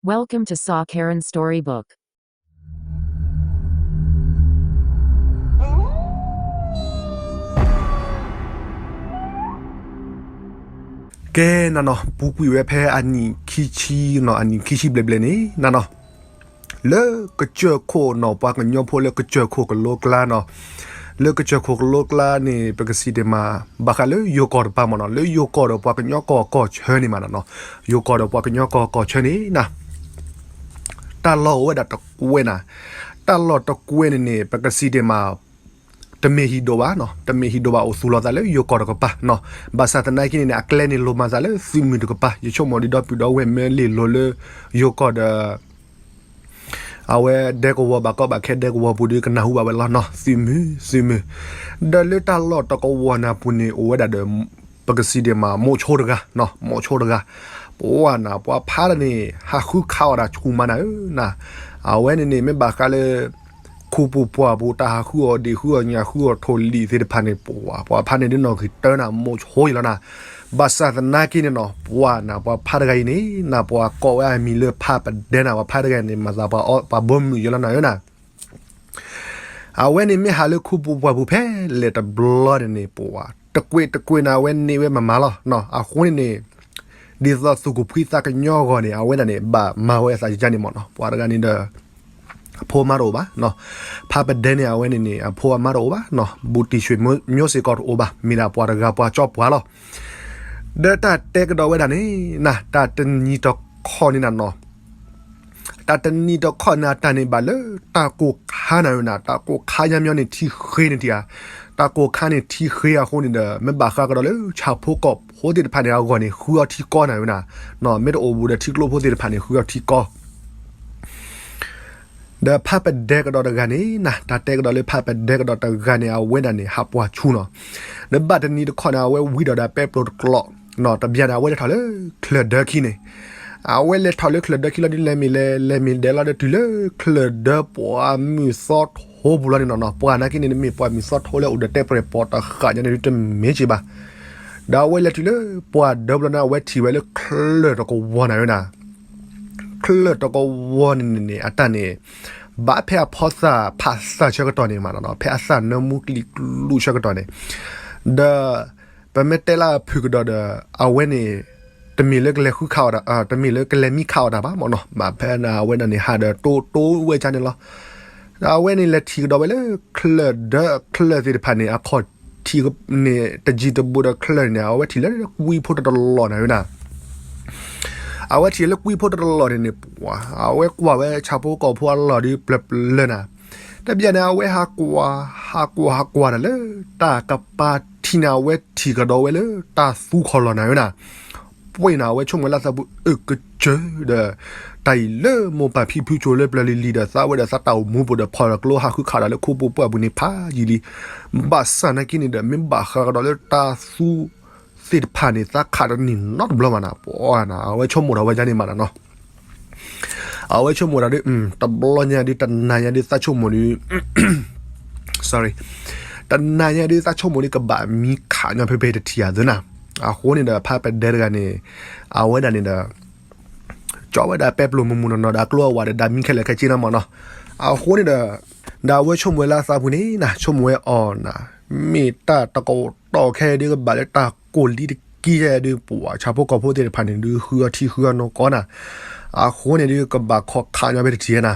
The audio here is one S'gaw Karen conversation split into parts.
Welcome to Sa Karen Storybook. ကဲနနီၤ ပူၤကွံာ်ဝဲဖဲအနံၣ်ခံဆံနီၤ အနံၣ်ခံဆံဘျဲၣ်ဘျဲၣ်န့ၣ်နနီၤ လၢကစၢၢ်ခိၣ်နီၤ ပှၤကညီဖိလၢကစၢၢ်ခိၣ်ကလိကျါနီၤ လၢကစၢၢ်ခိၣ်ကလိကျါန့ၣ် ပကစံးဒ်မး ဘၣ်ဃးလၢယိၤကီၢ်တပၤမ့ၢ်နီၤ လၢယိၤကီၢ်ဒီးပှၤကညီကီၢ်ကီၢ်ဆၢန့ၣ်မးနီၤ ယိၤကီၢ်ဒီးပှၤကညီကီၢ်ကီၢ်ဆၢန့ၣ်န တၢ်လီၢ်အိၣ်ဝဲဒၣ်တကွဲးနၤ တၢ်လီၢ်တကွဲးန့ၣ်န့ၣ် ပကစံးဒ်မး တမ့ၢ်ဟံၣ်ဒိၣ်ဘၣ်နီၤ တမ့ၢ်ဟံၣ်ဒိၣ်ဘၣ်အိၣ်သူၣ်လီၤသးလၢယိၤကီၢ်တကပၤနီၤ ဘၣ်ဆၣ်သနာ်က့န့ၣ်န့ၣ် အကျဲန့ၣ်လိၣ်မၤသးလၢသုးမုၢ်တကပၤ ယဆိကမိၣ်ဒ်ဒီပုၢ်ဒီဝဲၢ်မ့ၢ်လ့ၢ်လိၤလၢယိၤကီၢ်ဒီး အဝဲဒဲကဝီၤဘၣ်ကီဘၣ်ခဲဒဲကဝီၤပူၤဒီး ကနၢ်ဟူဘၣ်ဝဲလီၤနီၤ သုးမုၢ် သုးမုၢ် ဒီးလၢတၢ်လီၢ်တကဝီၤနၤပူၤန့ၣ် အိၣ်ဝဲဒၣ်ဒီး ပကစံးဒ်မး မိၢ်ဆိတဂၤနီၤ မိၢ်ဆိတဂၤ ပဝဲနၤ ပှၤဖးတၢ်န့ၣ် ဟးဃုခးအီၣ်တၢ်ဆူၣ်မးနၤဧၢနၤ အဝဲန့ၣ်န့ၣ် မ့ၢ်ဘၣ်ဃးလၢ ခူပူၤပှၢ်ပူၤ တၢ်ဟးဃုအီၣ်ဒံး ဃုအီၣ်ညၣ် ဃုအီၣ်ထိၣ်လံၣ်သ့ၣ်တဖၣ်န့ၣ် ပှၤ ပှၤဖးန့ၣ်ဒ်နီၢ်ဂံၢ်တၢနၤ မိၢ်ဆိယလီၤနၤ ဘၣ်ဆၣ်သနာ်က့န့ၣ်နီၤ ပှၤနၤ ပှၤဖးတဂၤအံၤန့ၣ် နၤ ပှၤကိးဝဲအမံၤလၢဖးပဒဲနၤ ပှၤဖးတဂၤန့ၣ် မၤသးပှၤဘီမုၢ်ယလီၤနၤဧၢနၤ အဝဲန့ၣ်မ့ၢ်ဟးလၢခူပူၤပှၢ်ပူၤဖဲလဲၣ်တဘျီန့ၣ်န့ၣ် ပှၤ တကွဲးတကွဲးနၤ အဝဲန့ၢ်ဝဲမးမးလီၤ အဃိန့ၣ်န့ၣ် ဒ်သိးသုးခိၣ်ဖှံသးကညီအဂီၢ်န့ၣ် အဝဲဒၣ်န့ၣ် ဘၣ်မၤဝဲအသးယါန့ၣ်မ့ၢ်နီၤ ပှၤတဂၤန့ၣ်ဒီး အဖိအမါတအိၣ်ဘၣ်နီၤ ဖးပဒဲန့ၣ် အဝဲန့ၣ်န့ၣ် အဖိအမါတအိၣ်ဘၣ်နီၤ ဘူးတံၢ်ဆွေမျိုးစ့ၢ်ကီးတအိၣ်ဘၣ် မ့ၢ်ဒၣ်ပှၤတဂၤပှၤကၠီပှၤလီၤ ဒီးတၢ်တဲကဒီးဝဲဒၣ်န့ၣ်နၤ တၢ်တနံၤတခီန့ၣ်နၤနီၤ တၢ်တနံၤတခီန့ၣ် အတၢ်န့ၣ်ဘၣ်လၢတၢ်ကိၢ်ခါနၤဧၢနၤ တၢ်ကိၢ်ခါညါမညီန့ၣ် ထံဃ့န့ၣ်ထံဧါ တၢ်ကိၢ်ခါန့ၣ်ထံဃ့အဃိန့ၣ်ဒီး မ့ၢ်ဘၣ်ဃးကဒီးလၢဆၣ်ဖိကီၢ်ဖိသ့ၣ်တဖၣ်န့ၣ် အဂီၢ်န့ၣ် ဃုအီထံကီနၤဧၢနၤ မ့ၢ်တအိၣ်ဘူးဒီးထံကျိဖိသ့ၣ်တဖၣ်န့ၣ် ဃုအီထံကီ ဒီးဖးပဒဲကဒီးတဂၤန့ၣ်နၤ တၢ်တဲကဒီးလၢဖးပဒဲကဒီးတဂၤန့ၣ် အဝဲဒၣ်န့ၣ် ဟးပှၢ်ဆူၣ်နီၤ ဒီးဘၣ်တနံၤတခီန့ၣ် အဝဲဝံၤဒီးဒီးပဲပျိတကျိာ်နီၤ တဘျီန့ၣ် အဝဲလဲၤထီၣ်လၢချၢၣ်ဒၢခံန့ၣ် အဝဲလဲၤထီၣ်လၢချၢၣ်ဒၢခံလီၤဒုး လဲၤမ့ၢ်လဲၤ လဲၤမ့ၢ်ဒဲးလီၤဒီး တုၤလၢချၢၣ်ဒၢပှၢ်မုၢ်သီထိပူၤလီၤန့ၣ်နီၤနီၤ ပှၤနာ်က့န့ၣ် မ့ၢ်ပှၢ်မုၢ်သီထိလၢအိၣ်ဒီးတဲပရဲၣ်ပီၤတဃာ်ညါန့ၣ်ဒုး တမ့ၢ်က့ၤဘၣ် ဒီးအဝဲလဲၤတုၤလၢပှၢ်ဒၢပူၤလီၤန့ၣ် အဝဲထံၣ်ဝဲလၢချၢၣ်တကဝီၤနၤဧၢနၤ ချၢၣ်တကဝီၤန့ၣ်န့ၣ် အတၢ်န့ၣ် ဘၣ်ဖဲအဖီသၣ်ဖးသၣ်ဆၢကတီၢ်န့ၣ်မးနီၤ ဖဲအသၣ်နၢမူကလံၤကျူဆၢကတီၢ်န့ၣ် ဒီး ပမ့ၢ်တဲလၢအဖုၣ်ကဒီးဒီး အဝဲန့ၣ် တမ့ၢ်လၢကလဲၤဃုခးအီၣ်တၢ် တမ့ၢ်လၢကလဲၤမံခးအီၣ်တၢ်ဘၣ်မ့ၢ်နီၤ ဘၣ်ဖဲန့ၣ် အဝဲဒၣ်န့ၣ် ဟးဒီးတိတိဝဲကါန့ၣ်လီၤ ဒီးအဝဲန့ၣ်လဲၤထံၣ်ကဒီးဝဲလၢချၢၣ်ဒၢချၢၣ်သ့ၣ်တဖၣ်န့ၣ် အခီၣ်ထံးန့ၣ် တယံၤတဘူးဒီးချၢၣ်န့ၣ် အဝဲထံၣ်လၢကွံဖိတတလီၢ်နၤဧၢနၤ အဝဲထံၣ်လၢကွံဖိတတလီၢ်န့ၣ်န့ၣ် ပှၤ အဝဲကွၢ်ဝဲဆၣ်ဖိကီၢ်ဖိအလီၢ်ဒုးပျၢၤပျၢၤနၤ တဘျီန့ၣ် အဝဲဟးကွၢ် ဟးကွၢ်ဟးကွၢ်တၢ်လၢ တၢ်ကပၤထံးန့ၣ် အဝဲထံၣ်ကဒီးဝဲလၢတၢ်သူခီၣ်လီၢ်နၤဧၢနၤ ပှဲၤနၤ အဝဲဆိကမိၣ်လၢသးပူၤ အၢ ကစၢၢ်ဒီး တၢ်အံၤလၢမိၢ်ပၢ်ဖံဖုဆိလၢပျၢၤလံၤလံၤဒီး သးဝဲဒီးသးတၢ်အိၣ်မူပူၤဒီး ဖီၣ်လီၤကျိဟးဃုခးဒီးလၢခူပူၤပှၢ်ပူၤန့ၣ်ဖးယံာ်လံ ဘၣ်ဆၣ်နာ်က့န့ၣ်ဒီး မ့ၢ်ဘၣ်ဃးကဒီးလၢတၢ်သူသ့ၣ်တဖၣ်န့ၣ် သးခးတန့ၢ်နီတဘျီဘၣ်နၤ ပှၤနၤ အဝဲဆိကမိၣ်ဒီးဝဲဒ်န့ၣ်မးနၤနီၤ အဝဲဆိကမိၣ်တၢ်ဒုး တဘျီညါဒုး တနၤညါဒုး သးဆိကမိၣ်ဒုး sorry တနၤညါဒုး သးဆိကမိၣ်ဒုး ကဘၣ်မံခးညီဖဲဖဲတထံၣ်ဧါသ့နၤ အဃိန့ၣ်ဒီး ဖးပဒဲတဂၤန့ၣ် အဝဲဒၣ်န့ၣ်ဒီး ကၠီဝဲဒၣ်ပဲပျိၢ်မုၢ်မုၢ်နီၢ်နီၢ်ဒီး အကျိအဝးဒီး ဒၣ်မံခဲလၢာ်ခဲဆ့နီၤမးနီၤ အဃိန့ၣ်ဒီး ဒီးအဝဲဆိကမိၣ်ဝဲလၢသးပူၤန့ၣ်နၤ ဆိကမိၣ်ဝဲအီၤနၤ မ့ၢ်တၢ်တကတီၢ်ခဲအံၤဒုး ကဘၣ်လၢတၢ်ကိၢ်လံတက့ၢ်ယဲဒုး ပှၤဆၣ်ဖိကီၢ်ဖိသ့ၣ်တဖၣ်န့ၣ်ဒုး ဃုအီထံဃုအီနီၢ်ကီနၤ အဃိန့ၣ်ဒုး ကဘၣ်ခီၣ်ခးညီဖဲတထံၣ်နၤ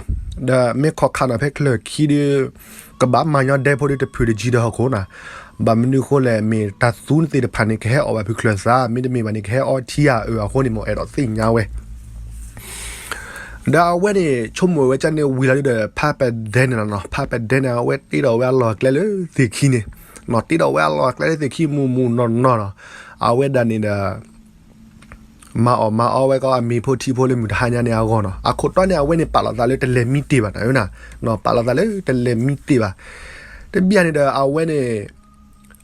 ဒီးမ့ၢ်ခီၣ်ခးနီၤဖဲချၢၣ်ခံဒုး ကဘၣ်မၤညီဒဲဖိဒုးတဖုၣ်တကံၤဒီးဟီၣ်ခိၣ်နၤ ဘၣ်မနုၤဃိလဲၣ် မ့ၢ်တၢ်သူန့ၣ်သ့ၣ်တဖၣ်န့ၣ် ကဟဲအီၣ်ဘၣ်ဖုချၢၣ်သး မ့တမ့ၢ်ဘၣ်န့ၣ် ကဟဲအီထံဧါအၢ အဃိန့ၣ် မ့ၢ်အဲၣ်ဒိးသ့ၣ်ညါဝဲ ဒီးအဝဲန့ၣ် ဆိကမိၣ်ဝဲကန့ၣ်ဝံၤလီၤဒုးဒီး ဖးပဒဲန့ၣ်လီၤနီၤ ဖးပဒဲန့ၣ် အဝဲတ့ဒီးဝဲအလီၢ်အကျဲလၢသ့ၣ်ခံန့ၣ် တ့ဒီးဝဲအလီၢ်အကျဲလၢသ့ၣ်ခံမုၢ်မုၢ်နီၢ်နီၢ်နီၤ အဝဲဒၣ်န့ၣ်ဒီး မၤအီၣ်မၤအီဝဲကအမံၤဖိထံဖိလၢမုၢ်တဟါညါန့ၣ်အဂီၢ်နီၤ အခိၣ်တီန့ၣ် အဝဲန့ၣ်ပာ်လီၤသးလၢတလဲၤမံတ့ၢ်ဘၣ်နၤဧၢနၤ ပာ်လီၤသးလၢတလဲၤမံတ့ၢ်ဘၣ် တဘျီန့ၣ်ဒီး အဝဲန့ၣ်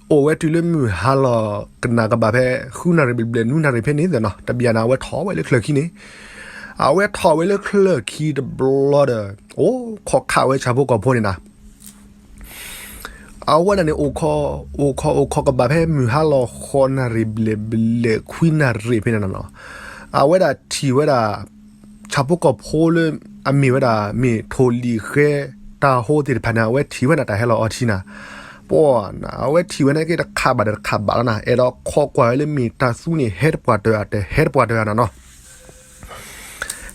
အိၣ်ဝဲတုၤလၢမုၢ်ဟါလီၤ ကနၣ်ကဘၣ်ဖဲ ဃုနၣ်ရံၣ်ဘျဲၣ်ဘျဲၣ် နွံနၣ်ရံၣ်ဖဲန့ၣ်သ့ၣ်နီၤ တဘျီန့ၣ် အဝဲထီၣ်ဝဲလၢချၢၣ်ခံန့ၣ် အဝဲထီၣ်ဝဲလၢချၢၣ်ခံတဘျီဒီး အိၣ်ခိးခးဝဲဆၣ်ဖိကီၢ်ဖိန့ၣ်နၤ အဝဲဒၣ်န့ၣ် အိၣ်ခိး အိၣ်ခိး အိၣ်ခိးကဘၣ်ဖဲမုၢ်ဟါလီၤ ဃိးနၣ်ရံၣ်ဘျဲၣ်ဘျဲၣ် ခွံနၣ်ရံၣ်ဖဲန့ၣ်နီၤ အဝဲဒၣ်ထံၣ်ဝဲဒၣ် ဆၣ်ဖိကီၢ်ဖိလၢအမ့ၢ်ဝဲဒၣ် မ့ၢ်ထိၣ်လံာ်ဃဲ တၢ်ဟိသ့ၣ်တဖၣ်န့ၣ် အဝဲထံၣ်ဝဲန့ၣ် တၢ်ဟဲလီၤအီထံနၤ, ပှၤနၤ အဝဲထံၣ်ဝဲန့ၣ်က့ တခးဘၣ်ဒီးတခးဘၣ်လီၤနၤ, အဲၣ်ဒိးခိးကွၢ်ဝဲလၢမ့ၢ်တၢ်သူန့ၣ် ဟဲတပှၢ်တၢၢ်ဧါ တဟဲတပှၢ်တၢၢ်ဧါနၤနီၤ.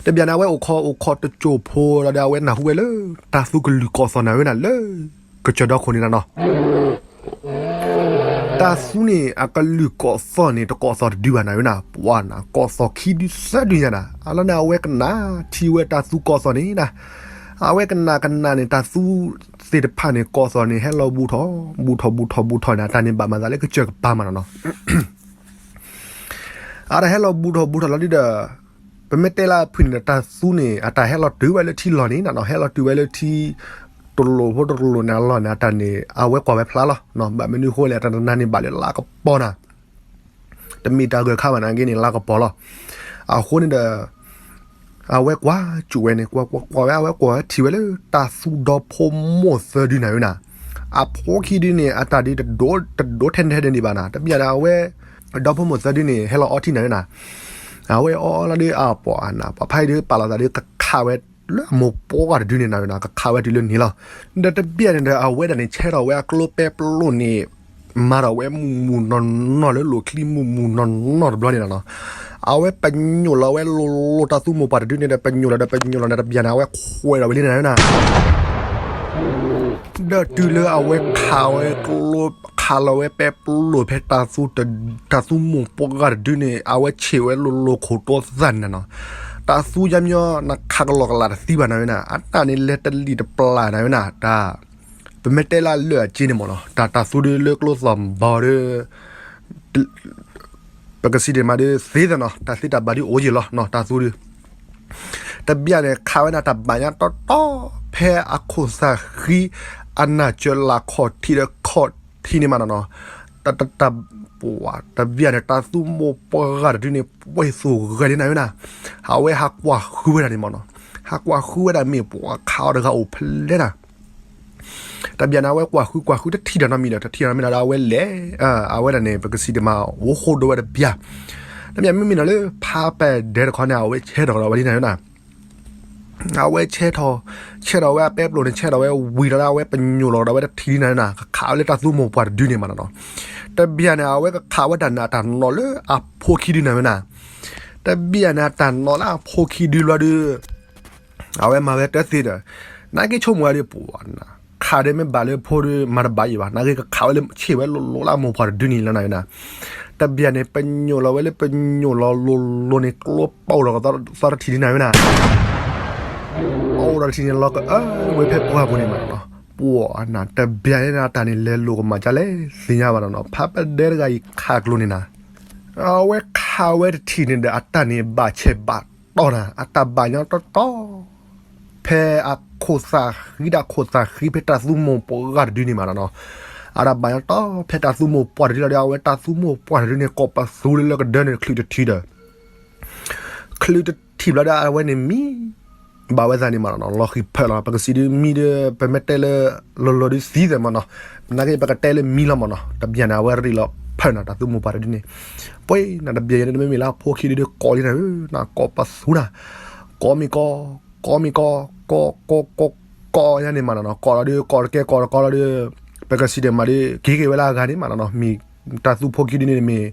တဘျီန့ၣ် အဝဲအိၣ်ခိးအိၣ်ခိးတစိၢ်ဖိလီၤဒီး အဝဲနၢ်ဟူဝဲလၢ တၢ်သူကလုၢ်ကီၢ်သီၣ်နၤဝဲနၤ လၢကစၢၢ်ဒီခိၣ်န့ၣ်နၤနီၤ. တၢ်သူန့ၣ် အကလုၢ်ကီၢ်သီၣ်န့ၣ် တကီၢ်သီၣ်တဒုဘၣ်နၤဝဲနၤ, ပှၤနၤ ကီၢ်သီၣ်ခံဒုသၢဒုညါနၤ, အလီၢ်န့ၣ် အဝဲကနၣ်ထံဝဲတၢ်သူကီၢ်သီၣ်န့ၣ်နၤ, အဝဲကနၣ်ကနၣ်န့ၣ် တၢ်သူသ့ၣ်တဖၣ်န့ၣ် ကီၢ်သီၣ်န့ၣ် ဟဲလီၤဘူးထီၣ် ဘူးထီၣ် ဘူးထီၣ် ဘူးထီၣ်န့ၣ် အတၢ်န့ၣ်ဘၣ်မၤသးလၢကစၢၢ်ကပၤမးနၤနီၤ. အတၢ်ဟဲလီၤဘူးထီၣ်ဘူးထီၣ်လီၤဒုဒီး ပမ့ၢ်တဲလၢအဖုၣ်န့ၣ်ဒီး တၢ်သူန့ၣ် အတၢ်ဟဲလီၤတုၤဝဲလၢထံလီၢ်န့ၣ်နၤနီၤ, ဟဲလီၤတုၤဝဲလၢထံ တလိၣ်ဖိတလိၣ်န့ၣ်အလီၢ်န့ၣ် အတၢ်န့ၣ် အဝဲကွၢ်ဝဲဖျါလီၤ. ဘၣ်မနုၤအဃိလဲၣ် အတၢ်တနၤန့ၣ်ဘၣ်လၢလါကပီၤနၤ, တမ့ၢ်တၢ်ဂၢၢ်ခါဘၣ်နၤက့န့ၣ် လါကပီၤလီၤ. အဃိန့ၣ်ဒီး အဝဲကွၢ်စူၣ်ဝဲန့ၣ် ကွၢ်ကွၢ်ကွၢ်ဝဲ အဝဲကွၢ်ဝဲထံၣ်ဝဲလၢ တၢ်သူဒီဖိမိၢ်သၢဒုနၤဝဲနၤ, အဖိခံဒုန့ၣ် အတၢ်ဒုးတဒိးထဲန့ၣ်ထဲဒၣ်န့ၣ်ဘၣ်နၤ, တဘျီန့ၣ် အဝဲ ဒီဖိမိၢ်သၢဒုန့ၣ် ဟဲလီၤအီထံနၤဝဲနၤ, အဝဲအီလီၤဒုး အပှၤနၤ ပှၤဖးဒုးပာ်လီၤသးဒုး ကခးဝဲလၢအမိၢ်ပှၢ်ဂၤတဒုန့ၣ်နၤဝဲနၤ, ကခးဝဲတုၤလၢန့ၣ်လီၤ. ဒီးတဘျီန့ၣ်ဒီး အဝဲဒၣ်န့ၣ် ဆဲထီၣ်ဝဲအကျိပဲပျိန့ၣ် မၤထီၣ်ဝဲမုၢ်မုၢ်နီၢ်နီၢ်လၢလိၣ်ချံ မုၢ်မုၢ်နီၢ်နီၢ်တဘျီန့ၣ်လီၤနီၤ. အဝဲပညိၣ်လီၤဝဲလိၤလိၤ တၢ်သူမိၢ်ပှၢ်တဒုန့ၣ်ဒီး ပညိၣ်လီၤဒီးပညိၣ်လီၤန့ၣ် တဘျီန့ၣ် အဝဲခွဲးဒီးဝဲလံနၤဝဲနၤ ဒီးတုၤလၢအဝဲခးဝဲကျိ ခးလီၤဝဲပဲပျိဖဲတၢ်သူ တၢ်သူမိၢ်ပှၢ်ဂၤတဒုန့ၣ် အဝဲဆံးဝဲလိၤလိၤခိၣ်တိသၣ်န့ၣ်နၤနီၤ. တၢ်သူယါမညီ နခးကလီကလးတသံဘၣ်နၤဝဲနၤ, အတၢ်န့ၣ်လဲၤတလံာ်တပျၢ်နၤဝဲနၤ, တၢ် ပမ့ၢ်တဲလၢအလၢာ်အက့န့ၣ်မ့ၢ်နီၤ, တၢ်တၢ်သူဒုးလၢကျိသီၣ်ဘီဒုး ပကစံးဒံးမးဒုးသ့သနီၤ, တၢ်သ့တၢ်ဘၣ်ဒုးအိၣ်ယံာ်လီၤနီၤ, တၢ်သူဒုး တဘျီန့ၣ် ခးဝဲနၤတၢ်ဘၣ်ညါတီတီ ဖဲအခိၣ်သးဃံ အနၢ်စၢၤလၢခီၣ်ထံးဒီးခီၣ်ထံးန့ၣ်မးနီၤနီၤ, တၢ် တၢ် တၢ်ပှၤ တဘျီန့ၣ် တၢ်သူမိၢ်ပှၢ်ဂၤတဒုန့ၣ် ပှဲၤသိၣ်ဂဲၤလံနၤဝဲနၤ, အဝဲဟးကွၢ်ဃုဝဲဒၣ်န့ၣ်မးနီၤ, ဟးကွၢ်ဃုဝဲဒၣ်မ့ၢ်ပှၤခးအီၤတဂၤအိၣ်ဖဲလဲၣ်နၤ တဘျီန့ၣ် အဝဲကွၢ်ဃုကွၢ်ဃုတထံၣ်ဒီးနီတမံၤဒီး တထံၣ်ဒီးနီတမံၤဒီး အဝဲလဲၤ အဝဲဒၣ်န့ၣ် ပကစံးဒံးမး အိၣ်ဃိဒိဝဲတဘျီ, တဘျီမ့မ့ၢ်နီၤလၢ ဖးပဒဲတခီန့ၣ် အဝဲဆဲထီၣ်ကဒီးဝဲလံနၤဝဲနၤ, အဝဲဆဲထီၣ် ဆဲထီၣ်ဝဲအပဲပျိန့ၣ် ဆဲထီၣ်ဝဲဝံၤလီၤဒီး အဝဲပညိၣ်လီၤကဒီးဝဲတထံၣ်လံနၤဝဲနၤ, ကခးဝဲလၢတၢ်သူမိၢ်ပှၢ်တဒုန့ၣ်မးနီၤနီၤ, တဘျီန့ၣ် အဝဲကခးဝဲတၢ်န့ၣ် အတၢ်နီၣ်လၢအဖိခံဒုနၤဝဲနၤ, တဘျီန့ၣ် အတၢ်နီၣ်လၢအဖိခံဒုလီၤဒုး အဝဲမၤဝဲတသ့ဒီး နာ်က့ဆိကမိၣ်ဝဲဒုး ပှၤနၤ ခးဒီးမ့ၢ်ဘၣ်လၢဖိဒုး မၤတဘၣ်ယံၤဘၣ်, နာ်က့ကခးဝဲလၢဆံးဝဲလိၤလိၤလၢအမိၢ်ပှၢ်တဒုန့ၣ်လီၤနၤဝဲနၤ, တဘျီန့ၣ် ပညိၣ်လီၤဝဲလၢပညိၣ်လီၤလိၤလိၤန့ၣ် ကျိပအိၣ်ဒီးကသီတထံၣ်လံနၤဝဲနၤ, အိၣ်ဒီးတထံၣ်န့ၣ် လီၤကအၢဝဲဖဲပှၢ်ပူၤန့ၣ်မးနီၤ, ပှၤနၤ တဘျီန့ၣ် အတၢ်န့ၣ်လဲၤလိာ်ကမၤကလဲၣ်သ့ၣ်ညါဘၣ်နီၤနီၤ, ဖးပဒဲတဂၤအံၤခးကျိန့ၣ်နၤ အဝဲခးဝဲတထံၣ်န့ၣ်ဒီး အတၢ်န့ၣ်ဘၣ်ဆဲးဘၣ်တီၢ်နၤ, အတၢ်ဘၣ်ညီတီတီ ဖဲအခိၣ်သးဃံ တၢ်ခိၣ်သးဃံဖဲတၢ်သူမိၢ်ပှၢ်ဂၤတဒုန့ၣ်မးနီၤနီၤ, အတၢ်ဘၣ်ညီတီဖဲတၢ်သူမိၢ်ပှၢ်တဒုလီၤဒီး အဝဲတၢ်သူမိၢ်ပှၢ်တဒုန့ၣ် ကိးပသူလၢလၢကဒၢန့ၣ် ချုးတထံၣ်ဒီး ချုးတထံၣ်ဘျီဒီး အဝဲန့ၣ်မံ ဘၣ်ဝဲသးန့ၣ်မးနီၤနီၤ လီၤဃံၤဖၢးလီၤ. ပကစံးဒုးမံဒီး ပမ့ၢ်တဲလၢ လီၤလီၤဒုးသံသးမးနီၤ, နာ်က့ပကတဲလၢမံလီၤမးနီၤ. တဘျီန့ၣ် အဝဲရ့ၣ်လီၤဖၢးနီၤ တၢ်သူမိၢ်ပှၢ်တဒုန့ၣ်, ပှၤနၤ တဘျီန့ၣ် တမ့ၢ်မ့ၢ်လၢအဖိခံဒုး ကိးလံနၤဧၢ, နကိးပသူနၤ, ကိးမ့ၢ်ကိး, ကိးမ့ၢ်ကိး, ကိးကိးကိးကိးယါန့ၣ်မးနီၤနီၤ, ကိးလီၤဒုး ကိးတကဲကိးတကီလီၤဒုး, ပကစံးဒုးမးဒုး က့ၤက့ၤဝဲလၢအဂၤန့ၣ်မးနီၤနီၤ, မ့ၢ် တၢ်သူဖိခံဒုန့ၣ်မ့ၢ်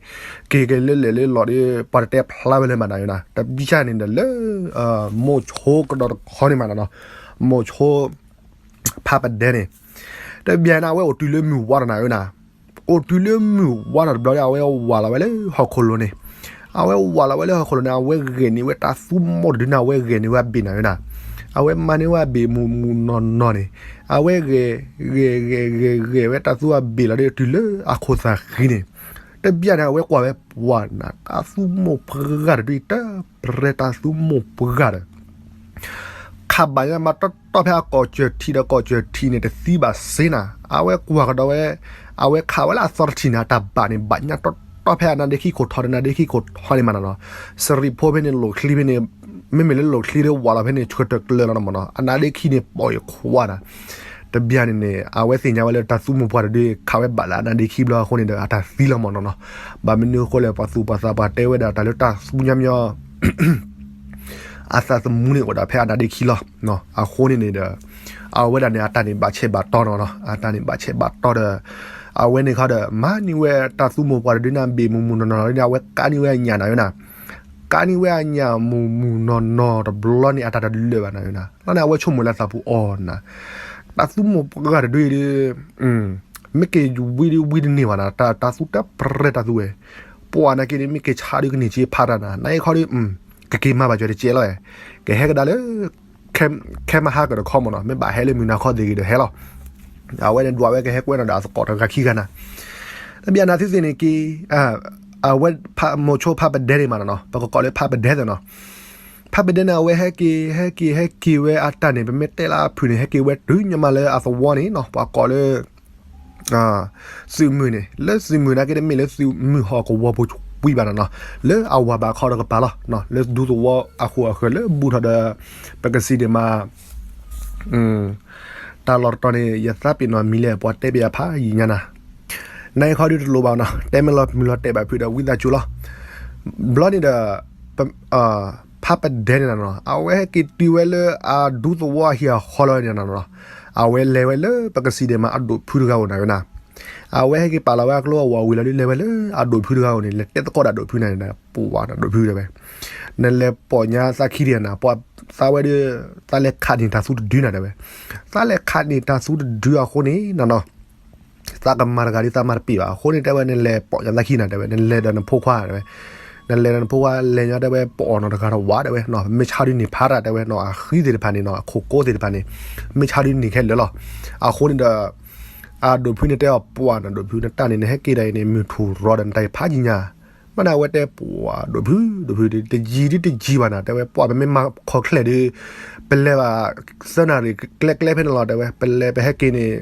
က့ၤက့ၤလၢလဲၣ်လၢလီၤဒီး ပှၤတတဲဖျါဝဲလၢၤဘၣ်နၤနီၤ. တဘျီန့ၣ်ဒီးလၢ မိၤဆိကဒီးတခီန့ၣ်မးနီၤနီၤ, မိၤဆိ ဖးပဒဲန့ၣ်, တဘျီန့ၣ် အဝဲအိၣ်တုၤလၢမုၢ်ဝါထီၣ်နၤဧၢနၤ, အိၣ်တုၤလၢမုၢ်ဝါထီၣ်တဘျီဒီး အဝဲဝးလီၤဝဲလၢဟီၣ်ခိၣ်လိၤန့ၣ်, အဝဲဝးလီၤဝဲလၢဟီၣ်ခိၣ်လိၤန့ၣ် အဝဲဂဲၤန့ၢ်ဝဲတၢ်သူမိၢ်တဒုန့ၣ် အဝဲဂဲၤန့ၢ်ဝဲအဘ့ၣ်နၤဧၢနၤ, အဝဲမၤန့ၢ်ဝဲအဘ့ၣ်မုၢ်မုၢ်နီၢ်နီၢ်န့ၣ်, အဝဲဂဲၤ ဂဲၤဂဲၤဂဲၤဂဲၤဝဲတၢ်သူအဘ့ၣ်လီၤဒီး တုၤလၢအခိၣ်သးဃံန့ၣ်, တဘျီန့ၣ် အဝဲကွၢ်ဝဲပှၤနၤ တၢ်သူမိၢ်ပှၢ်ဂၤတဒုအံၤ တပြဲတၢ်သူမိၢ်ပှၢ်ဂၤဒီး ခးဘၣ်ညါမးတီတီဖဲအကီၢ်စၢၢ်ထံးဒီးကီၢ်စၢၢ်ထံးန့ၣ် တသံဘၣ်စ့နၤ, အဝဲကွၢ်ကဒီးဝဲ, အဝဲခးဝဲလၢအသီတထံၣ်န့ၣ် အတၢ်ဘၣ်န့ၣ်ဘၣ်ညါတီတီဖဲအနါဒ့ခံခိၣ်ထီၣ်ဒီးနါဒ့ခံခိၣ်ထီၣ်န့ၣ်မးနီၤနီၤ, စရံးဖိဖဲန့ၣ်လိၣ်ချံဖဲန့ၣ်, မ့မ့ၢ်လၢလိၣ်ချံဒီးဝးလီၤဖဲန့ၣ် ဆှၢတကျၢၤလီၤမးနီၤ, အနါဒ့ခံန့ၣ်ပိာ်အံၤခွါနၤ တဘျီန့ၣ်န့ၣ် အဝဲသ့ၣ်ညါဝဲလၢတၢ်သူမိၢ်ပှၢ်တဒုခးဝဲဘၣ်လၢအနါဒ့ခံဘျီအဃိန့ၣ်ဒီး အတၢ်သံလီၤမးနီၤနီၤ, ဘၣ်မနုၤအဃိလဲၣ် ပှၤသူၣ်ပှၤသးပှၤတဲဝဲဒၣ်တၢ်လၢတၢ်သူညီညီ အသးသမူန့ၣ်အိၣ်ဒၣ်ဖဲအနါဒ့ခံလီၤ. အဃိန့ၣ်န့ၣ်ဒီး အဝဲဒၣ်န့ၣ် အတၢ်န့ၣ်ဘၣ်ဆဲးဘၣ်တီၢ်နီၤနီၤ, အတၢ်န့ၣ်ဘၣ်ဆဲးဘၣ်တီၢ်ဒီး အဝဲန့ၣ်ခီဒီး မၤန့ၢ်ဝဲတၢ်သူမုၢ်ပှၢ်တဒုန့ၣ် ဘ့ၣ်မုၢ်မုၢ်နီၢ်နီၢ်လီၤန့ၣ် အဝဲကးန့ၢ်ဝဲအညၣ်နၤဝဲနၤ, ကးန့ၢ်ဝဲအညၣ်မုၢ်မုၢ်နီၢ်နီၢ်တဘျီန့ၣ် အတၢ်တလၢာ်ဘၣ်နၤဝဲနၤ, လီၤန့ၣ် အဝဲဆိကမိၣ်လၢသးပူၤအီၤနၤ တၢ်သူမုၢ်ပှၢ်တဒုအံၤဒီး မ့ၢ်က့ၤဝံၤဒုးဝံၤတန့ၢ်ဘၣ်နၤ, တၢ်သူတၢ်ပြဲတၢ်သူဝဲ, ပှၤနာ်က့န့ၣ် မ့ၢ်က့ၤဆါဒုးကန့ၢ်က့ဖးတၢ်နၤ, နအံၤခီဒီး ကက့ၤမၤဘၣ်ကၠီတကဲလီၤ, ကဟဲကဒါလၢ ခဲမဟါကတခီမ့ၢ်နီၤ, မ့ၢ်ဘၣ်ဟဲလၢမုၢ်နၤခီသ့ၣ်ဂ့ၤဒီးဟဲလီၤ. အဝဲန့ၣ်ဒွးဝဲကဟဲကွဲးနီၤဒီးအသကိးတဂၤခံဂၤနၤ, တဘျီနၤသုသ့ၣ်န့ၣ်က့ၤ အဝဲမိၤဆိဖးပဒဲန့ၣ်မးနီၤ, ပကကိးလၢဖးပဒဲသ့ၣ်နီၤ, ဖးပဒဲန့ၣ် အဝဲဟဲက့ၤ ဟဲက့ၤ ဟဲက့ၤဝဲအတၢ်န့ၣ် ပမ့ၢ်တဲလၢအဖုၣ်န့ၣ် ဟဲက့ၤဝဲတုၤညီမးလၢအသဝီန့ၣ်နီၤ, ပှၤကိးလၢ သုးမုၢ်န့ၣ် လၢသုးမုၢ်နာ်က့တမ့ၢ်လၢသုးမုၢ်ဟီၣ်ကဝီၤပူၤဝံၤဘၣ်နီၤနီၤ, လၢအဝၤဘးခီတကပၤလီၤ, လၢဒူသဝီအဃိၣ်အဃၢၤလၢဘူးထီၣ်ဒီး ပကစံးဒံးမး တၢ်လီၢ်တတီၤန့ၣ် ယသးပ့ၤနီၣ်မံၤလဲၣ် ပှၤတဲပယၤဖးယံာ်ညါနၤ, နအံၤခီဒုးတလိၣ်ဘၣ်နီၤ, တဲမ့ၢ်လီၤမုၢ်လီၤတဲာ်ဘၣ်ဖုးဒီးဝံသးစူၤလီၤ. ဘျီန့ၣ်ဒီး ဖးပဒဲန့ၣ်နၤနီၤ, အဝဲဟဲက့ၤတုၤဝဲလၢအဒူသဝီအဟံၣ်အဃီလီၤန့ၣ်နၤနီၤ, အဝဲလဲၤဝဲလၢပကစံးဒံးမးအဒိၣ်ဖုတဂၤအိၣ်နၤဝဲနၤ, အဝဲဟဲက့ၤပာ်လီၤဝဲအကျိအဝီၤဝံၤလီၤဒုး လဲၤဝဲလၢအဒိၣ်ဖုတဂၤအိၣ်န့ၣ် လဲၤတဲသကိးဒီးဒိၣ်ဖုန့ၣ် ပှၤနၤဒိၣ်ဖုတဲဝဲ, နလဲၤပိာ်ညါသးခံဒံးနၤ, ပှၤသးဝဲဒုး သးလဲၤခးန့ၢ်တၢ်သူတဒုနၤတဲဝဲ, သးလဲၤခးန့ၢ်တၢ်သူတဒုအဃိန့ၣ်နၤနီၤ သးကမၤတဂၤဒုးသးမၤတပ့ၤဘၣ်, အဃိန့ၣ်တဲဝဲ နလဲၤပိာ်ညါသးခံနၤတဲဝဲ, နလဲၤဒီးနဖိခွါတဲဝဲ, နလဲၤဒီးနဖိခွါလဲၤညီတဲဝဲ ပအီၣ်နီၢ်တဂၤတဝးတဲဝဲနီၤ, မ့ၢ်ဆါဒုးန့ၢ်ဖးတၢ်တဲဝဲနီၤ, အဃံသ့ၣ်တဖၣ်န့ၣ်နီၤ, အခိၣ်ကိးသ့ၣ်တဖၣ်န့ၣ် မ့ၢ်ဆါဒုးန့ၢ်ခဲလၢာ်လီၤ. အဃိန့ၣ်ဒီး အဒိၣ်ဖုန့ၣ်တဲအီၤ ပှၤနၤဒိၣ်ဖု နတၢ်န့ၣ် နဟဲက့ၤဒၣ်အံၤန့ၣ် မုၢ်ထူၣ်ရီဒီးနတၢ်အံၤဖးယံာ်ညါ, မ့ၢ်နၤဝဲတဲပှၤဒိၣ်ဖု ဒိၣ်ဖု တယံၤဒုးတယံၤဘၣ်နၤတဲဝဲ, ပှၤပမ့ၢ်မၤခီၣ်ချဲၣ်ဒုး ပလဲၤဘၣ်သၢနၣ်ရံၣ်ကျဲကျဲဖဲန့ၣ်လီၤတဲဝဲ, ပလဲၤပဟဲက့ၤန့ၣ်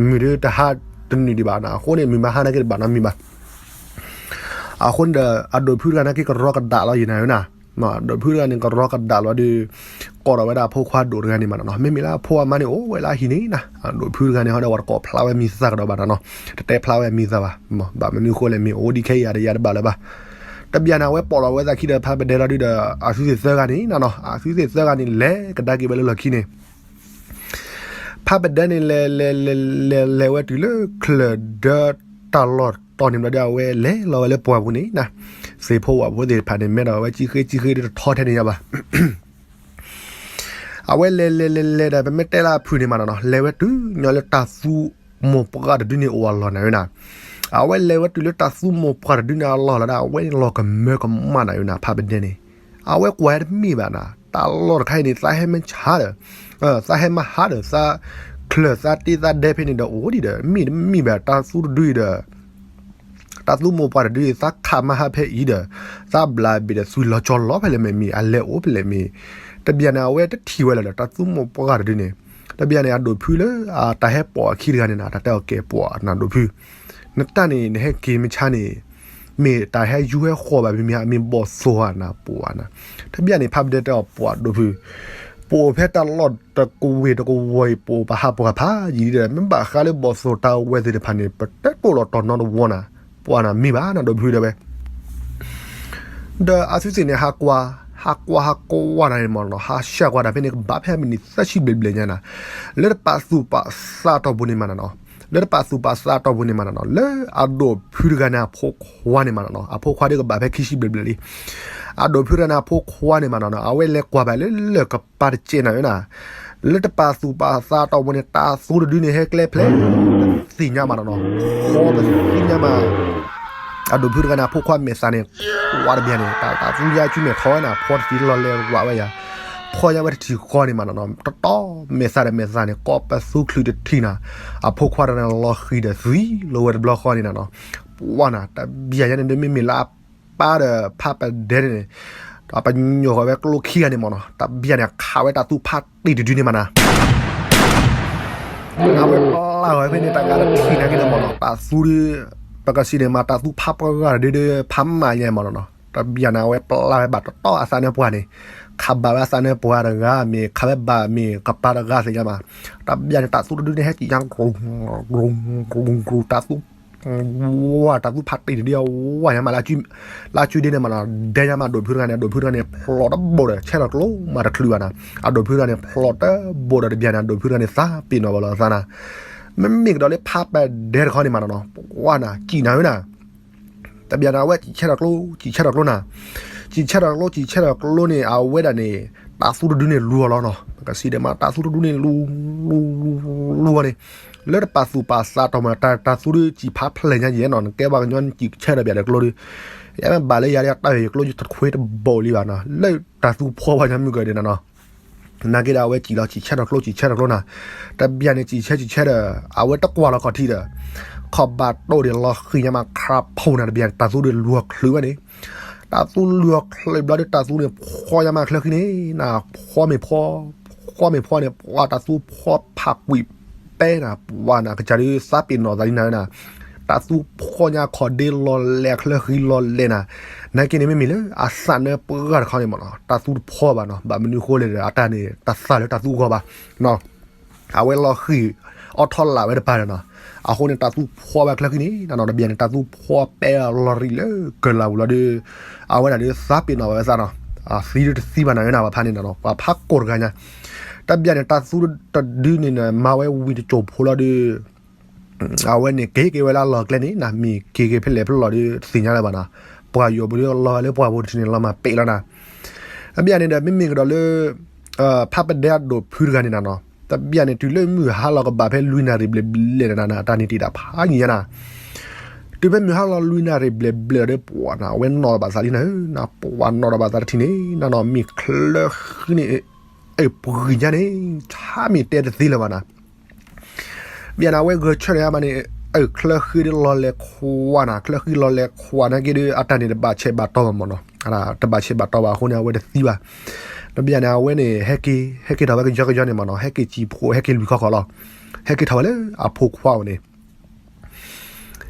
မုၢ်ဒုးတဟါတနုာ်ဒံးဘၣ်နၤ, အဃိန့ၣ် မုၢ်မၤဟါနာ်က့တဘၣ်နီတမံၤဘၣ်. အဃိန့ၣ်ဒီး အဒိၣ်ဖုတဂၤနာ်က့ကရီကဒးလီၤယံၤနၤဝဲနၤ, အဒိၣ်ဖုတဂၤန့ၣ် ကရီကဒးလီၤဒုး ကိးထီၣ်ဝဲဒၣ်အဖိခွါဒိၣ်တဂၤန့ၣ်မးနီၤ, မ့မ့ၢ်လၢအဖိအမါန့ၣ်အိၣ်ဝဲလၢအဟံၣ်န့ၣ်နၤ, အဒိၣ်ဖုတဂၤန့ၣ် ဟီဒီးဝဲတကိးဖျါဝဲမံၤသၣ်ကဒီးဘၣ်နၤနီၤ, တတဲဖျါဝဲမံၤသၣ်ဘၣ်, ဘၣ်မနုၤအဃိလဲၣ် မ့ၢ်အိၣ်ဒံးခဲအံၤဒီးယၤတဘၣ်လၢၤဘၣ်. တဘျီန့ၣ် အဝဲပိာ်လီၤဝဲသးခံဒီးဖးပဒဲလီၤဒုးဒီး အသုသ့ၣ်သၢဂၤန့ၣ်နၤနီၤ, အသုသ့ၣ်သၢဂၤန့ၣ် လဲၤကဒါက့ၤဝဲလၢလီၢ်ခံန့ၣ် ဖးပဒဲန့ၣ် လဲၤလဲၤလဲၤလဲၤလဲၤဝဲတုၤလၢချၢၣ်ဒၢတၢ်လီၢ်တီၢ်န့ၣ်ဘျီဒီး အဝဲလဲၤလီၤဝဲလၢပှၢ်ပူၤန့ၣ်နၤ, သ့ၣ်ဖိဝၣ်ဖိသ့ၣ်တဖၣ်န့ၣ် မဲထီၣ်ဝဲကံဃ့ကံဃ့ဒုးတထီထဲန့ၣ်ယါဘၣ်. အဝဲလဲၤလဲၤလဲၤလဲၤဒီး ပမ့ၢ်တဲလၢအဖုၣ်န့ၣ်မးနီၤနီၤ, လဲၤဝဲတုၤညီလၢတၢ်သူမိၢ်ပှၢ်တဒုန့ၣ်အိၣ်အလီၢ်နၤဝဲနၤ, အဝဲလဲၤဝဲတုၤလၢတၢ်သူမိၢ်ပှၢ်တဒုန့ၣ်အလီၢ်လီၤဒီး အဝဲန့ၣ်လီၤကမၢကမၣ်နၤဝဲနၤ ဖးပဒဲန့ၣ် အဝဲကွၢ်ဟဲတမ့ၢ်ဘၣ်နၤ, တၢ်လီၢ်တခါအံၤန့ၣ် သးဟဲမ့ၢ်ဆါဒီး သးဟဲမၤဟးဒီး သးချၢၣ်သးတ့သးဒဲဖဲန့ၣ်ဒီး အိၣ်ဒံးဒီး မ့ၢ်တမ့ၢ်ဘၣ် တၢ်သူတဒုအံၤဒီး တၢ်သူမိၢ်ပှၢ်တဒုအံၤ သးခးမၤဟးဖဲအံၤဒီး သးဘျးဘ့ၣ်ဒီးသွံၣ်လီၤကၠီလီၤဖဲလဲၣ်မ့ၢ်မ့ၢ် အလဲၤအိၣ်ဖဲလဲၣ်မ့ၢ်, တဘျီန့ၣ် အဝဲတထံၣ်ဝဲလၢၤဒီး တၢ်သူမိၢ်ပှၢ်တဒုန့ၣ်, တဘျီန့ၣ် အဒိၣ်ဖုလၢအတၢ်ဟဲပိာ်အခံတဂၤန့ၣ်နၤ တၢ်တဲအီၤကဲပှၤနၤဒိၣ်ဖု နတၢ်န့ၣ် နဟဲက့ၤမ့ၢ်ဆါန့ၣ် မ့ၢ်တၢ်ဟဲယူၤဟဲဃီၤဘၣ်မ့ၢ်မ့ၢ် မ့ၢ်ဘီၣ်သိၣ်ဧါနၤ ပှၤနၤ, တဘျီန့ၣ် ဖးပဒဲတဲအီၤ ပှၤဒိၣ်ဖု, ပအိၣ်ဖဲတၢ်လီၢ်တကဝ့ၢ်တကဝီၤအံၤ ပအိၣ်ပဟးပှၤဖးယံာ်ဒီး မ့ၢ်ဘၣ်ဃးလၢဘီၣ်သိၣ်တၢ်ဝဲသ့ၣ်တဖၣ်န့ၣ် ပတဲတိၢ်လီၤတီၢ်နီတဝီနၤ, ပှၤနၤ မ့ၢ်ဘၣ်နၤဒိၣ်ဖုတဲဝဲ ဒီးအသုသ့ၣ်န့ၣ် ဟးကွၢ်, ဟးကွၢ်ဟးကွၢ်နၤန့ၣ်မးနီၤ, ဟးဆှၢကွၢ်တၢ်ဖဲန့ၣ် ကဘၣ်ဖဲမံးနံးသၢဆံဘျဲၣ်ဘျဲၣ်ညါနၤ, လၢတပာ်သူၣ်ပာ်သးအတီၢ်ပူၤန့ၣ်မးနီၤ, လၢတပာ်သူၣ်ပာ်သးအတီၢ်ပူၤန့ၣ်မးနီၤ, လၢအဒိၣ်ဖုတဂၤန့ၣ်အဖိခွါန့ၣ်မးနီၤ, အဖိခွါဒ်ကဘၣ်ဖဲခံဆံဘျဲၣ်ဘျဲၣ်လံ, အဒိၣ်ဖုတဂၤန့ၣ်အဖိခွါန့ၣ်မးနီၤ, အဝဲလဲၤကွၢ်ဘၣ်လၢလၢၢ်ကပၤတစဲးနၤဝဲနၤ, လၢတပာ်သူၣ်ပာ်သးအတီၢ်ပူၤန့ၣ် တၢ်သူတဒုန့ၣ် ဟဲကျဲဖျဲး တသ့ၣ်ညါမးနီၤနီၤ, ဃီပသ့ၣ်ညါမး အဒိၣ်ဖုတဂၤန့ၣ် အဖိခွါမဲာ်သးန့ၣ် ဝးတဘျီန့ၣ် တၢ်သူယါဆူမဲာ်ထီဝဲန့ၣ် ဖီတထံလီၤလဲၤဝးဝဲယၤ, ဖီယါဝဲတထံဃီန့ၣ်မးနီၤနီၤ, တတီၤမဲာ်သးဒီးမဲာ်သးန့ၣ် ကိးပသူချုးတထံၣ်နၤ, အဖိခွါတဂၤန့ၣ် လီၤဃံၤဒီးသွံၣ်လီၤဝဲတဘျီဃီန့ၣ်နၤနီၤ, ပှၤနၤ တဘျီညါန့ၣ် မ့မ့ၢ်လၢအပၢ်ဒီးဖးပဒဲန့ၣ် ပညိၣ်ဃီၤဝဲကျိခံဂၤန့ၣ်မးနီၤ, တဘျီန့ၣ် ခးဝဲတၢ်သူဖးတံၢ်တဒုန့ၣ်မးနၤ အဝဲပျၢ်ဃီၤဖဲန့ၣ် တဂၤတထံၣ်နာ်က့န့ၣ်မးနီၤ, တၢ်သူဒီး ပကစံးန့ၣ်မး တၢ်သူဖးပှၢ်တဒုဒီး ဖးမးညါမးနီၤနီၤ, တဘျီန့ၣ် အဝဲပျၢ်ဝဲဘၣ်တတီၤအသးနၢပှၢ်န့ၣ်, ခးဘၣ်ဝဲအသးနၢပှၢ်တဂၤမ့ၢ် ခးဝဲဘၣ်မ့ၢ် ကပၤတဂၤသ့ၣ်ညါမး, တဘျီန့ၣ် တၢ်သူတဒုန့ၣ် ဟဲက့ၤညါ ကြူး ကြူး ကြူး တၢ်သူ ဝါ တၢ်သူဖးတံၢ်န့ၣ်ဒ်အဝါညါမး လၢအစုဒ့န့ၣ်မးနီၤ ဒဲညါမး အဒိးဖုတဂၤန့ၣ် အဒိးဖုတဂၤန့ၣ် ဖျိးတဘိဒီး ဆဲထီၣ်ကျိမးတချုးဘၣ်နီၤ အဒိးဖုတဂၤန့ၣ် ဖျိးတဘိဒီး တဘျီန့ၣ် အဒိးဖုတဂၤန့ၣ် သးပ့ၤနီၣ်ဘၣ်လီၤအသးနၤ မ့မ့ၢ်ကဒီးလၢဖးပဒဲတခီန့ၣ်မးနီၤနီၤ ပှၤနၤ စံၣ်နၤဝဲနၤ တဘျီန့ၣ် အဝဲစံၣ်ဆဲထီၣ်ကျိ စံၣ်ဆဲထီၣ်ကျိနၤ စံၣ်ဆဲထီၣ်ကျိ စံၣ်ဆဲထီၣ်ကျိန့ၣ် အဝဲဒၣ်န့ၣ် တၢ်သူတဒုန့ၣ်လူၤအီၤလီၤနီၤ ပကစံးဒၣ်မး တၢ်သူတဒုန့ၣ်လူၤ လူၤ လူၤ လူၤအီၤန့ၣ် လၢတပာ်သူၣ်ပာ်သးတီၢ်မး တၢ် တၢ်သူဒုစံၣ်ဖးဖျဲၣ်ညါယဲနီၤ နကဲပှၤကညီစံၣ်ဆဲထီၣ်ဘၣ်ဒီးကျိဒု ယမ့ၢ်ဘၣ်လၢယၤဒီးတၢ်ယကျိတခွ့တဘိလံဘၣ်နီၤ လၢတၢ်သူဖီဝဲညါမုၢ်ကဒဲးနၤနီၤ နာ်က့ဒီးအဝဲစံၣ်လီၤ စံၣ်ဆဲထီၣ်ကျိ စံၣ်ဆဲထီၣ်ကျိနၤ တဘျီန့ၣ် စံၣ်ဆဲ စံၣ်ဆဲဒီး အဝဲတကွၢ်လီၤခီၣ်ထံးဒီး ခီၣ်ဘၣ်တိၢ်ဒီးလီၤဃံၤညါမး ခရးဖိနၤ တဘျီန့ၣ် တၢ်သူဒုးလူၤချုးဝဲန့ၣ် တၢ်သူလူၤချုးဘျီဒုး တၢ်သူန့ၣ် ဖီညါမးချၢဃံန့ၣ် နၤ ဖီမ့ၢ်ဖီ ဖီမ့ၢ်ဖီန့ၣ် ပှၤတၢ်သူဖီဖးကွံာ်ပဲနၤ ပှၤနၤ ကစၢ်ဒုးသးပ့ၤနီၣ်သးလံနၤဝဲနၤ တၢ်သူဖီညါခီၣ်ဒ့လီၤလဲၤ ချၢဃံလီၤလဲၤနၤ နာ်က့န့ၣ် မ့မ့ၢ်လၢအသးနၢပှၢ်တခီန့ၣ်မးနီၤ တၢ်သူတဖီဘၣ်နီၤ ဘၣ်မနုၤဃိလဲၣ်ဒီး အတၢ်န့ၣ် တသးလၢတၢ်သူအဂီၢ်ဘၣ် အဝဲလီၤဃံၤ အီထီၣ်လၢ်ဝဲတပၤဒီးနီၤ အဃိန့ၣ် တၢ်သူဖီဝဲချၢဃံန့ၣ် နၤနီၤ တဘျီန့ၣ် တၢ်သူဖီပဲလီၤရံၣ်လၢကလၤပူၤလီၤဒုး အဝဲဒၣ်ဒုးသးပ့ၤနီၣ်ဘၣ်ဝဲသးနီၤ သံဒုးတသံဘၣ်နၤဝဲနၤ ပှၤဖးန့ၣ်နီၤနီၤ ပှၤဖးကိးတဂၤညါ တဘျီန့ၣ် တၢ်သူတဒုန့ၣ် မၤဝဲဝံၤတစိၢ်ဖိလီၤဒုး အဝဲန့ၣ်က့ၤက့ၤဝဲလၢအလီၢ်ကျဲန့ၣ် နၤမ့ၢ်က့ၤက့ၤဖဲလဲၣ်ဖဲလဲၣ်လီၤဒုး တသ့ၣ်ညါလၢၤဘၣ်နီၤ ပှၤယိၤပူၤဒုးလီၤဝဲလၢပှၢ်ပူၤတထံးန့ၣ် လီၤမၤပဲာ်လီၤနၤ တဘျီန့ၣ်ဒီး မ့မ့ၢ်ကဒီးလၢ ဖးပဒဲအဒိးဖုတဂၤန့ၣ်နၤနီၤ တဘျီန့ၣ် တုၤလၢမုၢ်ဟါလီၤကဘၣ်ဖဲလွံၢ်နၣ်ရံၣ်ဘျဲၣ်ဘျဲၣ်နၤ တၢ်န့ၣ်တ့ၢ်ဒၣ်ဖးယံၤညါနၤ တုၤဖဲမုၢ်ဟါလီၤလွံၢ်နၣ်ရံၣ်ဘျဲၣ်ဘျဲၣ်ဒီး ပှၤနၤ အဝဲနီၣ်ဘၣ်သးလံနၤဧၢ နၤ ပှၤနီၣ်ဘၣ်သးတထံၣ်န့ၣ် နၤနီၤ မ့ၢ်ချၢဃံန့ၣ် အပှံၤညါန့ၣ် ဆါမ့ၢ်တဲတသ့လၢၤဘၣ်နၤ ဘၣ်နၤ အဝဲဂဲၤဆၢထၢၣ်ယါမးန့ၣ် အချၢဃံဒုးလီၤလဲၤခွါနၤ ချၢဃံလီၤလဲၤခွါနာ်က့ဒုး အတၢ်န့ၣ်တဘၣ်ဆဲးဘၣ်တီဘၣ်မးနီၤ တဘၣ်ဆဲးဘၣ်တီဘၣ်အဃိန့ၣ် အဝဲတသံဘၣ် တဘျီန့ၣ် အဝဲန့ၣ် ဟဲက့ၤ ဟဲက့ၤထီၣ်ဝဲကယီကယီန့ၣ်မးနီၤ ဟဲက့ၤစံၣ်ဖိ ဟဲက့ၤလွံၢ်ခီၣ်ဃီလီၤ ဟဲက့ၤထီၣ်ဝဲလၢအဖိခွါအိၣ်န့ၣ်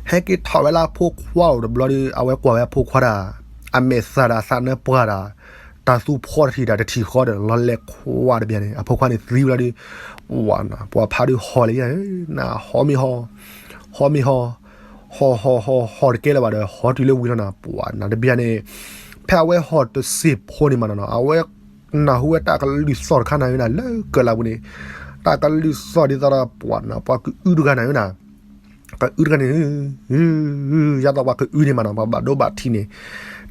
ဟဲက့ၤထီၣ်ဝဲလၢအဖိခွါအိၣ်တဘျီဒီး အဝဲကွၢ်ဝဲအဖိခွါဒၣ် အမဲာ်သၣ်ဒၣ်သးနၢပှၢ်ဒၣ် တၢ်သူဖီတထံၣ်ဒၣ်တထံၣ်ဃီဒီး လီၤလဲၤခွါတဘျီန့ၣ် အဖိခွါန့ၣ်သံဝဲလီၤဒီး ပှၤနၤ ပှၤဖးဒုးဟီၣ်လၢယၤ နၤ ဟီမ့ၢ်ဟီၣ် ဟီမ့ၢ်ဟီၣ် ဟီၣ်ဟီၣ်ဟီၣ်ဟီၣ်တကဲလၢၤဘၣ်ဒီး ဟီၣ်တုၤလၢဝံၤလီၤနၤ ပှၤနၤ တဘျီန့ၣ် ဖဲအဝဲဟီၣ်တစ့ၢ်ဖိန့ၣ်မးနီၤ အဝဲနၢ်ဟူဝဲတၢ်ကလုၢ်သီၣ်တခါနၤဝဲနၤ လၢကလးပူၤန့ၣ် တၢ်ကလုၢ်သီၣ်ဒ်သိးဒီး ပှၤနၤ ပှၤကအုတဂၤနၤဝဲနၤ ကအုတဂၤန့ၣ် ယါသီးပှၤကအုန့ၣ်မးနီၤ ပှၤဘၣ်ဒိဘၣ်ထံးန့ၣ်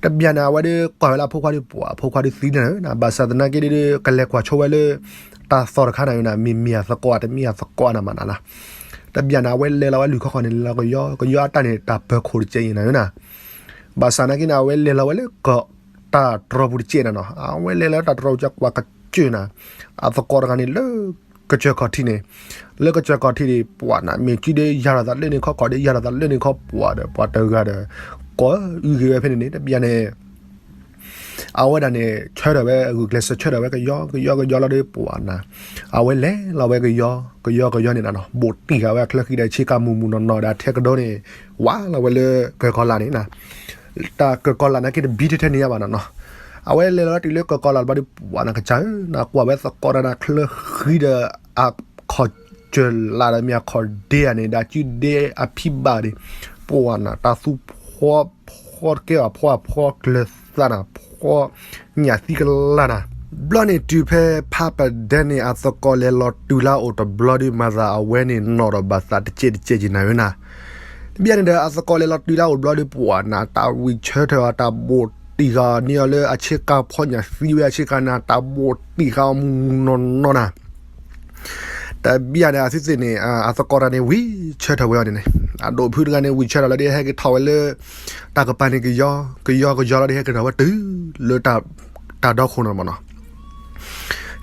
တဘျီန့ၣ် အဝဲဒုးကွၢ်ဝဲလၢအဖိခွါဒုး ပှၤအဖိခွါဒုးသံနၤနၤ ဘၣ်ဆၣ်သနာ်က့ဒုး ကလဲၤကွၢ်ဆိဝဲလၢ တၢ်သီၣ်တခါနၤဝဲနၤ မ့ၢ်မ့ၢ်အသကိး တမ့ၢ်အသကိးနၤမးနၤလီၤ တဘျီန့ၣ် အဝဲလဲၤလီၤဝဲလွံၢ်ခီၣ်ဃီန့ၣ် လဲၤလီၤကယီ ကယီအတၢ်န့ၣ် တၢ်ပၢၤခိၣ်တကဲးအံၤနၤဝဲနၤ ဘၣ်ဆၣ်သနာ်က့န့ၣ် အဝဲလဲၤလီၤဝဲလၢ တၢ်တြီပူၤတကဲးနၤနီၤ အဝဲလဲၤလီၤတၢ်တြီပူၤကကွၢ်ကစၢၢ်နၤ အသကိးတဂၤန့ၣ်လၢ ကစၢၢ်ခီၣ်ထံးန့ၣ် လၢကစၢၢ်ခီၣ်ထံးန့ၣ် ပှၤနၤ မ့ၢ်ကံဒုးယၤလီၤသးလၢန့ၣ်ခီ ခီဒုးယၤလီၤသးလၢန့ၣ်ခီ ပှၤဒီး ပှၤတဂၤဒီး ကိးအုဂ့ၤဝဲဖဲန့ၣ်န့ၣ် တဘျီန့ၣ် အဝဲဒၣ်န့ၣ် ဆၢထၢၣ်ဝဲ ဂုာ်ကျဲးစၢးဆၢထၢၣ်ဝဲကယီ ကယီကယီလီၤဒီး ပှၤနၤ အဝဲလဲၤလီၤဝဲကယီ ကယီကယီန့ၣ်နၤနီၤ ဘိးတံၢ်ဃာ်ဝဲအချၢဃံဒီး ဆ့ကၤမူၤမူၤနီၢ်နီၢ်ဒီး ထဲကဒီန့ၣ် ဝါလီၤဝဲလၢကၢၢ်ကီၤလၤန့ၣ်နၤ တၢ်ကၢၢ်ကီၤလၤနာ်က့တဘံထဲထဲန့ၣ်ယါဘၣ်နၤနီၤ အဝဲလဲၤလီၤတုၤလၢကၢၢ်ကီၤလၤတဘျီဒီး ပှၤနၤကစၢ်ဧၢ နကွၢ်ဝဲသကိးတၢ်နၤချၢဃံဒီး အခီၣ်စၢၢ်လၢ်ဒီးမ့ၢ်အခီၣ်ဒ့ဧါန့ၣ် ဒီးစုဒ့အဖံဘၣ်န့ၣ် ပှၤနၤ တၢ်သူဖီဖီတကဲဘၣ် ဖီအဖီကျၢၤသးနၤ ဖီညၣ်သံကလၤနၤ ဘျီန့ၣ်တုၤဖဲဖးပဒဲန့ၣ် အသကိးလဲၤလီၤတုၤလၢအအိၣ်တဘျီဒီး မၤသးအဝဲန့ၣ်နီၣ်ဒီးဘၣ်သးတကဲးတကဲးက့ၤနၤဝဲနၤ တဘျီန့ၣ်ဒီး အသကိးလဲၤလီၤတုၤလၢအအိၣ်တဘျီဒီး ပှၤနၤ တၢ်ဝံၢ်ဆၢထၢၣ်အီၤ တၢ်ဘိးတံၢ်ဃာ်အီၤန့ၢ်အီၤလၢအဆ့ကၤ ဖီညၣ်သံဝဲအဆ့ကၤနၤ တၢ်ဘိးတံၢ်ဃာ်အီၤမူၤမူၤနီၢ်နီၢ်နၤ တဘျီန့ၣ် အသုသ့ၣ်န့ၣ် အသကိးတဂၤန့ၣ် ဝံၢ်ဆၢထၢၣ်ဝဲအီၤန့ၣ်န့ၣ် အဒိးဖုတဂၤန့ၣ် ဝံၢ်ဆၢထၢၣ်လီၤဒီး ဟဲက့ၤထီၣ်ဝဲလၢ တၢ်ကပၤန့ၣ်ကယီ ကယီကယီလီၤဒီး ဟဲက့ၤထီၣ်ဝဲတုၤလၢတၢ် တၢ်ဒီခိၣ်န့ၣ်မးနီၤ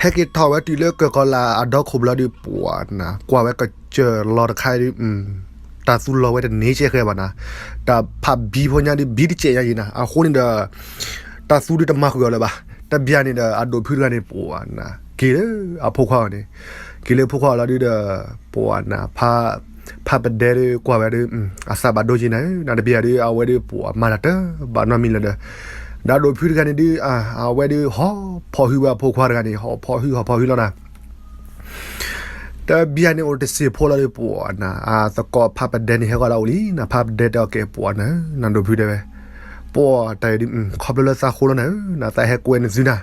ဟဲက့ၤထီၣ်ဝဲတုၤလၢကၢၢ်ကီၤလၤအဒီခိၣ်ဘျီဒီး ပှၤနၤ ကွၢ်ဝဲကစၢၢ်လီၤတခါဒီး တၢ်သူလီၤဝဲတန့ၢ်ကဲဃဲဘၣ်နၤ တၢ်ဖးဘံဖိညါဒီး ဘံတကဲးညါယံၤနၤ အဃိန့ၣ်ဒီး တၢ်သူဒုးတမၤဃုာ်အီၤလၢၤဘၣ် တဘျီန့ၣ်ဒီး အဒိးဖုတဂၤန့ၣ် ပှၤနၤ က့ၤလၢအဖိခွါအီၤန့ၣ် က့ၤလၢဖိခွါအီၤလီၤဒုးဒီး ပှၤနၤ ဖးပဒဲဒီးကွၢ်ဝဲဒီး အသးဘၣ်ဒိက့ၤနၤဧၢ နတဘျီဒီး အဝဲဒီးပှၤမၤတၢ်တဘၣ်နီတမံၤလၢၤဒီး ဒီးအဒိးဖုတဂၤန့ၣ်ဒုး အဝဲဒီးဟီၣ်ဖီၣ်ဟုဝဲအဖိခွါတဂၤန့ၣ် ဟီၣ်ဖီၣ်ဟုဟီၣ်ဖီၣ်ဟုလီၤနၤ တဘျီန့ၣ်အိၣ်တစ့ၢ်ဖိလီၤဒီး ပှၤနၤ အသကိးဖးပဒဲန့ၣ် ဟဲဃီၤလၢအအိၣ်လံနၤ, ဖးပဒဲတဲအီၤကဲ ပှၤနၤ နဒိၣ်ဖုတဲဝဲ, ပှၤတၢ်အံၤဒ် ခီဖျိလၢသးဃိလီၤနၤဧၢ, နသးဟဲကွဲနစုနၤ,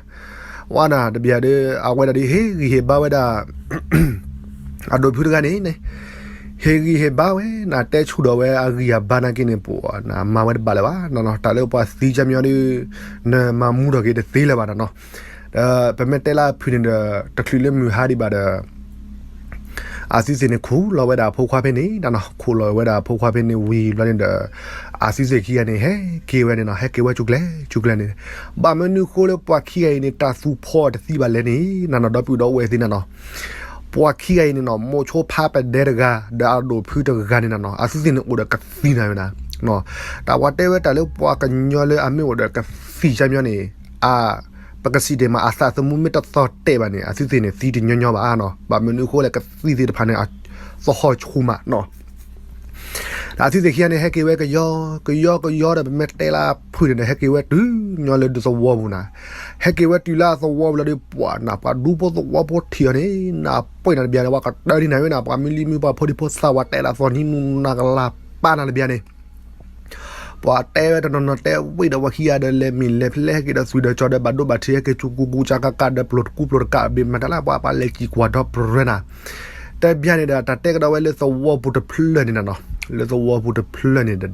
ဝဲနၤ တဘျီဒီး အဝဲဒၣ်ဒ်ဟ့ၣ်ဂံၢ်ဟ့ၣ်ဘါဝဲဒၣ် အဒိၣ်ဖုတဂၤန့ၣ်န့ၣ်, ဟ့ၣ်ဂံၢ်ဟ့ၣ်ဘါဝဲ နတဲဆူၣ်ဒီးဝဲအဂံၢ်အဘါနာ်က့န့ၣ် ပှၤနၤ မၤဝဲတဘၣ်လၢၤဘၣ်နၤနီၤ, တၢ်လၢပှၤသံကၠီမညီဒီး နမၤမူထီၣ်က့ၤတသ့လၢၤဘၣ်နၤနီၤ, ဒီးပမ့ၢ်တဲလၢအဖုၣ်န့ၣ်ဒီး တချုးလၢမုၢ်ဟါဒံးဘၣ်ဒီး အသုသ့ၣ်န့ၣ် ခူၣ်လီၤဝဲဒၣ်အဖိခွါဖဲန့ၣ်နၤနီၤ, ခူၣ်လီၤဝဲဒၣ်အဖိခွါဖဲန့ၣ်ဝံၤဘျီန့ၣ်ဒီး အသုသ့ၣ်ခံဂၤန့ၣ် ဟဲက့ၤဝဲန့ၣ်နီၤ, ဟဲက့ၤဝဲဆူကျဲ ဆူကျဲန့ၣ်, ဘၣ်မနုၤဃိလၢပှၤခံဂၤအံၤန့ၣ် တၢ်သူၣ်ဖှီၣ်တသံဘၣ်လဲၣ်န့ၣ် နၤနီၤ ဒီပုၢ်ဒီဝဲၢ်သ့ၣ်နၤနီၤ, ပှၤခံဂၤအံၤန့ၣ်နီၤ မိၤဆိဖးပဒဲတဂၤ ဒီးအဒိၣ်ဖုတဂၤန့ၣ်နၤနီၤ အသုသ့ၣ်န့ၣ်အိၣ်ဒီးကသံၣ်နၤဝဲနၤ, တၢ်ပှၤတဲဝဲတၢ်လၢပှၤကညီလၢအမ့ၢ်အိၣ်ဒီးကသံၣ်ကၠီမညီန့ၣ် အ ပကစံးဒၣ်မး အသးသမူမ့ၢ်တသီၣ်တဲာ်ဘၣ်န့ၣ် အသုသ့ၣ်န့ၣ် သံတညီညီဘၣ်နၤ, ဘၣ်မနုၤအဃိလဲၣ် ကသံၣ်သ့ၣ်တဖၣ်န့ၣ် သဟီၣ်ဆူၣ်မးနၤ, ဒီးအသုသ့ၣ်ခံဂၤန့ၣ် ဟဲက့ၤဝဲကယီကယီကယီဒီး ပမ့ၢ်တဲလၢအဖုၣ်န့ၣ်ဒီး ဟဲက့ၤဝဲတုၤညီလၢဒူသဝီပူၤနၤ, ဟဲက့ၤဝဲတုၤလၢအသဝီပူၤလီၤဒီး ပှၤနၤ ပှၤဒူဖိသဝီဖိထံၣ်အီၤန့ၣ် နၢ်ပၢၢ်နၤတဘျီန့ၣ် ပှၤကတၢၢ်ဒံးနၤဝဲနၤ, ပှၤမ့ၢ်လံမ့ၢ်ပှၤဖိဒံဖိသၣ် ပှၤတဲလၢအသီၣ်နံၤနူနၤကလၤပာ်နၤတဘျီန့ၣ် ပှၤတဲဝဲတနီၤနီၤတဲဝဲဒီး ပှၤခံဂၤဒီး လဲၤမ့ၢ်လဲၤဖဲလဲၣ် ဟဲက့ၤဒီးသွံၣ်ဒီးကၠီၤဒီး ဘၣ်ဒိဘၣ်ထံး ဟဲက့ၤကူကူကူ ကကကးဒီး ပျိၢ်တကူပျိၢ်တကး ဘ့ၣ်မတၤလၢ ပှၤပှၤလဲၤကံၣ်ကွၢ်ဒီးပရၢနၤ, တဘျီန့ၣ်ဒီး တၢ်တဲကဒီးဝဲလၢသဝီပူၤတဖျၢၣ်န့ၣ်နၤနီၤ, လၢသဝီပူၤတဖျၢၣ်န့ၣ်ဒီး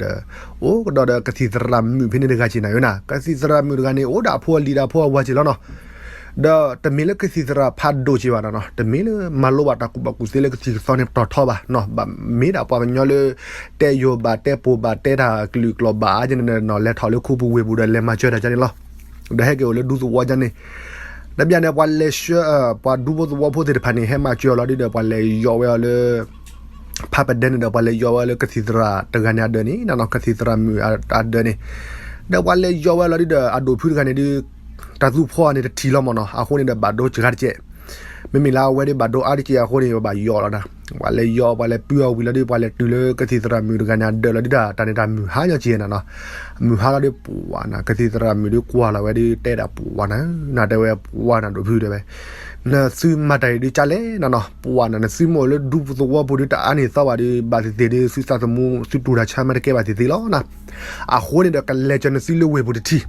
အိၣ်ကဒီးဒီးကသံၣ်သရၣ်မုၣ်ဖဲန့ၣ်တဂၤက့ၤနၤဝဲနၤ, ကသံၣ်သရၣ်မုၣ်တဂၤန့ၣ် အိၣ်ဒၣ်အဖိအလံၤဒီးအဖိအဝၤက့ၤလီၤနီၤ ဒီးတမ့ၢ်လၢကသံၣ်သရၣ်ဖးဒိၣ်က့ၤဘၣ်နၤနီၤ, တမ့ၢ်လၢမၤလိဘၣ်တၢ်ကူၣ်ဘၣ်ကူၣ်သ့လၢကသံၣ်ကသီန့ၣ်ပတီၢ်ထီဘၣ်နၤ, ဘၣ်မ့ၢ်ဒၣ်ပှၤကညီလၢ တဲယိၤဘၣ်တဲပိာ်ဘၣ်တဲတၢ်ကလုာ်ကျိာ်ဘၣ်အါက့ၤန့ၣ်နီၤ, လဲၤထီၣ်လၢခူပူၤဝ့ၢ်ပူၤဒီး လဲၤမၤစၢၤတၢ်ကန့ၣ်လီၤ, ဒီးဟဲက့ၤအိၣ်လၢဒူသဝီကန့ၣ်, တဘျီန့ၣ် ပှၤလဲၤဆှၢ ပှၤဒူဖိသဝီဖိသ့ၣ်တဖၣ်န့ၣ် ဟဲမၤစၢၤအီၤလီၤဒုဒီး ပှၤလဲၤယီၤဝဲအီၤလၢ ဖးပဒဲန့ၣ်ဒီး ပှၤလဲၤယီၤဝဲလၢကသံၣ်သရၣ်တဂၤန့ၣ်အဒၢးန့ၣ်နၤနီၤ, ကသံၣ်သရၣ်မုၣ်အဒၢးန့ၣ်, ဒီးပှၤလဲၤယီၤဝဲလီၤဒုဒီး အဒိၣ်ဖုတဂၤန့ၣ်ဒု တၢ်သူၣ်ဖှီၣ်န့ၣ်တထံၣ်လီၤမၢ်နီၤ, အဃိန့ၣ်ဒီးဘၣ်ဒိစှၤတကဲး, မ့မ့ၢ်လၢအဝဲဒၣ်ဘၣ်ဒိအါတက့ၢ်အဃိန့ၣ် ပဘၣ်ယီၤလီၤနၤ, ပှၤလဲၤယီၤ ပှၤလဲၤပုၢ်အီၤဝံၤလီၤဒု ပှၤလဲၤတုၤလၢကသံၣ်သရၣ်မုၣ်တဂၤန့ၣ်အဒၢးလီၤဒုဒီး တၢ်န့ၣ်တၢ်မုၢ်ဟါညီက့ၤနၤနီၤ, မုၢ်ဟါလီၤဒု ပှၤနၤ ကသံၣ်သရၣ်မုၣ်ဒုကွၢ်လီၤဝဲဒု တဲဒၣ်ပှၤနၤ နတဲဝဲပှၤနၤဒိၣ်ဖုတဲဝဲ နသုမၤတၢ်အံၤဒုကၢ်လဲၣ်နၤနီၤ, ပှၤနၤ နသုမ့ၢ်အိၣ်လၢဒူသဝီပူၤဒု တအါန့ၢ်သီဘၣ်ဒု ဘၣ်သ့ၣ်သ့ၣ်ဒု သုသးသမူ သုတူၢ်တၢ်ဆါမ့ၢ်တကဲဘၣ်သ့ၣ်သ့ၣ်လီၤနၤ, အဃိန့ၣ်ဒီး ကလဲၤကၢၤနသုလၢဝ့ၢ်ပူၤတထံၣ်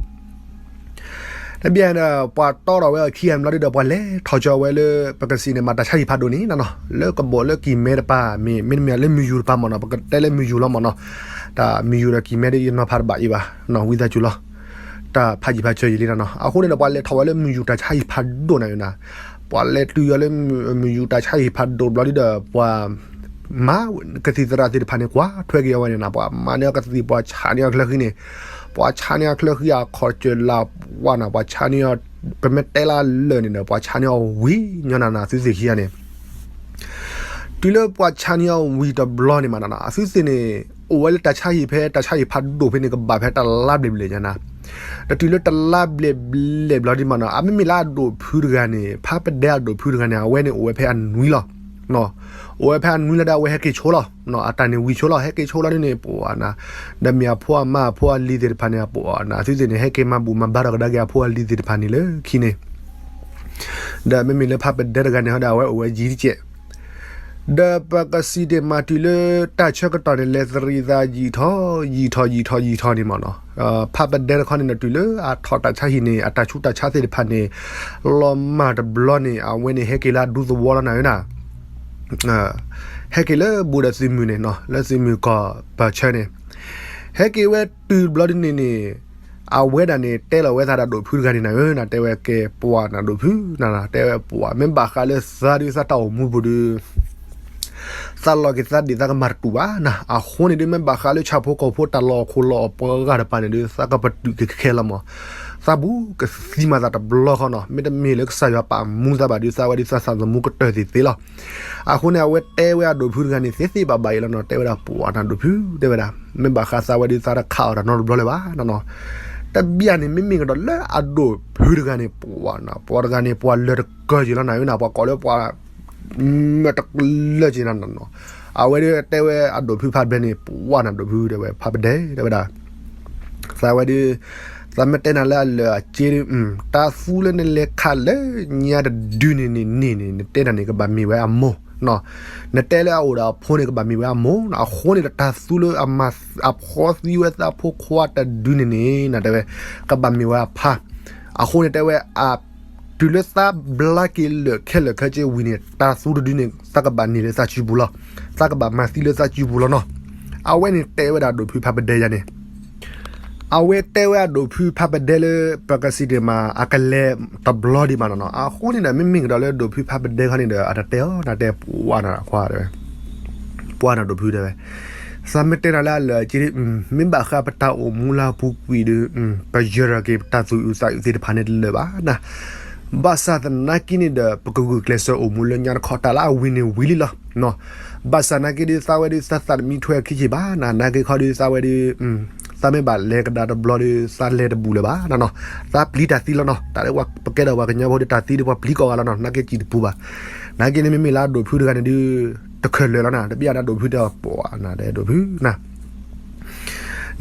တဘျီန့ၣ်ဒီး ပှၤတီထီၣ်ဝဲအခံဂၤမ့ၢ်လီၤဒုဒီး ပှၤလဲၤထီၣ်ကၢၤဝဲလၢ ပကစံးန့ၣ် မၤတၢ်ဆါဟံၣ်ဖးဒိၣ်န့ၣ်နၤနီၤ, လၢကဘီၣ်လၢကံၢ်မဲတပၤ မ့ၢ်မ့တမ့ၢ်လၢမုၢ်ယူၤတပၤမၢ်နီၤ, ပကတဲလၢမုၢ်ယူၤလီၤမၢ်နီၤ, တၢ်မုၢ်ယူၤဒီးကံၢ်မဲဒု ယနီၤဖးတဘၣ်အံၤဘၣ်နီၤ, ဝံသးစူၤလီၤ တၢ်ဖးယံၤဖးစၢၤယံၤလံနၤနီၤ, အဃိန့ၣ်ဒီး ပှၤလဲၤထီၣ်ဝဲလၢမုၢ်ယူၤတၢ်ဆါဟံၣ်ဖးဒိၣ်နၤနီၤ, ပှၤလဲၤတုၤယီၤလၢမုၢ်ယူၤတၢ်ဆါဟံၣ်ဖးဒိၣ်ဘျီဒုဒီး ပှၤ မၤကသံၣ်သရၣ်သ့ၣ်တဖၣ်န့ၣ် ကွၢ်ထွဲက့ၤအီၤဝဲန့ၣ်နၤ, ပှၤမၤန့ၢ်အီၤကသံၣ် ပှၤဆါန့ၢ်အီၤချၢဃံန့ၣ်, ပှၤဆါန့ၢ်အီၤချၢဃံအခီၣ်စၢၢ်လၢပှၤနၤ, ပှၤဆါန့ၢ်အီၤ ပမ့ၢ်တဲလၢလၢာ်န့ၣ်ဒီး ပှၤဆါန့ၢ်အီၤဝံၤညီနၤနီၤ အသုသ့ၣ်ခံဂၤန့ၣ် တုၤလၢပှၤဆါန့ၢ်အီၤဝံၤတဘျီန့ၣ်မးနၤနီၤ, အသုသ့ၣ်န့ၣ် အိၣ်ဝဲလၢတၢ်ဆါဟံၣ်ဖဲ တၢ်ဆါဟံၣ်ဖးဒိၣ်ဖဲန့ၣ် ကဘၣ်ဖဲတလါဘျဲၣ်ဘျဲၣ်ညါနၤ, ဒီးတုၤလၢတလါဘျဲၣ်ဘျဲၣ်ဘျီဒုမးနီၤ, အမ့မ့ၢ်လၢအဒိၣ်ဖုတဂၤန့ၣ် ဖးပဒဲအဒိၣ်ဖုတဂၤန့ၣ် အဝဲန့ၣ်အိၣ်ဝဲဖဲအနွံလီၤ အိၣ်ဝဲဖဲအနွံလီၤဒီး အဝဲဟဲက့ၤဆိလီၤ, အတၢ်န့ၣ်ဝံၤဆိလီၤ ဟဲက့ၤဆိလီၤဒ်န့ၣ် ပှၤနၤ, ဒီးမ့ၢ်အဖိအမါအဖိအလံၤသ့ၣ်တဖၣ်န့ၣ် ပှၤနၤ အသုသ့ၣ်န့ၣ် ဟဲက့ၤမၤဘူၣ်မၤဘါထီၣ်ကဒါက့ၤအဖိအလံၤသ့ၣ်တဖၣ်န့ၣ်လၢခံန့ၣ်, ဒီးမ့မ့ၢ်လၢဖးပဒဲတဂၤန့ၣ်ဟီဒီး အဝဲအိၣ်ဝဲယံၤတကဲး ဒီးပကစံးဒၣ်မးတုၤလၢတၢ်ဆၢကတီၢ်န့ၣ် လဲၤသရံးသးယံာ်ထီၣ် ယံာ်ထီၣ်ယံာ်ထီၣ်ယံာ်ထီၣ်န့ၣ်မးနီၤ, ဖးပဒဲတခီန့ၣ်ဒီး တုၤလၢအထီၣ်တၢ်ဆါဟံၣ်န့ၣ် အတၢ်ဆူးတၢ်ဆါသ့ၣ်တဖၣ်န့ၣ် လီၤမၢ်တဘျီန့ၣ် အဝဲန့ၣ်ဟဲက့ၤလၢအဒူသဝီလီၤနၤဧၢနၤ, ဟဲက့ၤလၢဘူးဒီးသုးမုၢ်န့ၣ်နီၤ လၢသုးမုၢ်ကီၢ်ပၢၢ်ဆၢန့ၣ်, ဟဲက့ၤဝဲတုၤတဘျီဒ်န့ၣ်န့ၣ် အဝဲဒၣ်န့ၣ် တဲလီၤဝဲသးဒီးဒိၣ်ဖုတဂၤန့ၣ်နၤဧၢ နၤတဲဝဲကဲပှၤနၤဒိၣ်ဖုနၤ တဲဝဲပှၤ မ့ၢ်ဘၣ်ဃးလၢသးဒုးသးတၢ်အိၣ်မူပူၤဒုး သးလီၤက့ၤသးဒံးသးကမၤတတူၢ်ဘၣ်နၤ, အဃိန့ၣ်ဒုး မ့ၢ်ဘၣ်ဃးလၢဆၣ်ဖိကီၢ်ဖိတၢ်လီၢ်ခိၣ်လီၢ်အပှၤဂၤတပၤန့ၣ်ဒုး သးကပတုာ်က့ၤခဲလီၤမး, သးဘူးကသံမးသးတဘျီဃီနီၤ, မ့တမ့ၢ်လၢကစၢ်ယွၤပာ်မူသးဘၣ်ဒုး သးဝဲဒုးသးသးသမူကတၢၢ်သ့ၣ်သ့ၣ်လီၤ. အဃိန့ၣ် အဝဲတဲဝဲအဒိၣ်ဖုတဂၤန့ၣ် သ့သ့ဘၣ်ဘၣ်အံၤလီၤနီၤ, တဲဝဲဒၣ်ပှၤနၤဒိၣ်ဖု တဲဝဲဒၣ် မ့ၢ်ဘၣ်ဃးသးဝဲဒုးသးတခးအီၤတၢ်နီတဘျီလၢၤဘၣ်နီၤနီၤ, တဘျီန့ၣ်မ့မ့ၢ်ကဒီးလၢအဒိၣ်ဖုတဂၤန့ၣ် ပှၤနၤ ပှၤတဂၤန့ၣ် ပှၤလၢာ်တကၢၢ်က့ၤလီၤနၤဧၢနၤ, ပှၤကိးလၢပှၤ မ့ၢ်တကလၢာ်က့ၤနၤနီၤနီၤ, အဝဲဒုးတဲဝဲအဒိၣ်ဖုဖးပဒဲန့ၣ် ပှၤနၤဒိၣ်ဖုတဲဝဲ ဖးပဒဲတဲဝဲဒၣ် သးဝဲဒုး သးမ့ၢ်တဲနၤလၢအလၢာ်အက့ဒီး တၢ်သူလၢနလဲၤခးလၢညါတဒုန့ၣ်န့ၣ်န့ၣ်န့ၣ် နတဲနၤန့ၣ် ကဘၣ်မ့ၢ်ဝဲအမိၢ်, နတဲလၢအအိၣ်ဒီးအဖိန့ၣ် ကဘၣ်မ့ၢ်ဝဲအမိၢ်နီၤ. အဃိန့ၣ်ဒီး တၢ်သူလၢအမၤအဖှီသံဝဲသးဖိခွါတဒုန့ၣ်န့ၣ် တဲဝဲ ကဘၣ်မ့ၢ်ဝဲအဖါ. အဃိန့ၣ်တဲဝဲ တုၤလၢသးဘျါက့ၤလၢာ်ခဲလၢာ်ခဲဆ့ဝံၤန့ၣ် တၢ်သူတဒုန့ၣ် သးကဘၣ်န့ၢ်လၢသးစုပူၤလီၤ. သးကဘၣ်မၤသံလၢသးစုပူၤလီၤနီၤ. အဝဲန့ၣ်တဲဝဲဒၣ်ဒိၣ်ဖုဖးပဒဲယၤန့ၣ် အဝဲတဲဝဲအဒိၣ်ဖုဖးပဒဲလၢ ပကစံးဒ်မး အကလဲၤတဘျီဒံးမးနီၤနီၤ. အဃိန့ၣ်ဒီး မ့မ့ၢ်ကဒီးလၢဒိၣ်ဖုဖးပဒဲခီန့ၣ်ဒီး အတတဲအီၤ နတဲပှၤနၤခွါတဲဝဲ ပှၤနၤဒိၣ်ဖုတဲဝဲ သးမ့ၢ်တဲနၤလၢအလၢာ်အက့ဒီး မ့ၢ်ဘၣ်ဃးပတၢ်အိၣ်မူလၢအပူၤကွံာ်ဒီး ပယၢၤထီၣ်က့ၤပတၢ်သူၣ်အုးသးအုးသ့ၣ်တဖၣ်န့ၣ်တလၢာ်ဘၣ်နၤ. ဘၣ်ဆၣ်သနာ်က့န့ၣ်ဒီး ပကဂုာ်ကျဲးစၢးအိၣ်မူလၢညါတခီ တၢ်လၢအဝံၤန့ၣ်ဝံၤလံလီၤ. ဘၣ်ဆၣ်သနာ်က့ဒီး သးဝဲဒီးသးသးတမံထွဲခံက့ဘၣ်နၤ, နာ်က့ခီဒီးသးဝဲဒီး သးမ့ၢ်ဘၣ်လဲၤကဒါတဘျီဒီး သးလဲၤတဘူးလၢၤဘၣ်နၤနီၤ. သးပျံၤတၢ်သံလီၤနီၤ. တၢ်လၢပကဲဒီးပှၤကညီဖိဒီး တၢ်သံဒီးပှၤပျံၤကိးဂၤလီၤနီၤ, နာ်က့စံၣ်တပူၤဘၣ်. နာ်က့န့ၣ် မ့မ့ၢ်လၢအဒိၣ်ဖုတဂၤန့ၣ်ဒီး တခဲလၢာ်လီၤနၤ. တဘၣ်နၤဒိၣ်ဖုတဲပှၤနၤဒဲဒိၣ်ဖုနၤ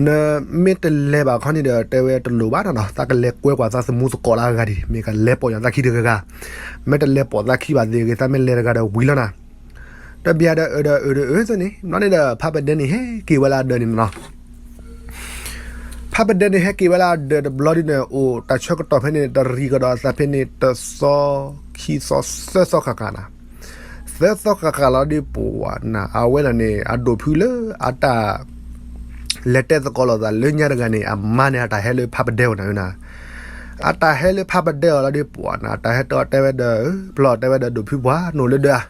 နမ့ၢ်တလဲၤဘၣ်ခီန့ၣ်ဒီး တဲဝဲတလိၣ်ဘၣ်နၤနီၤ, သးကလဲၤကွဲကွၢ်သးသမူသကိးလၢအဂၤဒံး, မ့ၢ်ကလဲၤပိာ်ယၤသးခံတဂၤဂၤ, မ့ၢ်တလဲၤပိာ်သးခံဘၣ်သ့ၣ်ဂ့ၤ သးမ့ၢ်လဲၤတဂၤဒီးဝံၤလီၤနၤ. တဘျီဒီးအၢဒီးအၢဒီးအၢသ့ၣ်န့ၣ် ဘျီန့ၣ်ဒီး ဖးပဒဲန့ၣ်ဟဲက့ၤဝဲလၢအဒၢးန့ၣ်နၤနီၤ. ဖးပဒဲန့ၣ်ဟဲက့ၤဝဲလၢအဒၢးတဘျီဒ်န့ၣ် အိၣ်တၢ်ဆၢကတီၢ်ဖဲန့ၣ် တရံးကဒီးအသးဖဲန့ၣ် တသီ ခံသီ သၢသီဃၣ်ဃၣ်နၤ. သၢသီဃၣ်ဃၣ်လီၤဒီး ပှၤနၤ အဝဲဒၣ်န့ၣ် အဒိၣ်ဖုလၢအတၢ် လဲၤတဲသကိးလိာ်သးလၢညါတဂၤန့ၣ် အမါန့ၣ် အတၢ်ဟဲလၢဖးပဒဲအီၤနၤဝဲနၤ. အတၢ်ဟဲလၢဖးပဒဲအီၤလီၤဒီး ပှၤနၤ တၢ်ဟဲတဲအီၤတဲဝဲဒီး ဘျီတဲဝဲဒီး ဒိၣ်ဖုပှၤ နအိၣ်လၢဒၢးဧါ.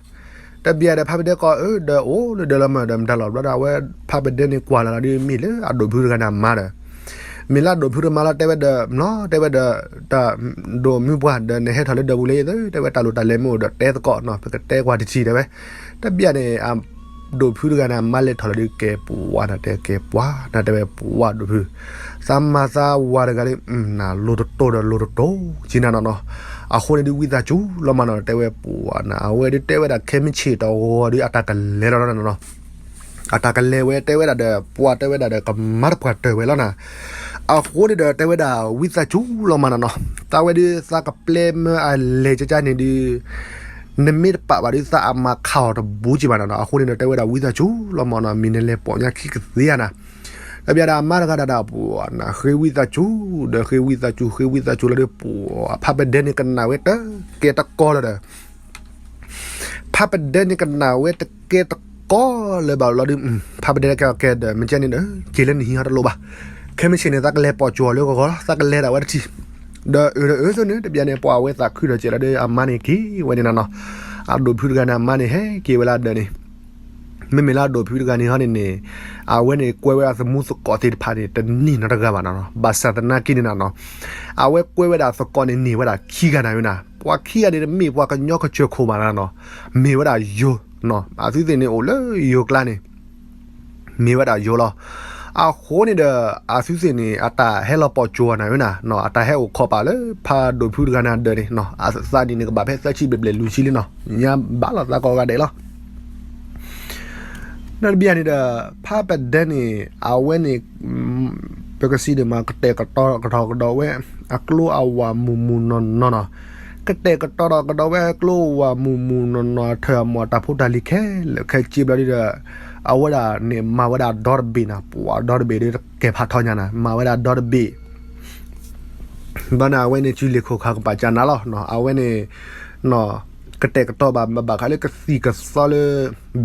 တဘျီဒီး ဖးပဒဲကိးအၢဒီး အိၣ်လၢဒၢးလီၤမၢ်ဒီး မတၤလီၤ. ဘျီဒီး အဝဲဖးပဒဲန့ၣ်ကွၢ်လီၤလီၤဒီး မ့ၢ်လၢအဒိၣ်ဖုတဂၤန့ၣ်အမါဒီး မ့ၢ်လၢအဒိၣ်ဖုတမါလီၤ တဲဝဲဒီး မၢ် တဲဝဲဒီး တၢ်ဒိၣ်မုၢ်ပှၢ်ဒီး နဟဲထီၣ်လၢဒၢးပူၤလံသ့ၣ် တဲဝဲ တၢ်လိၣ်တၢ်လဲၤမ့ၢ်အိၣ်ဒီးတဲသကိးနီၤ ပကတဲကွၢ်တထံၣ်တဲဝဲ. တဘျီန့ၣ် အဒိၣ်ဖုတဂၤန့ၣ် အမါလဲၤထီၣ်လီၤဒီး ကဲပှၤနၤ တဲကဲပှၤနၤ တဲဝဲ ပှၤဒိၣ်ဖု သးမၤသးဝၤတဂၤလၢ နၤလိၤတတိၤဒီးလိၤတတိၤ က့နၤနီၤနီၤ. အဃိန့ၣ်ဒုးဝံသးစူၤလီၤမးနီၤ တဲဝဲပှၤနၤ အဝဲဒုးတဲဝဲဒၣ်ခဲမုၢ်ဆ့ၣ်တဂီၤဒီး အတၢ်ကလဲၤလီၤနီၤနီၤ. အတၢ်ကလဲၤဝဲတဲဝဲဒၣ်ဒီး ပှၤတဲဝဲဒၣ်ဒီး ကမၤတပှၢ်တၢၢ်ဝဲလီၤနၤ. အဃိန့ၣ်ဒီး တဲဝဲဒၣ်ဝံသးစူၤလီၤမးနီၤနီၤ. သးဝဲဒုးသးကပျဲမၢအလဲၤကကါန့ၣ်ဒုး နမ့ၢ်တပာ်ဘၣ်ဒုး သးအမၤခးအီၤတဘူးက့ဘၣ်နီၤနီၤ. အဃိန့ၣ်ဒီး တဲဝဲဒၣ်ဝံသးစူၤလီၤမးနီၤ မ့ၢ်နလဲၤပိာ်ညါခံကသ့ဧါနၤ. တဘျီဒီး အမါတဂၤဒၣ်ဒီး ပှၤနၤ ဃ့ဝံသးစူၤ ဒီးဃ့ဝံသးစူၤ ဃ့ဝံသးစူၤလီၤဒီး ပှၤဖးပဒဲန့ၣ် ကနၣ်ဝဲတကဲတကီလၢၤဒီး ဖးပဒဲန့ၣ်ကနၣ်ဝဲတကဲတကီလၢၤဘၣ်လီၤဒီး ဖးပဒဲကဲအီၤကဲဒီး မ့ၢ်ကဲန့ၣ်ဒီး က့ၤလၢနဟံးဟီတလိၣ်ဘၣ်. ခဲမုၢ်ဆ့ၣ်န့ၣ် သးကလဲၤပိာ်ကၠီၤလၢဂီၤဂီၤလီၤ သးကလဲၤဒၣ်ဝဲတထံၣ်. ဒီးအၢဒီးအၢသ့ၣ်န့ၣ် တဘျီန့ၣ် ပှၤအဝဲသးခုထီၣ်စဲးလီၤဒီး အမါန့ၣ်က့ၤဝဲန့ၣ်နၤနီၤ. အဒိၣ်ဖုတဂၤန့ၣ် အမါန့ၣ်ဟဲက့ၤဝဲလၢအဒၢးန့ၣ် မ့မ့ၢ်လၢအဒိၣ်ဖုတဂၤန့ၣ်ဟီန့ၣ်န့ၣ် အဝဲန့ၣ်ကွဲဝဲဒၣ်သမူသကိးသ့ၣ်တဖၣ်န့ၣ် တန့ၢ်နီတဂၤဘၣ်နၤနီၤ. ဘၣ်ဆၣ်သနာ်က့န့ၣ်နၤနီၤ အဝဲကွဲဝဲဒၣ်သကိးန့ၣ်န့ၢ်ဝဲဒၣ်ခံဂၤနၤဝဲနၤ. ပှၤခံဂၤန့ၣ် တမ့ၢ်ပှၤကညီကစၢၢ်ခိၣ်ဘၣ်နၤနီၤ. မ့ၢ်ဝဲဒၣ်ယိၤနီၤ. အသုသ့ၣ်န့ၣ်အိၣ်လၢယိၤကျါန့ၣ် မ့ၢ်ဝဲဒၣ်ယိၤလီၤ. အဃိန့ၣ်ဒီး အသုသ့ၣ်န့ၣ် အတၢ်ဟဲလီၤပိာ်ကၠိအီၤနၤဝဲနၤနီၤ. အတၢ်ဟဲအိၣ်ခိးပာ်လၢဖးဒိၣ်ဖုတဂၤန့ၣ်အဒၢးန့ၣ်နီၤ. အသးနံၣ်န့ၣ်ကဘၣ်ဖဲသၢဆံဘျဲၣ်ဘျဲၣ်လွံၢ်ဆံလံနီၤ. ညါဘၣ်လီၤသးကိးဂၤဒဲးလီၤ. ဒီးတဘျီန့ၣ်ဒီး ဖးပဒဲန့ၣ် အဝဲန့ၣ် ပကစံးဒ်မး ကတဲာ်ကတီၤကဒီးကဒီးဝဲ အကျိအဝၢ်မုၢ်မုၢ်နီၢ်နီၢ်နီၤ. ကတဲာ်ကတီၤဒီးကဒီးဝဲအကျိအဝၢ်မုၢ်မုၢ်နီၢ်နီၢ် အထၢၣ်အမီၢ်တၢ်ဖိတၢ်လံၤခဲလၢာ်ခဲဆ့ဘျီဒီး အဝဲဒၣ်န့ၣ်မၤဝဲဒၣ်ဒီတဘ့ၣ်နၤ. ပှၤဒီတဘ့ၣ်ဒီးတကဲဖးထီညါနၤ. မၤဝဲဒၣ်ဒီတဘ့ၣ် ဘၣ်န့ၣ် အဝဲန့ၣ် စုလ့ၣ်ခိၣ်ခါကပာ်ကၢ်နၤလီၤ. အဝဲန့ၣ် ကတဲာ်ကတီၤဘၣ် ဘၣ်ဃးလၢကသံၣ်ကသီလၢ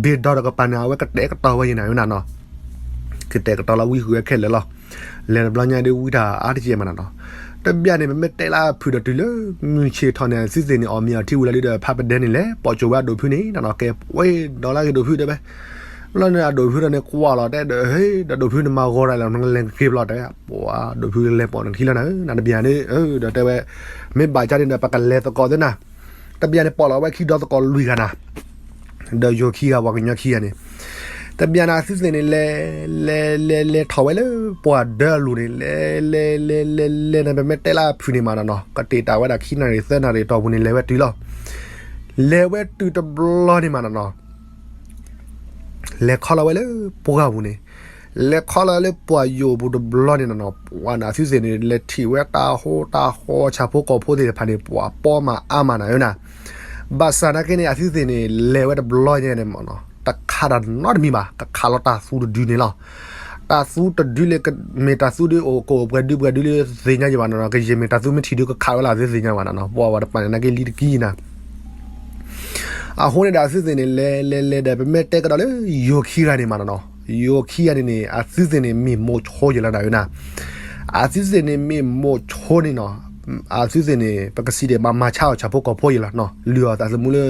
ဘ့ၣ်ဒီတကပၤန့ၣ် အဝဲကတဲာ်ကတီၤဝဲယံၤနၤဝဲနၤနီၤ. ကတဲာ်ကတီၤလီၤဝံဃုာ်ဝဲခဲလၢာ်လီၤ. လဲၤတဘျီညါဒုးဝံတၢ်အါတက့ၢ်မးနၤနီၤ. တဘျီန့ၣ် ပမ့ၢ်တဲလၢဖုၣ်ဒီးတုၤလၢ မုၢ်ဆ့ၣ်ထီၣ်န့ၣ် အသုသ့ၣ်န့ၣ် အီၣ်မ့ၤအီထံဝံၤလီၤဒုးဒီး ဖးပဒဲန့ၣ်လဲၤပိာ်ကၠိဝဲအဒိၣ်ဖုန့ၣ်နၤနီၤ. ကဲပှဲၤဒီးလၢအဂ့ၤဒိၣ်ဖုတဲဝဲ လီၤန့ၣ် အဒိၣ်ဖုဒီးန့ၣ်ကွၢ်လီၤတဲဒီး ဟ့ၣ် ဒီးဒိၣ်ဖုန့ၣ်မၤဂီၤတၢ်လီၤ နလဲၤက့ၤဘျီတဲဝဲ ပှၤဒိၣ်ဖုလဲၤပိာ်နခံလီၤနၤ နတဘျီန့ၣ် ဒီးတဲဝဲ မ့ၢ်ဘၣ်ကၢ်န့ၣ်ဒီး ပကလဲၤသကိးသ့နၤ. တဘျီန့ၣ် ပိာ်လီၤဝဲခံဒီသကိးလွံၢ်ဂၤနၤ ဒီးယိၤခံဂၤ ပှၤကညီခံဂၤန့ၣ် တဘျီန့ၣ် အသုသ့ၣ်န့ၣ် လဲၤ လဲၤ လဲၤ လဲၤထီၣ်ဝဲလၢပှၢ်ဒၢအလိၤန့ၣ် လဲၤ လဲၤ လဲၤ လဲၤ လဲၤန့ၣ် ပမ့ၢ်တဲလၢအဖုၣ်န့ၣ်မးနၤနီၤ ကတ့ၢ်တၢ်ဝဲဒၣ်ခံနၣ်ရံၣ်သၢနၣ်ရံၣ်တီၢ်ပူၤန့ၣ် လဲၤဝဲတုၤလီၤ. လဲၤဝဲတုၤတဘျီန့ၣ်မးနၤနီၤ လဲၤခီလီၤဝဲလၢပှၢ်ပူၤန့ၣ် လဲၤခီလီၤလၢပှၢ်ယိာ်ပူၤတဘျီန့ၣ်နီၤ, ပှၤန့ၣ် အသုသ့ၣ်န့ၣ် လဲၤထံၣ်ဝဲတၢ်ဟိတၢ်ဃီဆၣ်ဖိကီၢ်ဖိသ့ၣ်တဖၣ်န့ၣ် ပှၤပီမးအါမးနၤဧၢနၤ. ဘၣ်ဆၣ်နာ်က့န့ၣ် အသုသ့ၣ်န့ၣ် လဲၤဝဲတဘျီညါန့ၣ်မ့ၢ်နီၤ, တခးတၢ်နီတမံၤဘၣ်, ကခးလီၤတၢ်သူတဒုန့ၣ်လီၤ. တၢ်သူတဒုလၢ မ့ၢ်တၢ်သူဒုအိၣ်ကအိၣ်ပှဲၤဒုပှဲၤဒုလၢသ့ၣ်ညါယံၤဘၣ်နီၤ, ကယဲၢ်မ့ၢ်တၢ်သူမ့ၢ်ထံၣ်ဒုကခးဝဲလီၤ သုသ့ၣ်ညါဘၣ်နီၤ, ပှၤဝဲတပၤန့ၣ် နာ်က့လံတကံနၤ အဃိန့ၣ်ဒီး အသုသ့ၣ်န့ၣ် လဲၤလဲၤလဲၤဒီး ပမ့ၢ်တဲကဒီးလၢ ယိၤခံဂၤန့ၣ်မ့ၢ်နီၤ, ယိၤခံဂၤန့ၣ်န့ၣ် အသုသ့ၣ်န့ၣ် မ့ၢ်မိၢ်ဆိယံၤလီၤနၤဧၢနၤ. အသုသ့ၣ်န့ၣ် မ့ၢ်မိၢ်ဆိန့ၣ်နီၤ, အသုသ့ၣ်န့ၣ် ပကစံးဒဲးမၤမၤဆါအီၣ်ဆၣ်ဖိကီၢ်ဖိယံၤလီၤနီၤ, လုၢ်အီၣ်သးသမူလၢ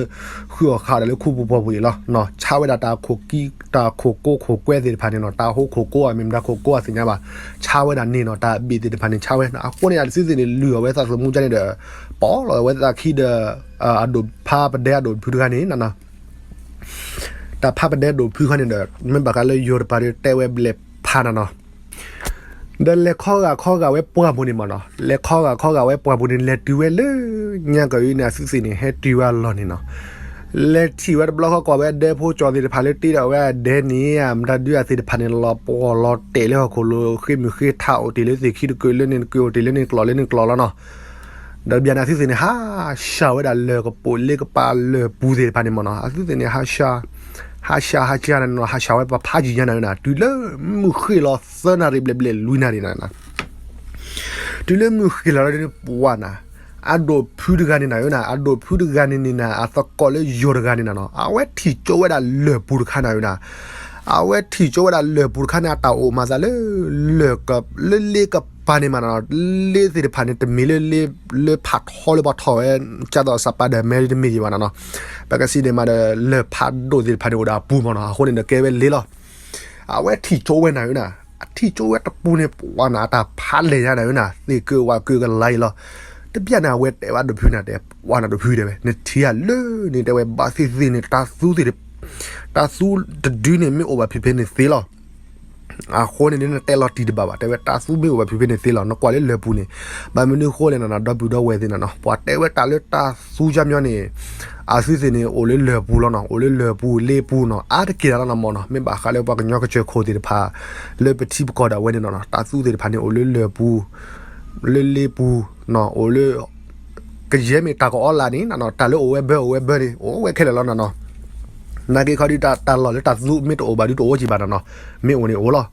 ဃုအီၣ်ဃုအီဒီးလၢခူပူၤပှီၤပူၤယံၤလီၤ, ဆါဝဲဒၣ်တၢ်ခိၣ်ကံ တၢ်ခိၣ်ကိခိၣ်ကွဲသ့ၣ်တဖၣ်န့ၣ်နီၤ, တၢ်ဟိခိၣ်ကိဧါ မ့ၢ်မတၤခိၣ်ကိဧါသ့ၣ်ညါဘၣ်, ဆါဝဲဒၣ်န့ၣ်နီၤ, တၢ်ဘ့ၣ်သ့ၣ်တဖၣ်န့ၣ်ဆါဝဲ, အဃိန့ၣ် အသုသ့ၣ်န့ၣ် လုၢ်အီၣ်ဝဲသးသမူကါန့ၣ်ဒီး ပီၣ်လီၤဝဲသးခံဒီး အဒိၣ်ဖါပဒဲအဒိၣ်ဖုတဂၤန့ၣ်နီၤ တၢ်ဖါပဒဲဒိၣ်ဖုခီန့ၣ်ဒီး မ့ၢ်ဘၣ်ဃးလၢယိၤတပၤဒီးတဲဝဲဘျဲၣ်ဖးနၤနီၤ, ဒီးလဲၤခီဂာ်ခီဂာ်ဝဲပှၢ်ပူၤန့ၣ်မ့ၢ်နီၤ, လဲၤခီဂာ်ခီဂာ်ဝဲပှၢ်ပူၤန့ၣ် လဲၤတုၤဝဲလၢ ညါကီၤအံၤန့ၣ် အသုသ့ၣ်န့ၣ် ဟဲတုၤဝဲအလီၢ်န့ၣ်နီၤ, လဲၤထံၣ်ဝဲတဘျီဃီ ကွၢ်ဝဲဒဲဖိကၠီၤသ့ၣ်တဖၣ်လၢတ့ဒီးဝဲအဒဲန့ၣ် မတၤဒုအသ့ၣ်တဖၣ်န့ၣ် လီၤပှီၢ်လီၤတဲာ်လၢဟီၣ်ခိၣ်လိၤ ဃ့ၢ်မုၢ်ဃ့ၢ်ထးအိၣ်တ့ၢ်လၢသ့ၣ်ခံတကုာ်လၢန့ၣ်တကုာ် အိၣ်တ့ၢ်လၢန့ၣ်ကျီၢ်လၢန့ၣ်ကျီၢ်လီၤနီၤ ဒီးတဘျီန့ၣ် အသုသ့ၣ်န့ၣ် ဟးဆှးဝဲဒၣ်လၢၢ်ကပိာ်လ့ကပၤလၢၢ်ပူၤသ့ၣ်တဖၣ်န့ၣ်မ့ၢ်နီၤ, အသုသ့ၣ်န့ၣ် ဟးဆှး ဟးဆှးဟးဆှးန့ၣ်နီၤ, ဟးဆှးဝဲပှၤဖးယံာ်ညါနၤဧၢနၤ, တုၤလၢမုၢ်ဃ့ၢ်လီၤသၢနၣ်ရံၣ်ဘျဲၣ်ဘျဲၣ်လွံၢ်နၣ်ရံၣ်နၤ, တုၤလၢမုၢ်ဃ့ၢ်လီၤလၢပှၢ်နၤ, အဒိၣ်ဖုတဂၤန့ၣ်နၤဧၢနၤ, အဒိၣ်ဖုတဂၤန့ၣ်န့ၣ်နၤ အသကိးလၢယိၤတဂၤန့ၣ်နၤနီၤ, အဝဲထံၣ်ကၠိဝဲဒၣ်လၢၢ်ပူၤတခါနၤဧၢနၤ အဝဲထံၣ်ကၠိဝဲဒၣ်လၢၢ်ပူၤတခါန့ၣ် အတၢ်အိၣ်မၤသးလၢ လၢၢ်က လၢလ့ကပၤန့ၣ်မးနီၤ, လ့သ့ၣ်တဖၣ်န့ၣ် တမ့ၢ်လၢလ့ လၢဖးထီလၢပှၤထီၣ်ဝဲ ကၢ်သိးစးပၤဒီးမဲတမ့ၢ်ယံၤဘၣ်နၤနီၤ, ပကစံးန့ၣ်မးဒီး လၢၢ်ဖးဒိၣ်သ့ၣ်တဖၣ်န့ၣ်အိၣ်ဒီးအပူၤမးနီၤ, အဃိန့ၣ်ဒီးကဲဝဲလ့လီၤ. အဝဲထံၣ်ကၠိဝဲနၤဧၢနၤ, အထံၣ်ကၠိဝဲတပူၤန့ၣ် ပှၤနၤအတၢ်ဖးလဲၢ်ညါနၤဧၢနၤ, သ့ၣ်ကၢဝးကၢကလါအံၤလီၤ. တဘျီန့ၣ် အဝဲတဲဝဲဒိၣ်ဖုနၤတဲ ပှၤနၤဒိၣ်ဖုတဲဝဲ နထံၣ်ဧါလၢန့ၣ်တဲဝဲ ဘၣ်သ့ၣ်သ့ၣ်န့ၣ် တၢ်သူသ့ၣ် တၢ်သူတဒုန့ၣ် မ့ၢ်အိၣ်ဘၣ်ဖံးဖဲန့ၣ်သ့လီၤ. အဃိန့ၣ် နတဲလီၤတံၢ်တဘၣ်ဘၣ် တဲဝဲ တၢ်သူမ့ၢ်အိၣ်ဘၣ်ဖံးဖဲန့ၣ်သ့လီၤ. နကွၢ်လၢလၢၢ်ပူၤန့ၣ် ဘၣ်မနုၤဃိလဲၣ်နၤနီၤ ဒီပုၢ်ဒီဝဲၢ်သ့ၣ်နၤနီၤ ပှၤတဲဝဲတၢ်လၢတၢ်သူကါမညီန့ၣ် အသုသ့ၣ်န့ၣ် အိၣ်လၢလၢၢ်ပူၤလီၤနီၤ အိၣ်လၢလၢၢ်ပူၤလ့ပူၤနီၤ အါတက့ၢ်လီၤနီၤမ့ၢ်နီၤ မ့ၢ်ဘၣ်ဃးလၢပှၤကညီကစၢၢ်ခိၣ်သ့ၣ်တဖၣ် လၢပထံပကီၢ်ဒၣ်ဝဲန့ၣ်နီၤ တၢ်သူသ့ၣ်တဖၣ်န့ၣ် အိၣ်လၢလၢၢ်ပူၤ လၢလ့ပူၤနီၤ အိၣ်လၢ ကယဲၢ်မ့ၢ်တၢ်ကအီလၢ်န့ၣ်နီၤ တၢ်လၢအိၣ်ဝဲဘၢအိၣ်ဝဲဘၢန့ၣ် အိၣ်ဝဲခဲလၢာ်လီၤနီၤနီၤ နာ်က့ခီဒုးတၢ်လီၢ်လၢတၢ်သူမ့ၢ်တအိၣ်ဘၣ်ဒုးတအိၣ်က့ၤဘၣ်နီၤနီၤ မ့ၢ်အိၣ်န့ၣ်အိၣ်လီၤ.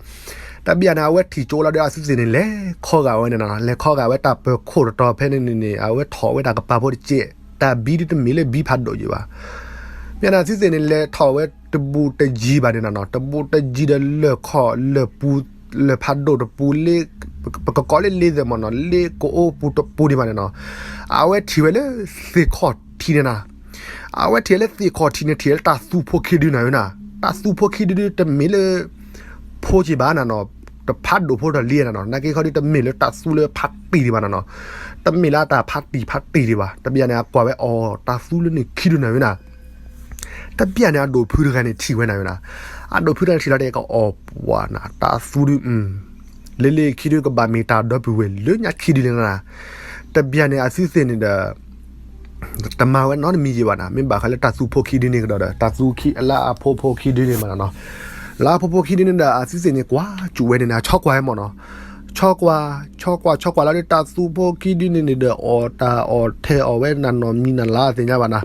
တဘျီန့ၣ် အဝဲထံၣ်ကၠိလီၤဒီးအသုသ့ၣ်န့ၣ် လဲၤခီဂာ်ဝဲန့ၣ်နီၤ လဲၤခီဂာ်ဝဲတၢ်ပၢၤခိၣ်တတီၤဖဲန့ၣ်န့ၣ် အဝဲထီၣ်ဝဲတၢ်ကပၤဖိတစဲး တၢ်ဘံဒုးတမ့ၢ်လၢဘံဖးဒိၣ်ယံၤဘၣ် မ့ၢ်န့ၣ် အသုသ့ၣ်န့ၣ် လဲၤထီၣ်ဝဲတဘူးတယံၤဘၣ်န့ၣ်နီၤနီၤ တဘူးတယံၤဒီးလၢၢ်ခီၣ်လၢၢ်ပူၤ လၢၢ်ဖးဒိၣ်တပူၤလၢ ပကကိးလၢလ့သ့ၣ်မ့ၢ်နီၤ လ့ကအိပူၤတပူၤဒံးဘၣ်န့ၣ်နီၤ အဝဲထံၣ်ဝဲလၢသ့ၣ်ခီၣ်ထံးန့ၣ်နီၤ အဝဲထံၣ်လၢသ့ၣ်ခီၣ်ထံးန့ၣ် ထံၣ်လၢတၢ်သူဖိခံဒုန့ၣ်ဧၢနီၤ တၢ်သူဖိခံဒုဒုးတမ့ၢ်လၢ ဖိက့ၤဘၣ်န့ၣ်နီၤ တဖးဒိၣ်ဖိတၢ်လံန့ၣ်နီၤ နာ်က့ခီဒုးတမ့ၢ်လၢတၢ်သူလၢဖးတံၢ်ဒံးဘၣ်န့ၣ်နီၤ တမ့ၢ်လၢအတၢ်ဖးတံၢ်ဖးတံၢ်ဒံးဘၣ် တဘျီန့ၣ် အကွၢ်ဝဲအီၤ တၢ်သူလၢန့ၣ်ခံဒုန့ၣ်ဧၢနီၤ တဘျီန့ၣ် အဒိၣ်ဖုတဂၤန့ၣ်ထံၣ်ဝဲန့ၣ်ဝဲဒၣ် အဒိၣ်ဖုတဂၤန့ၣ်ထံၣ်လီၤဒီး ကအီၣ်ပှၤန့ၣ် တၢ်သူဒု လၢလ့ခံဒုကဘၣ်မ့ၢ်တၢ်ဒီပုၢ်ဝဲၢ်လၢညါခံဒုန့ၣ်နၤ တဘျီန့ၣ် အသုသ့ၣ်န့ၣ်ဒီး တမၤဝဲနီတမံၤယံၤဘၣ်နၤ မ့ၢ်ဘၣ်ဃးလၢတၢ်သူဖိခံဒုန့ၣ်ကဒီးဒီး တၢ်သူခံလၢအဖိဖိခံဒုန့ၣ်မ့ၢ်နီၤ လၢအဖိဖိခံဒုန့ၣ်ဒီး အသုသ့ၣ်န့ၣ် ကွၢ်စူၣ်ဝဲန့ၣ်နၤ ဆီကွၢ်ဝဲမ့ၢ်နီၤ ဆီကွၢ် ဆီကွၢ် ဆီကွၢ်လီၤဒီး တၢ်သူဖိခံဒုန့ၣ်န့ၣ်ဒီး အီၣ်တၢ်အီၣ်ထဲအီၣ်ဝဲနၤနီၢ်မံၤနၤလါသ့ၣ်ညါဘၣ်နၤ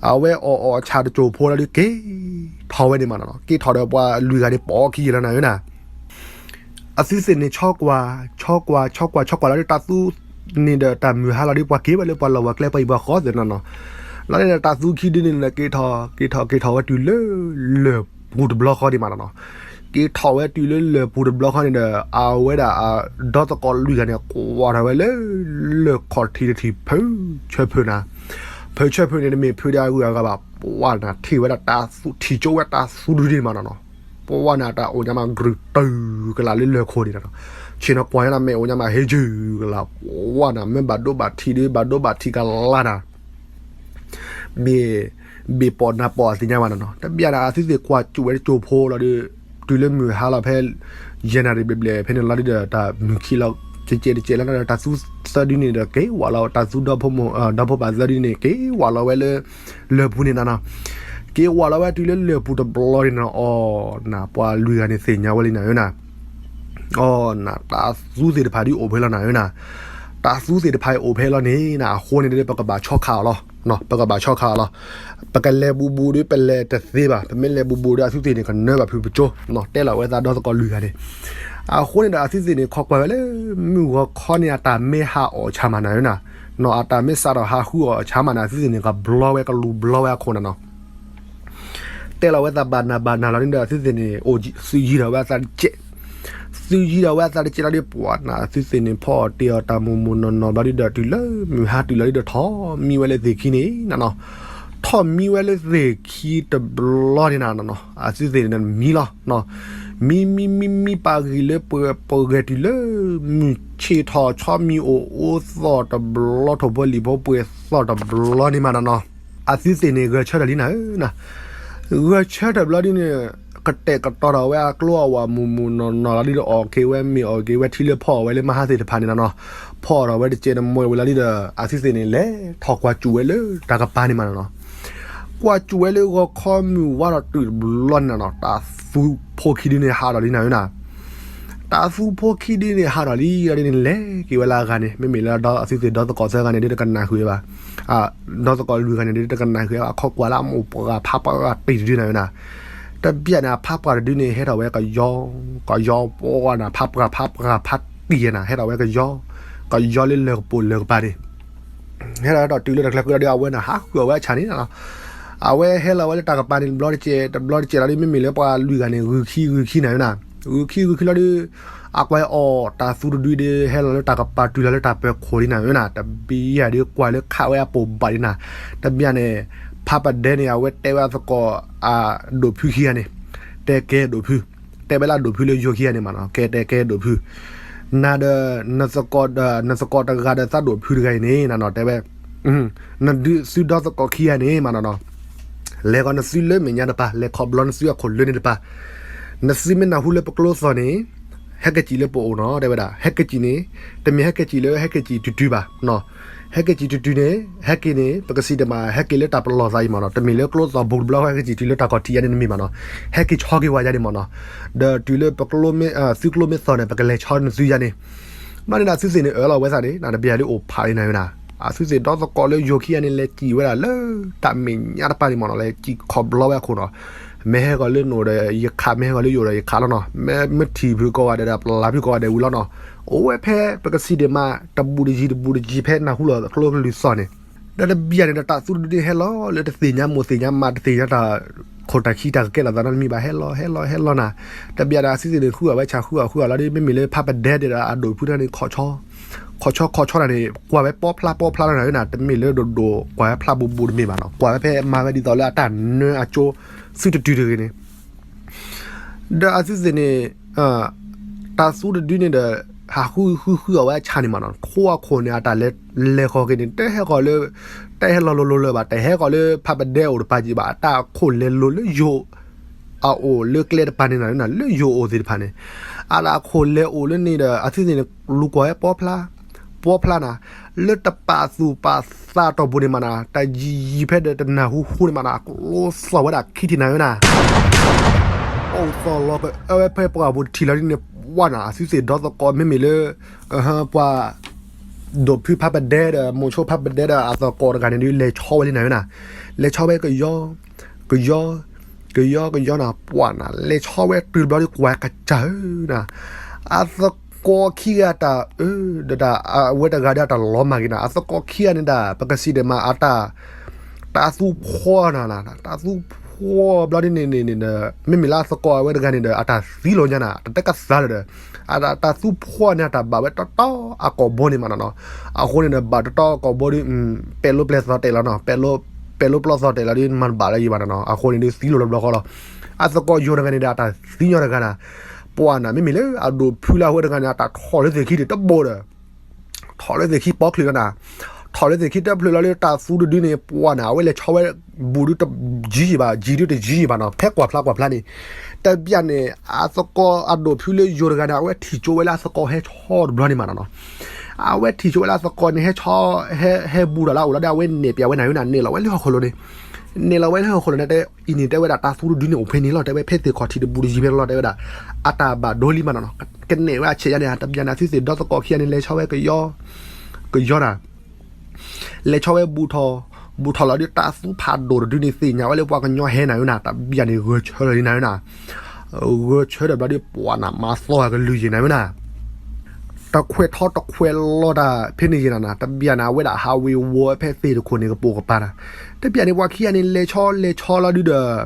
အဝဲအီၣ်အီၣ်ဆၣ်တစိၢ်ဖိလီၤဒီး က့ၤထီၣ်ဝဲန့ၣ်မ့ၢ်နီၤ က့ၤထီၣ်ဒီးပှၤလွံၢ်ဂၤန့ၣ် ပိာ်ခံယံာ်လီၤနၤဧၢနၤ အသုသ့ၣ်န့ၣ် ဆီကွၢ် ဆီကွၢ် ဆီကွၢ် ဆီကွၢ်လီၤဒီး တၢ်သူန့ၣ်ဒီး တၢ်မုၢ်ဟါလီၤဒီး ပှၤက့ၤဝဲလၢပှၤလီၢ်ဝၤကျဲ ပှၤအံၤပှၤဃီသ့ၣ်နီၤနီၤ လီၤန့ၣ်ဒီး တၢ်သူခံဒုန့ၣ်ဒီး က့ၤထီၣ် က့ၤထီၣ် က့ၤထီၣ်ဝဲတုၤလၢ လၢၢ်ပူၤတဘျီဃီဒံးမးနီၤနီၤ က့ၤထီၣ်ဝဲတုၤလၢလၢၢ်ပူၤတဘျီဃီန့ၣ်ဒီး အဝဲဒၣ်အဒီသကိးလွံၢ်ဂၤန့ၣ် ကွၢ်ထီၣ်ဝဲလၢ လၢၢ်ခီၣ်ထံးတထံး ဖုးဆၢဖုးနၤ ဖုးဆၢဖုးန့ၣ် တမ့ၢ်ဖုးဒီးအဂုၤအဂၤဘၣ် ပှၤနၤထံၣ်ဝဲဒၣ်တၢ်သူ ထံၣ်ကၠိဝဲတၢ်သူဒုဒံးမးနီၤနီၤ ပဝဲန့ၣ် တၢ်အိၣ်ညါမး ကြုာ်တုၤကလးလၢလၢၢ်ခိၣ်ဒံးနီၤနီၤ ဆ့ၣ်နီၤကွၢ်ညါန့ၣ် မ့ၢ်အိၣ်ညါမး ဟ့ၣ်ကၠုကလး ပဝဲန့ၣ် မ့ၢ်ဘၣ်ဒိဘၣ်ထံးဒီး ဘၣ်ဒိဘၣ်ထံးကလးနၤ ဘ့ၣ် ဘ့ၣ်ပိာ်နၤပိာ်အသ့ၣ်ညါဘၣ်နီၤနီၤ တဘျီန့ၣ် အသုသ့ၣ်ကွၢ်စူၣ်ဝဲတစိၢ်ဖိလီၤဒီး တုၤလၢမုၢ်ဟါလီၤဖဲ ယဲၢ်နၣ်ရံၣ်ဘျဲၣ်ဘျဲၣ် ဖဲန့ၣ်လီၤဒုဒီး တၢ်မုၢ်ခံလီၤ ကဲးကဲးတကဲးလီၤဒီး တၢ်သူသၢဒုန့ၣ်ဒီး က့ၤဝးလီၤ တၢ်သူဒီဖိမိၢ် ဒီဖိပၢ်သၢဒုန့ၣ် က့ၤဝးလီၤဝဲလၢ လၢၢ်ပူၤန့ၣ်နီၤနီၤ က့ၤဝးလီၤဝဲတုၤလၢလၢၢ်ပူၤတဘျီန့ၣ်နၤ အီၤနၤ ပှၤလွံၢ်ဂၤန့ၣ်သ့ၣ်ညါဝဲလံနၤဧၢနၤ, အီၤနၤ တၢ်သူသ့ၣ်တဖၣ်ဒ်အိၣ်ဖဲလီၤနၤဧၢနၤ, တၢ်သူသ့ၣ်တဖၣ်အံၤအိၣ်ဖဲလီၤန့ၣ်နၤ အဃိန့ၣ်ဒီး ပကဘၣ်ဆီခးအီၤလီၤ, ပကဘၣ်ဆီခးအီၤလီၤ. ပကလဲၤဘူးဘူးဒီး ပလဲၤတသ့ဘၣ်, ပမ့ၢ်လဲၤဘူးဘူးဒီး အသုသ့ၣ်န့ၣ် ကနၢဘၣ်ဖုပကၠိ, တဲလီၤဝဲသးဒီသကိးလွံၢ်ဂၤန့ၣ် အဃိန့ၣ်ဒီး အသုသ့ၣ်န့ၣ် ခိးကွၢ်ဝဲလၢ မုၢ်ဂီၤခီန့ၣ် အတၢ်မ့ၢ်ဟးအီၣ်ဆါမးနၤဧၢနၤ, နီၢ် အတၢ်မ့ၢ်စးထီၣ်ဟးဃုအီၣ်ဆါမးန့ၣ် အသုသ့ၣ်န့ၣ် ကဘျီဝဲ ကလူၤဘျီဝဲအခိၣ်နၤနီၢ် တဲလီၤဝဲသးဘၣ်နၤဘၣ်နၤလီၤန့ၣ်ဒီး အသုသ့ၣ်န့ၣ် အိၣ်သုယံၤထီၣ်ဝဲအသးတကဲး, သုယံၤထီၣ်ဝဲအသးတကဲးလီၤဒီး ပှၤနၤ အသုသ့ၣ်န့ၣ် ဖီအီၣ်တ့ၢ်အီၣ်တၢ်မူးမူးနီၢ်နီၢ်ဘျီဒုး ဒီးတုၤလၢမုၢ်ဟါတုၤလီၤဒုးဒီး ထီၣ်မံဝဲလၢသ့ၣ်ခံန့ၣ်နၤနီၢ်, ထီၣ်မံဝဲလၢသ့ၣ်ခံတဘျီန့ၣ်နၤနီၢ် အသုသ့ၣ်န့ၣ်မံလီၤ, မံမံမံမံပာ်ဂံၢ်လၢပှဲၤပှဲၤဂဲၤတုၤလၢ မုၢ်ဆ့ၣ်ထီၣ်ဆီမံၤအိၣ်အိၣ်သီၣ်တဘျီ ထိၣ်ဖိလံၣ်ဖိပှဲၤသီၣ်တဘျီန့ၣ်မးနီၢ်နီၢ်, အသုသ့ၣ်န့ၣ် ဂဲၤဆၢထၢၣ်လံနၤဧၢနၤ, ဂဲၤဆၢထၢၣ်ဘျီဒုးန့ၣ် ကတဲာ်ကတီၤထီၣ်ဝဲအကျိအဝၤမူးမူးနီၢ်နီၢ်လီၤဒုးဒီး အီၣ်က့ၤဝဲမ့ၤအီၣ်က့ၤဝဲထံလၢဖီအီၣ်ဝဲလၢမဟါသ့ၣ်တဖၣ်န့ၣ်နၤနီၢ်, ဖီအီၣ်ထီၣ်ဝဲတကဲးတမှဲဝဲလီၤဒုးဒီး အသုသ့ၣ်န့ၣ် လဲၤထီၣ်ကွၢ်စူၣ်ဝဲလၢတၢ်ကပၤန့ၣ်မးနီၢ်နီၢ် ကွၢ်စူၣ်ဝဲလၢဂီၤခီမုၢ်ဝါထီၣ်တုၤတဘျီန့ၣ်နၤနီၢ် တၢ်သူဖိခံဒုန့ၣ်ဟးထီၣ်လံနၤဧၢနၤ, တၢ်သူဖိခံဒုန့ၣ်ဟးထီၣ်လံလီၤဒုးန့ၣ် လဲၤက့ၤဝဲလၢအဂၤန့ၣ် မ့မ့ၢ်လၢအသုသ့ၣ်ဒီသကိးသၢဂၤန့ၣ်ဒုး တကနၣ်ဃုာ်ဘၣ်, ဒီသကိးလွံၢ်ဂၤန့ၣ်ဒုး တကနၣ်ဃုာ်ဘၣ် ခီကွၢ်လၢအမိၢ်ပှၢ်ဖးပှၢ်တံၢ်တဒုနၤဧၢနၤ, တဘျီန့ၣ် အဖးပှၢ်တဒုန့ၣ် ဟဲထီၣ်ဝဲကယီ ကယီပှၤနၤ ဖးပှၢ်ဖးပှၢ်ဖးတံၢ်နၤ ဟဲထီၣ်ဝဲကယီ ကယီလၢလၢၢ်ကပိာ်လၢၢ်ကပၤန့ၣ် ဟဲထီၣ်ဟဲထီၣ်တုၤလၢတၢ်ချၢဃုာ်လီၤဒီး အဝဲန့ၣ် ဟးဃုာ်အီၣ်ဝဲအဆၣ်န့ၣ်နၤနီၢ်, အဝဲဟဲလီၤဝဲလၢတၢ်ကပၤန့ၣ် တဘျီတကဲး တဘျီတကဲးလီၤဒုး မ့မ့ၢ်လၢပှၤလွံၢ်ဂၤန့ၣ် ဂုာ်ခံဂုာ်ခံနၤဧၢနၤ, ဂုာ်ခံဂုာ်ခံလီၤဒုး အကွၢ်အီၣ်တၢ်သူတဒုဒီး ဟဲလီၤလၢတၢ်ကပၤတုၤလီၤလၢတၢ်ပၢၤခိၣ်လံနၤဧၢနၤ, တဘျီယၤဒုးကွၢ်လၢခးဝဲအပိာ်ဘၣ်လံနၤ, တဘျီန့ၣ် ဖးပဒဲန့ၣ် အဝဲတဲဝဲအသကိး အဒိၣ်ဖုခံဂၤန့ၣ် တဲကဲဒိၣ်ဖု တဲဝဲလၢအဒိၣ်ဖုလၢယိၤခံဂၤန့ၣ်မးနီၢ် ကဲတဲကဲဒိၣ်ဖု နၤဒီး နသကိးတဂၤဒီးသးဒိၣ်ဖုတဂၤအံၤန့ၣ် နနီၢ်တဲဝဲ နသုဒီသကိးခံဂၤန့ၣ်မးနီၢ်နီၢ် လဲၤဃီၤနသုလၢမဲာ်ညါတပၤ လဲၤခီဘျီနသုအခိၣ်လၢန့ၣ်တပၤ, နသုမ့ၢ်နၢ်ဟူလၢပကျိသီၣ်န့ၣ် ဟဲက့ၤစံၣ်လၢပအိၣ်နီၢ် တဲဝဲဒၣ် ဟဲက့ၤစံၣ်န့ၣ် တမ့ၢ်ဟဲက့ၤစံၣ်လၢဟဲက့ၤစံၣ်တုၤတုၤဘၣ်နီၢ်, ဟဲက့ၤစံၣ်တုၤတုၤန့ၣ် ဟဲက့ၤန့ၣ် ပကစံးဒၣ်မး ဟဲက့ၤလၢတၢ်ပလီၢ်သးအံၤမးနီၢ် တမ့ၢ်လၢကျိသီၣ်ဘူးတဘျီ ဟဲက့ၤစံၣ်တုၤလၢတၢ်ခီၣ်ထံးယါန့ၣ်တမ့ၢ်ဘၣ်နီၢ်, ဟဲက့ၤဆီက့ၤဝဲယါန့ၣ်မးနီၢ်, ဒီးတုၤလၢပကျိမ့ၢ် သုကျိမ့ၢ်သီၣ်န့ၣ် ပကလဲၤဆီနသုယါန့ၣ် ဘျီန့ၣ်ဒီးအသုသ့ၣ်န့ၣ် အၢၣ်လီၤဝဲသးန့ၣ် နတဘၣ်ယၤဒုးအိၣ်ဖးလံနၤဝဲနၤ, အသုသ့ၣ်ဒီသကိးလၢယိၤခံဂၤန့ၣ် လဲၤစံၣ်ဝဲဒၣ်လၢတၢ်မဲာ်ညါတပၤန့ၣ်မးနီၢ် လဲၤစံၣ်ခီဘျီဝဲအခိၣ်နီၢ်, မ့ၢ်ဟဲဃီၤလၢနအိၣ်ဒီးယခး မ့ၢ်ဟဲဃီၤလၢယအိၣ်ဒီးယခးလီၤနီၢ်, မ့ၢ်ထံၣ်ဖုကိးဂၤဒဲးဒီး ပျၢ်ဖုကိးဂၤဒဲးဝံၤလီၤနီၢ်, အိၣ်ဝဲဖဲပကစံးဒၣ်မး တဘူးတယံၤတဘူးတယံၤ ဖဲနၢ်ဟူလီၤကျိကလုၢ်သီၣ်န့ၣ် ဒီးတဘျီန့ၣ်ဒီးတၢ်သူတဒုန့ၣ်ဟဲလီၤလၢတသ့ၣ်ညါမိၢ်သ့ၣ်ညါမး တသ့ၣ်ညါတၢ်ခိၣ်တၢ်ခံတၢ်ကကဲထီၣ်သးနီတမံၤဘၣ် ဟဲလီၤဟဲလီၤဟဲလီၤနၤ, တဘျီဒီးအသုသ့ၣ်န့ၣ် ဃုအီၣ်ဝဲဆၣ်ဃုအီၣ်ဃုအီၣ်လီၤဒီး မ့မ့ၢ်လၢဖးပဒဲဒီးအဒိၣ်ဖုတဂၤန့ၣ် ခီၣ်ဆီ ခီၣ်ဆီခီၣ်ဆီတၢ်န့ၣ် ကွၢ်ဝဲပီဖျါပီဖျါလီၤနၤဧၢနၤ တမ့ၢ်လၢဒိၣ်ဒိၣ် ကွၢ်ဝဲဖျါဘူးဘူးတမ့ၢ်ဘၣ်နီၢ် ကွၢ်ဝဲဖဲမၤဝဲဒ်သိးလၢအတၢ်နၢအကၠိ သုတတုၤတဂ့ၤန့ၣ် ဒီးအသုသ့ၣ်န့ၣ် တၢ်သူတဒုန့ၣ်ဒီး ဟးဃုဃုဃုအီၣ်ဝဲအဆၣ်န့ၣ်မးနီၢ် ခိအခိၣ်န့ၣ် အတၢ်လဲၤလဲၤဃီၤက့ၤန့ၣ် တဟဲဃီၤလၢ တဟဲလီၤလိၤလိၤလၢၤဘၣ် တဟဲဃီၤလၢဖးပဒဲအိၣ်တပၤက့ၤဘၣ် အတၢ်အခိၣ်လဲၤလိၤလၢယိၤ အအိၣ်လၢကျဲတပၤန့ၣ်နၤ လၢယိၤအိၣ်သ့ၣ်တဖၣ်န့ၣ် အတၢ်အခိၣ်လဲၤအိၣ်လၢန့ၣ်ဒီး အသုသ့ၣ်န့ၣ် လူၤကွၢ်ဝဲပီဖျါ ပီဖျါနၤ လၢတပာ်သူၣ်ပာ်သးတီၢ်ပူၤန့ၣ်မးနၤ တၢ်ယံာ်ယံာ်ဖဲဒီးတနၢ်ဟူဟူန့ၣ်မးနၤ ကျိသီၣ်ဝဲဒၣ်ခံထံၣ်နၤဝဲနၤ အိၣ်သီၣ်လီၤကအၢဝဲဖဲပှၢ်ပူၤထံၣ်လီၤဒ်န့ၣ် ပှၢ်နၤ အသုသ့ၣ်ဒီသကိး မ့မ့ၢ်လၢ ပှၤ ဒိၣ်ဖုဖးပဒဲဒီး မိၤဆိဖးပဒဲဒီး အသကိးတဂၤန့ၣ်ဒုး လဲၤဆီဝဲလံနၤဝဲနၤ လဲၤဆီဝဲကယီ ကယီ ကယီကယီနၤ ပှၢ်နၤ လဲၤဆီဝဲတုၤတဘျီဒုး ကွၢ်ကစၢ်ဧၢနၤ အသကိးခံဂၤတၢ်အၢ ဒီးတၢ်အဝဲတဂၤဒီးအတၢ်လီၤမၢ်က့ၤနၤ အသကိးခံဂၤန့ၣ်ဒၣ် ပကစံးဒၣ်မးအတၢ် တၢ်သူဖှီနၤ တၢ်သူဖှီဘျီဒ်န့ၣ်န့ၣ်ဒီး မ့မ့ၢ်လၢအသကိးအဝဲတဂၤန့ၣ်ဒီး အတၢ်သံလီၤညါနၤ တတဲကသးလၢၤဒီး အတၢ်သူဖှီန့ၣ် အတၢ်ဘၣ်ဝဲတီတီအကိာ်ဘိန့ၣ်မးနီၤနီၤ အဃိန့ၣ်ဒီး ဘၣ်တီတီအကိာ်ဘိဒီး ပဲာ်လိပျဲၢ်သီၣ်တဲာ်လီၤနီၤ ပဲာ်လိပျဲၢ်လိပျီသီၣ်တဲာ်လီၤဒီး မၤတဘၣ်လၢယံၤဘၣ်နီၤနီၤ အဃိန့ၣ်ဒီး သံလီၤလၢဘျီဃီလီၤ အသကိးယိၤတဂၤန့ၣ်ဒီး အတၢ်သံညီတဂၤနၤ ပှၢ်နၤ မ့မ့ၢ်လၢအဒိၣ်ဖုလၢအဝဲတဂၤန့ၣ် အတၢ်ထီၣ်လၢသ့ၣ်ခံတဘိဒီး ထီၣ်လၢသ့ၣ်ခံပီချုးလီၤနၤ ထီၣ်လၢသ့ၣ်ခံတဖျၢၣ်လီၤလၢတၢ်သူတဒုန့ၣ် ပှၢ်နၤ အဝဲလဲၤဆီဝဲ ဘူးဒုတယံၤယံၤဘၣ် ယံၤဒုတယံၤယံၤဘၣ်နီၤ ဖဲကွၢ်ဖျါကွၢ်ဖျါန့ၣ် တဘျီန့ၣ် အသကိးအဒိၣ်ဖုလၢယိၤတဂၤန့ၣ် အဝဲထံၣ်ကၠိဝဲလၢအသကိးဟဲဆီတဘျီန့ၣ်မးနီၤနီၤ အဝဲထံၣ်ကၠိဝဲလၢအသကိးန့ၣ် ဟဲဆီ ဟဲဘူးဒီးလၢအအိၣ်လီၤဒီး အဝဲနဲၣ်ပၠးဝဲနၤဝဲနၤ နဲၣ်လီၤဝဲလၢဟီၣ်ခိၣ်လိၤန့ၣ် နဲၣ်လီၤဝဲလၢဟီၣ်ခိၣ်လီၤန့ၣ် တဲအံၤန့ၣ် တဲဝဲဒၣ်တၢ်သူတဒုန့ၣ်အိၣ်ဖဲန့ၣ်လီၤ တဲဝဲဖဲသ့ၣ်ခီၣ်ထံးတဘူးတယံၤဖဲလီၤ တဲဝဲဒၣ် အတၢ်ဘၣ်ဒိလံမးနီၤနီၤ ကနဲၣ်ဝဲအဆဲးယါန့ၣ် တဘျီန့ၣ် သုသ့ၣ်ဒီသကိးခံဂၤန့ၣ် လဲၤဆီဝဲကယီ ကယီနၤ လဲၤဆီဝဲဘူးထီၣ် ဘူးထီၣ်လီၤဒုး တၢ်သူဖးဒိၣ်တဒုန့ၣ် သ့ၣ်ညါဝဲလၢပှၤကညီဟဲနၤဝဲနၤ တဘျီန့ၣ် ဂဲၤဆၢထၢၣ်လံနၤဝဲနၤ ဂဲၤဆၢထၢၣ်ဘျီဒုး ပှၤနၤမၤသီအကလုၢ်ယံၤနၤဝဲနၤ တခွဲးထီတခွဲးလီၤတၢ်ဖဲန့ၣ်ယံၤနၤနၤ တဘျီန့ၣ် အဝဲဒၣ်ဟးဝ့ၤဝီၤဖဲသ့ၣ်တခိၣ်န့ၣ် ကပိာ်ကပၤနၤ တဘျီန့ၣ် ပှၤခံဂၤန့ၣ် လဲၤဆီလဲၤဆီလီၤဒုးဒီး ထံၣ်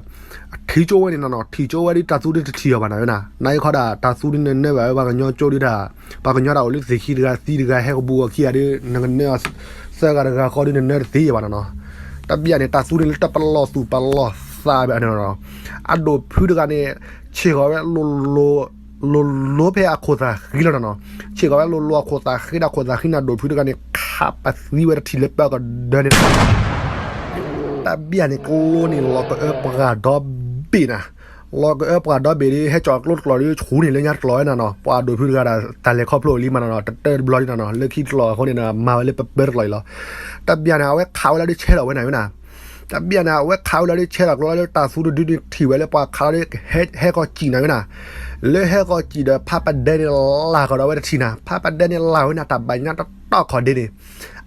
ကၠိဝဲန့ၣ်နီၤနီၤ ထံၣ်ကၠိဝဲဒုး တၢ်သူဒုးတထံၣ်အီၤဘၣ်နၤဝဲနၤ နာ်က့ခီဒၣ် တၢ်သူဒုးနနၢဘၣ်ဝဲပှၤကညီကၠိဒုးတၢ် ပှၤကညီတၢ်အိၣ်လၢသ့ၣ်ခံတဂၤသံတဂၤ ဟဲကဘူးအီၤခံဂၤဒုး နကနၢအီၤသၢဂၤတဂၤဃီဒုး နနၢတသ့ဘၣ်နီၤနီၤ တဘျီန့ၣ် တၢ်သူန့ၣ်လၢတပလီၢ်သူၣ်ပလီၢ်သးဘၣ်နီၤနီၤ အဒိၣ်ဖုတဂၤန့ၣ် ဆ့ၣ်ဃီၤဝဲလိၤလိၤ လိၤလိၤဖဲအခိၣ်သးဃံလီၤနီၤနီၤ ဆ့ၣ်ဃီၤဝဲလိၤလိၤအခိၣ်သးဃံဒီးအခိၣ်သးဃံန့ၣ် အဒိၣ်ဖုတဂၤန့ၣ် ခးပသံဝဲတထံၣ်လၢပၢကဒၢန့ၣ် တဘျီန့ၣ် ကျိန့ၣ်လီၤကအၢပှၤဒီဘ့ၣ်နၤ လီၤကအၢပှၤဒီဘ့ၣ်ဒုး ဟဲကၠီၤကျိတကျိာ်ဒုး ဆူန့ၣ်လၢညါတကျိာ်ဝဲနၤနီၤ ပှၤအဒိၣ်ဖုတဂၤဒီး တၢ်လဲၤခီဖျိလံမးနီၤနီၤ တတၢၢ်တဘျီလံနီၤနီၤ လၢခံတကျိာ်အဃိန့ၣ် မၤဝဲလၢပပၢတကျိာ်အံၤလီၤ တဘျီန့ၣ် အဝဲခးဝဲလီၤဒုးဆဲးထီၣ်ဝဲနၤဝဲနၤ တဘျီန့ၣ် အဝဲခးဝဲလီၤဒုးဆဲးထီၣ်ကျိလီၤဒုး တၢ်သူတဒုန့ၣ်ထံၣ်ဝဲလၢပှၤခးလီၤဒုး ဟဲကီၢ်စံၣ်နၤဝဲနၤ လၢဟဲကီၢ်စံၣ်ဒီး ဖးပဒဲန့ၣ်လၢ်ကဒီးဝဲတထံၣ်နၤ ဖးပဒဲန့ၣ်လၢ်ဝဲနၤ တၢ်ဘၣ်ညါတတီၢ်ခီၣ်ဒ့န့ၣ်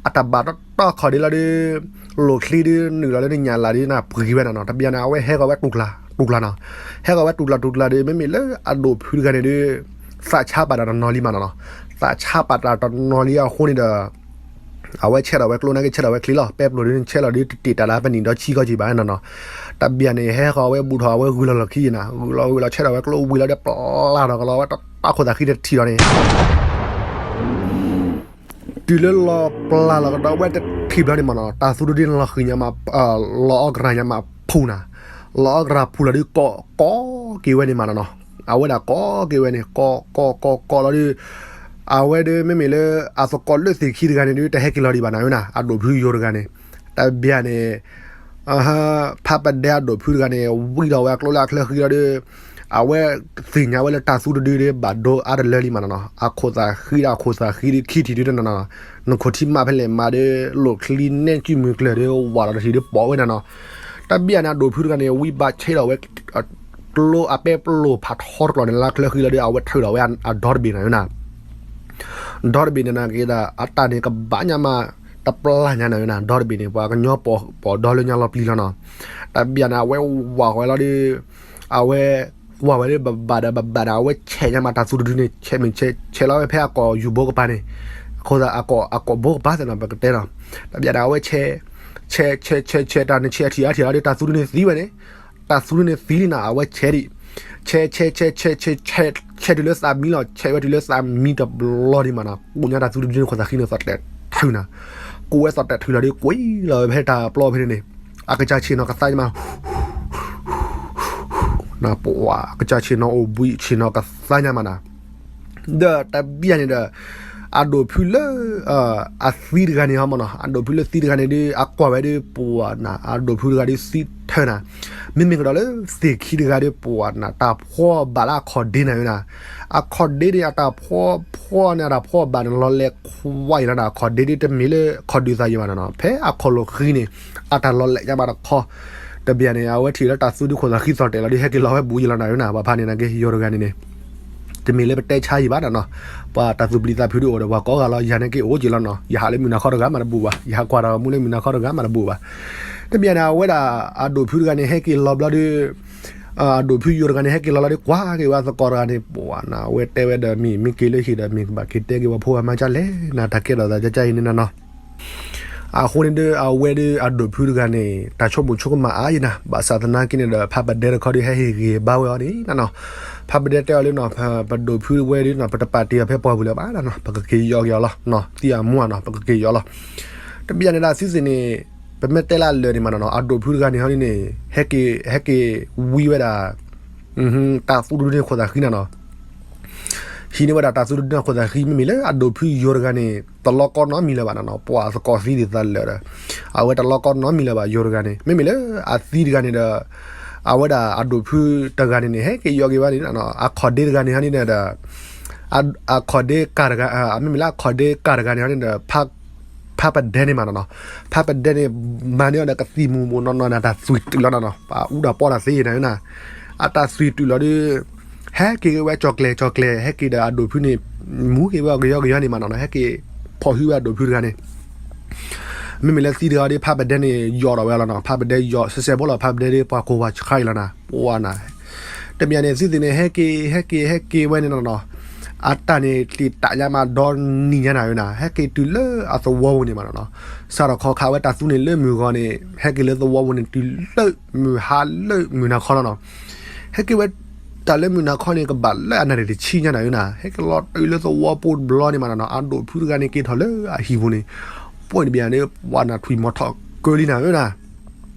အတၢ်ဘၣ်တတီၢ်ခီၣ်ဒ့လီၤဒုး လိာ်ချံဒုး နုာ်လီၤလၢနညၣ်လၢ်ဒုး နပှ့ၤဝဲနၤနီၤ တဘျီန့ၣ် အဝဲဟဲကီၢ်ဝဲတူၢ်ကျါ တူၢ်ကျါနီၤ ဟဲကီၢ်ဝဲတူၢ်ကျါတူၢ်ကျါဒုး မ့မ့ၢ်လၢအဒိၣ်ဖုတဂၤန့ၣ်ဒုး သးဆါပာ်တၢ်တနီၤလံမးနီၤနီၤ သးဆါပာ်တၢ်တနီၤလံအဃိန့ၣ်ဒီး အဝဲဆဲးထီၣ်ဝဲကျိနာ်က့ ဆဲးထီၣ်ဝဲချံလီၤ ပဲပျိၢ်ဒုး ဆဲးထီၣ်ဒုးတတ့ၢ်တၢ်လၢပနံၣ်ဒီဆံကီၢ်ကံၢ်ဘၣ်နၤနီၤ တဘျီန့ၣ် ဟဲဃီၤဝဲဘူးထီၣ်အဝဲဂုာ်လီၤလီၢ်ခံယံၤနၤ ဂုာ်လီၤဂုာ်လီၤဆဲးထီၣ်ဝဲကျိ ဝံၤလီၤဒီးပျၢ်ထီၣ်ကလီဝဲတၢ်ခိၣ်သးဃံတထံၣ်ဒီးန့ၣ် တုၤလၢလီၤပျၢ်လီၤကဒီးဝဲတထံၣ်ဘျီန့ၣ်မးနီၤ တၢ်သူတဒုန့ၣ်လီၤဃံၤညါမး လီၤအီၣ်ကရၢညါမးဖူနၤ လီၤအီၣ်ကရၢဖူလီၤဒုး ကိးကိးက့ၤဝဲန့ၣ်မးနီၤနီၤ အဝဲဒၣ်ကိးက့ၤဝဲန့ၣ် ကိးကိးကိးကိးလီၤဒုး အဝဲဒၣ်မ့မ့ၢ်လၢ အသကိးလၢသ့ၣ်ခံတဂၤန့ၣ်ဒုး တဟဲက့ၤလီၤဒံးဘၣ်နၤဝဲနၤ အဒိၣ်ဖုယိၤတဂၤန့ၣ် တဘျီန့ၣ် ဖးပဒဲအဒိၣ်ဖုတဂၤန့ၣ် ဝံထီၣ်ဝဲအကျိလၢအချၢဃံလီၤဒုး အဝဲသ့ၣ်ညါဝဲလၢတၢ်သူတဒုဒုး ဘၣ်ဒိအါတလၢလံမးနီၤနီၤ အခိၣ်သးဃံဒီးအခိၣ်သးဃံဒုး ခံထံၣ်ဒုးတနီၤနီၤ နခိၣ်ထံမးဖဲလဲၣ်မးဒုး လိာ်ချံနဲၣ်ကုမုၢ်ကျၢၢ်ဒုး ဝးလီၤတထံၣ်ဒုးပိာ်ဝဲနၤနီၤ တဘျီန့ၣ် အဒိၣ်ဖုတဂၤန့ၣ် ဝံဘၣ်ဆဲးထီၣ်ဝဲ ကျိအပဲပျိၢ်ဖးထီတကျိာ်န့ၣ် လၢချၢဃံလီၤဒုး အဝဲထုးထီၣ်ဝဲအဒီတဘ့ၣ်နၤနီၤ ဒီတဘ့ၣ်န့ၣ်နာ်က့ဒီး အတၢ်န့ၣ်ကဘၣ်ညါမး တပျၢ်ညါနၤနီၤ ဒီတဘ့ၣ်န့ၣ် ပှၤကညီပိာ်ဒီလၢညါလီၤပျံၤလီၤနီၤ တဘျီန့ၣ် အဝဲဝးဃီၤဝဲလီၤဒုး အဝဲ ဝးဝဲဒုးဘၣ်ဘၣ်ဒီးဘၣ်ဘၣ်ဒီး အဝဲဆဲးညါမးတၢ်သူတဒုန့ၣ် ဆဲးမ့ၢ်ဆဲး ဆဲးလီၤဝဲဖဲအကိာ်ယူၤဘိကပၤန့ၣ် အဃိသတး အကိာ်ဘိကပၤသ့ၣ်နီၤ ပကတဲနီၤ တဘျီန့ၣ် အဝဲဆဲး ဆဲးဆဲးဆဲးဆဲးတၢ်န့ၣ် ဆဲးအထံၣ်အထံၣ်လီၤဒုး တၢ်သူတဒုန့ၣ်သံဝဲန့ၣ် တၢ်သူတဒုန့ၣ်သံလံနီၤ အဝဲဆဲးဒံး ဆဲးဆဲးဆဲးဆဲးဆဲး ဆဲးတုၤလၢသးမံလီၤ ဆဲးဝဲတုၤလၢသးမံတဘျီဒံးမးနီၤ ကိးညါတၢ်သူတဒုန့ၣ် ခိၣ်သးဃံန့ၣ် သီၣ်တဲာ်ထုးနၤ ကိးဝဲသီၣ်တဲာ်ထုးလီၤဒုး ကွံာ်လီၤဝဲဖဲတၢ်ပျီဖဲန့ၣ်န့ၣ် အကစၢ်ဆ့ၣ်နီၤကသါညါမး ပှၤ အကစၢ်ဆ့ၣ်နီၤအိၣ်ဘှံးဆ့ၣ်နီၤကသါညါမးနီၤ ဒီးတဘျီန့ၣ်ဒီး အဒိၣ်ဖုလၢ အသံတဂၤန့ၣ်ဟီမးနီၤ အဒိၣ်ဖုလၢသံတဂၤန့ၣ်ဒုး အကွၢ်ဝဲဒုးပှၤနၤ အဒိၣ်ဖုတဂၤဒုးသံထၢနၤ မ့မ့ၢ်ကဒီးလၢသ့ၣ်ခံတဂၤဒုးပှၤနၤ တၢ်ဖှီၣ်ဘၣ်လၢအခီၣ်ဒ့နၤဝဲနၤ အခီၣ်ဒ့န့ၣ် အတၢ်ဖှီၣ်ဖှီၣ်န့ၣ် အတၢ်ဖှီၣ်ဘၣ်န့ၣ် လီၤလဲၤခွါအံၤလီၤနၤ အခီၣ်ဒ့ဒုးတမ့ၢ်လၢခီၣ်ဒုးသးယံၤဘၣ်နီၤနီၤ ဖဲအခီၣ်လိာ်ဃံန့ၣ် အတၢ်လီၤလဲၤညါဘၣ်တခီ တဘျီန့ၣ် အဝဲထံၣ်လၢတၢ်သူဒုးခိၣ်သးဃံသီၣ်တဲာ်လီၤဒုး ဟဲက့ၤလီၤဝဲဘူးယံၤလီၤနၤဝဲနၤ ပှၤဖးန့ၣ်နာ်က့ ယိၤတဂၤန့ၣ်န့ၣ် တမ့ၢ်လၢပတဲဆါယံၤဘၣ်နီၤနီၤ ပှၤတၢ်သူၣ်ပျံၤသးဖုးဒုးအိၣ်ဒီးပှၤကိးဂၤလီၤ ယၤန့ၣ်က့ၤအိၣ်က့ၤလီၤနီၤ ယဟးလၢမုၢ်နၤခီတဂၤမးတဘူးဘၣ် ယဟးကွၢ်တၢ်မူလၢမုၢ်နၤခီတဂၤမးတဘူးဘၣ် တဘျီန့ၣ် အဝဲဒၣ်အဒိၣ်ဖုတဂၤန့ၣ် ဟဲက့ၤလီၤဘျီဒုး အဒိၣ်ဖုယိၤတဂၤန့ၣ် ဟဲက့ၤလီၤလီၤဒုး ကွၢ်က့ၤဝဲအသကိးတဂၤန့ၣ် ပှၤနၤ အဝဲတဲဝဲဒီးမ့ၢ် မ့ၢ်က့ၤလၢဟံၣ်ဒီး မ့ၢ်ကဘၣ်က့ၤတဲက့ၤပှၤဖိပှၤမါကလဲၣ် နၤတၢ်ကဲထီၣ်သးကကါအံၤန့ၣ်နၤနီၤ အဃိန့ၣ်ဒီး အဝဲဒုးအဒိၣ်ဖုတဂၤန့ၣ် တၢ်ဆိကမိၣ်ဆိကမးအါယံၤနၤ ဘၣ်ဆၣ်သနာ်က့န့ၣ်ဒီး ဖးပဒဲတခီဒုး ဟဲဟ့ၣ်ဂံၢ်ဘါဝဲအီၤန့ၣ်နၤနီၤ ဖးပဒဲတဲအီၤလၢနီၤ ပဒိၣ်ဖုဝဲဒုးနီၤ ပတပာ်တ့ၢ်အီၤဖဲပှၢ်ပူၤလၢၤဘၣ်နီၤ ပကက့ၤယီၤက့ၤအီၤလီၤ သံအမူနီၤ ပကက့ၤယီၤလီၤ တဘျီန့ၣ်ဒၣ်သုသ့ၣ်န့ၣ် ပမ့ၢ်တဲလၢအလၢာ်န့ၣ်မးနီၤနီၤ အဒိၣ်ဖုတဂၤန့ၣ်ဟီန့ၣ် ဟဲက့ၤ ဟဲက့ၤဝံဝဲဒၣ် တၢ်သူတဒုန့ၣ်ခိၣ်သးဃံနၤနီၤ ဟံးန့ၢ်ဝဲဒၣ်တၢ်သူတဒုန့ၣ်ခိၣ်သးဃံ မ့မ့ၢ်လၢအဒိၣ်ဖုယိၤတဂၤန့ၣ် တလီၤကီနီတမံၤလၢၤဘၣ်နီၤနီၤ ပှၤသကိးသံဒ်သိးလၢာ်ဒီး အဝဲတလီၤကီနီတမံၤလၢၤဘၣ် ယိၤတဂၤန့ၣ် မ့မ့ၢ်လၢအသံတဂၤန့ၣ်ဒီး အဝဲဒၣ်အဒိၣ်ဖုတဂၤန့ၣ်န့ၣ် ဟဲက့ၤယီၤက့ၤဝဲန့ၣ် အခီၣ်ဒ့တဂၤန့ၣ်ဟီန့ၣ်ဒီး အခီၣ်ဒ့ကၢ်တဂၤ မ့မ့ၢ်လၢအခီၣ်ဒ့ကၢ်တဂၤန့ၣ်ဟီန့ၣ်ဒီး ဖး ဖးပဒဲန့ၣ်မးနီၤနီၤ, ဖးပဒဲန့ၣ် မၤန့ၢ်အီၤဒီးကသံၣ်မူၤမူၤနီၢ်နီၢ်န့ၣ် အတၢ်သွံၣ်တုၤလီၤနီၤနီၤ, ပှၤအူတၢ်ပီၣ်တၢ်သ့နၤဧၢနၤ, အတၢ်သွံၣ်တုၤလီၤဒီး ဟဲက့ၤက့ၤဝဲကၠီၤကျဲၤကၠီၤကျဲၤ ဟဲက့ၤဒီးအဒိးဖုန့ၣ် မူၤက့ၤဝဲအီၤကယီကယီန့ၣ်မးနီၤနီၤ, ဟဲက့ၤဖီၣ်ဟုၣ်ဝဲအဒိးဖုတဂၤန့ၣ် မ့မ့ၢ်လၢသံတဂၤဒီး ဖးပဒဲန့ၣ် ယိးထီၣ်ဝဲလီၤနီၤ, ဖးပဒဲယိး စဲးစဲးဖိလီၤ ဖးပဒဲဒီး ပှၤကိးဝၤဆှါအံၤလီၤနၤ, ပှၤနၤ, တဘျီန့ၣ် သုသ့ၣ်န့ၣ် ဟဲက့ၤ ဟဲက့ၤ ဟဲက့ၤဝဲန့ၣ်နီၤနီၤ, အတၢ်န့ၣ် တ့ၢ်တၢ်ညါမးဒီနံၤညါနၤဧၢနၤ, ဟဲက့ၤတုၤလၢအသဝီပူၤန့ၣ်မးနီၤနီၤ, စးထီၣ်ခီခးဝဲတၢ်သူန့ၣ်လၢမုၢ်ဂီၤန့ၣ် ဟဲက့ၤလၢသဝီပူၤန့ၣ် တုၤလၢမုၢ်ဟါလၢမုၢ်နၤခီလီၤနီၤ, ဟဲက့ၤဝဲ တၢ်လၢမုၢ်နၤခီန့ၣ် ကဘၣ်လၢအနၣ်ရံၣ်တဆံညါနၤဧၢနၤ, ဟဲက့ၤလီၤတုၤလၢသဝီပူၤတဘျီန့ၣ်မးနီၤနီၤ, အဒိးဖုတဂၤန့ၣ် က့ၤထီၣ်လၢအဟံၣ်ပူၤန့ၣ်, ပှၤတဘျီန့ၣ် ပှၤနၢ်ထွံၣ်မီၤထီၣ်ကၢလံနၤဧၢနၤ,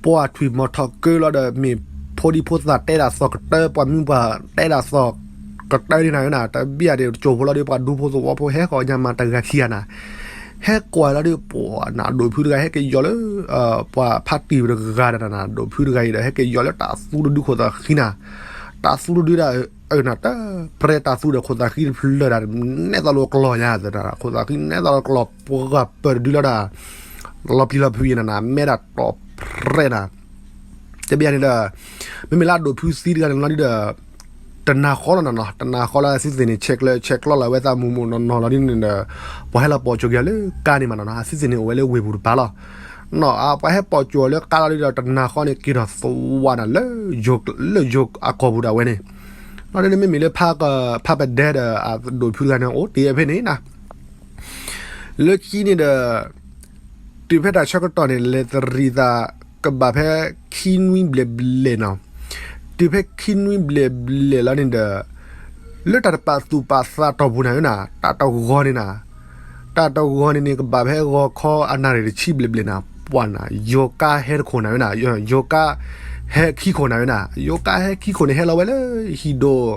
ပှၤထွံၣ်မီၤထီၣ်ကၢလီၤဒီး မ့ၢ်ဖိဒံဖိသၣ်တဲဒၣ်သီၣ်ကတၢၢ် ပှၤမုၢ်ပှၤတဲဒၣ်သီၣ်ကတၢၢ်န့ၣ်နၤဧၢနၤ, တဘျီန့ၣ် တစိၢ်ဖိလီၤဒီး ပှၤဒူဖိသဝီဖိဟဲဃီၤညါမးတဂၤခံဂၤနၤ, ဟဲကွၢ်လီၤဒီး ပှၤနၢ်ဒိးဖုတဂၤ ဟဲက့ၤယိးလၢ ပှၤဖးတံၢ်တဂၤဒီးနၤ ဒိးဖုတဂၤအံၤဒီး ဟဲက့ၤယိးလၢတၢ်သူတဒုခိၣ်သးဃံနၤ, တၢ်သူတဒုဒၣ်အၢနၤ တၢ်ပြဲတၢ်သူဒီးခိၣ်သးဃံတဖျၢၣ်ဒၣ် နဲသိးလိာ်ကျီၢ်ညါသတး ခိၣ်သးဃံနဲသိးလိာ်ကျီၢ် ပှၤပၢၢ်တဒုလီၤဒၣ်, လီၤပျံၤလီၤဖုးအံၤနၤနၤ မဲဒၣ်တီၢ်ပြဲနၤ, တဘျီန့ၣ်ဒီး မ့မ့ၢ်လၢအဒိးဖုသံတဂၤန့ၣ်လီၤဒုဒီး တနၤဃီလီၤနၤနီၤ, တနၤဃီလၢအသုသ့ၣ်န့ၣ် ဆဲးကျၢဆဲးကျီလီၤဝဲသးမူးမူးနီၢ်နီၢ်လီၤဒ်န့ၣ်ဒီး ပှၤဟဲလီၤပိာ်ကၠိက့ၤအီၤလၢကါန့ၣ်မးနီၤနီၤ, အသုသ့ၣ်န့ၣ်အိၣ်ဝဲလၢဝ့ၢ်ပူၤတပၤလီၤ, နီၤ ပှၤဟဲပိာ်ကၠိအီၤလၢကါလီၤဒုဒီး တနၤဃီန့ၣ် က့ၤထီၣ်သဝီနၤလၢ လၢယိၤအကီၢ်ပူၤဒၣ်ဝဲန့ၣ်, လီၤဒ်န့ၣ်မ့မ့ၢ်လၢ ဖးပဒဲဒီး အဒိးဖုတဂၤန့ၣ် အိၣ်တ့ၢ်ဝဲဖဲန့ၣ်နၤ လၢခံန့ၣ်ဒီး တုၤဖဲတၢ်ဆၢကတီၢ်န့ၣ် လဲၤတရံးသး ကဘၣ်ဖဲခံနွံဘျဲၣ်ဘျဲၣ်နီၤ, တုၤဖဲခံနွံဘျဲၣ်ဘျဲၣ်လီၤန့ၣ်ဒီး လၢတၢ်တပာ်သူၣ်ပာ်သးတီၢ်ပူၤနၤဧၢနၤ တၢ်တဂီၤန့ၣ်နၤ, တၢ်တဂီၤန့ၣ်န့ၣ် ကဘၣ်ဖဲဂီၤခီအနၣ်ရံၣ်တဆံဘျဲၣ်ဘျဲၣ်နၤ, ပှၤနၤ ယိၤကါဟဲတခိၣ်နၤဧၢနၤ, ယိၤကါဟဲခံခိၣ်နၤဧၢနၤ, ယိၤကါဟဲခံခိၣ်န့ၣ် ဟဲလီၤဝဲလၢဟံၣ်ဒိၣ်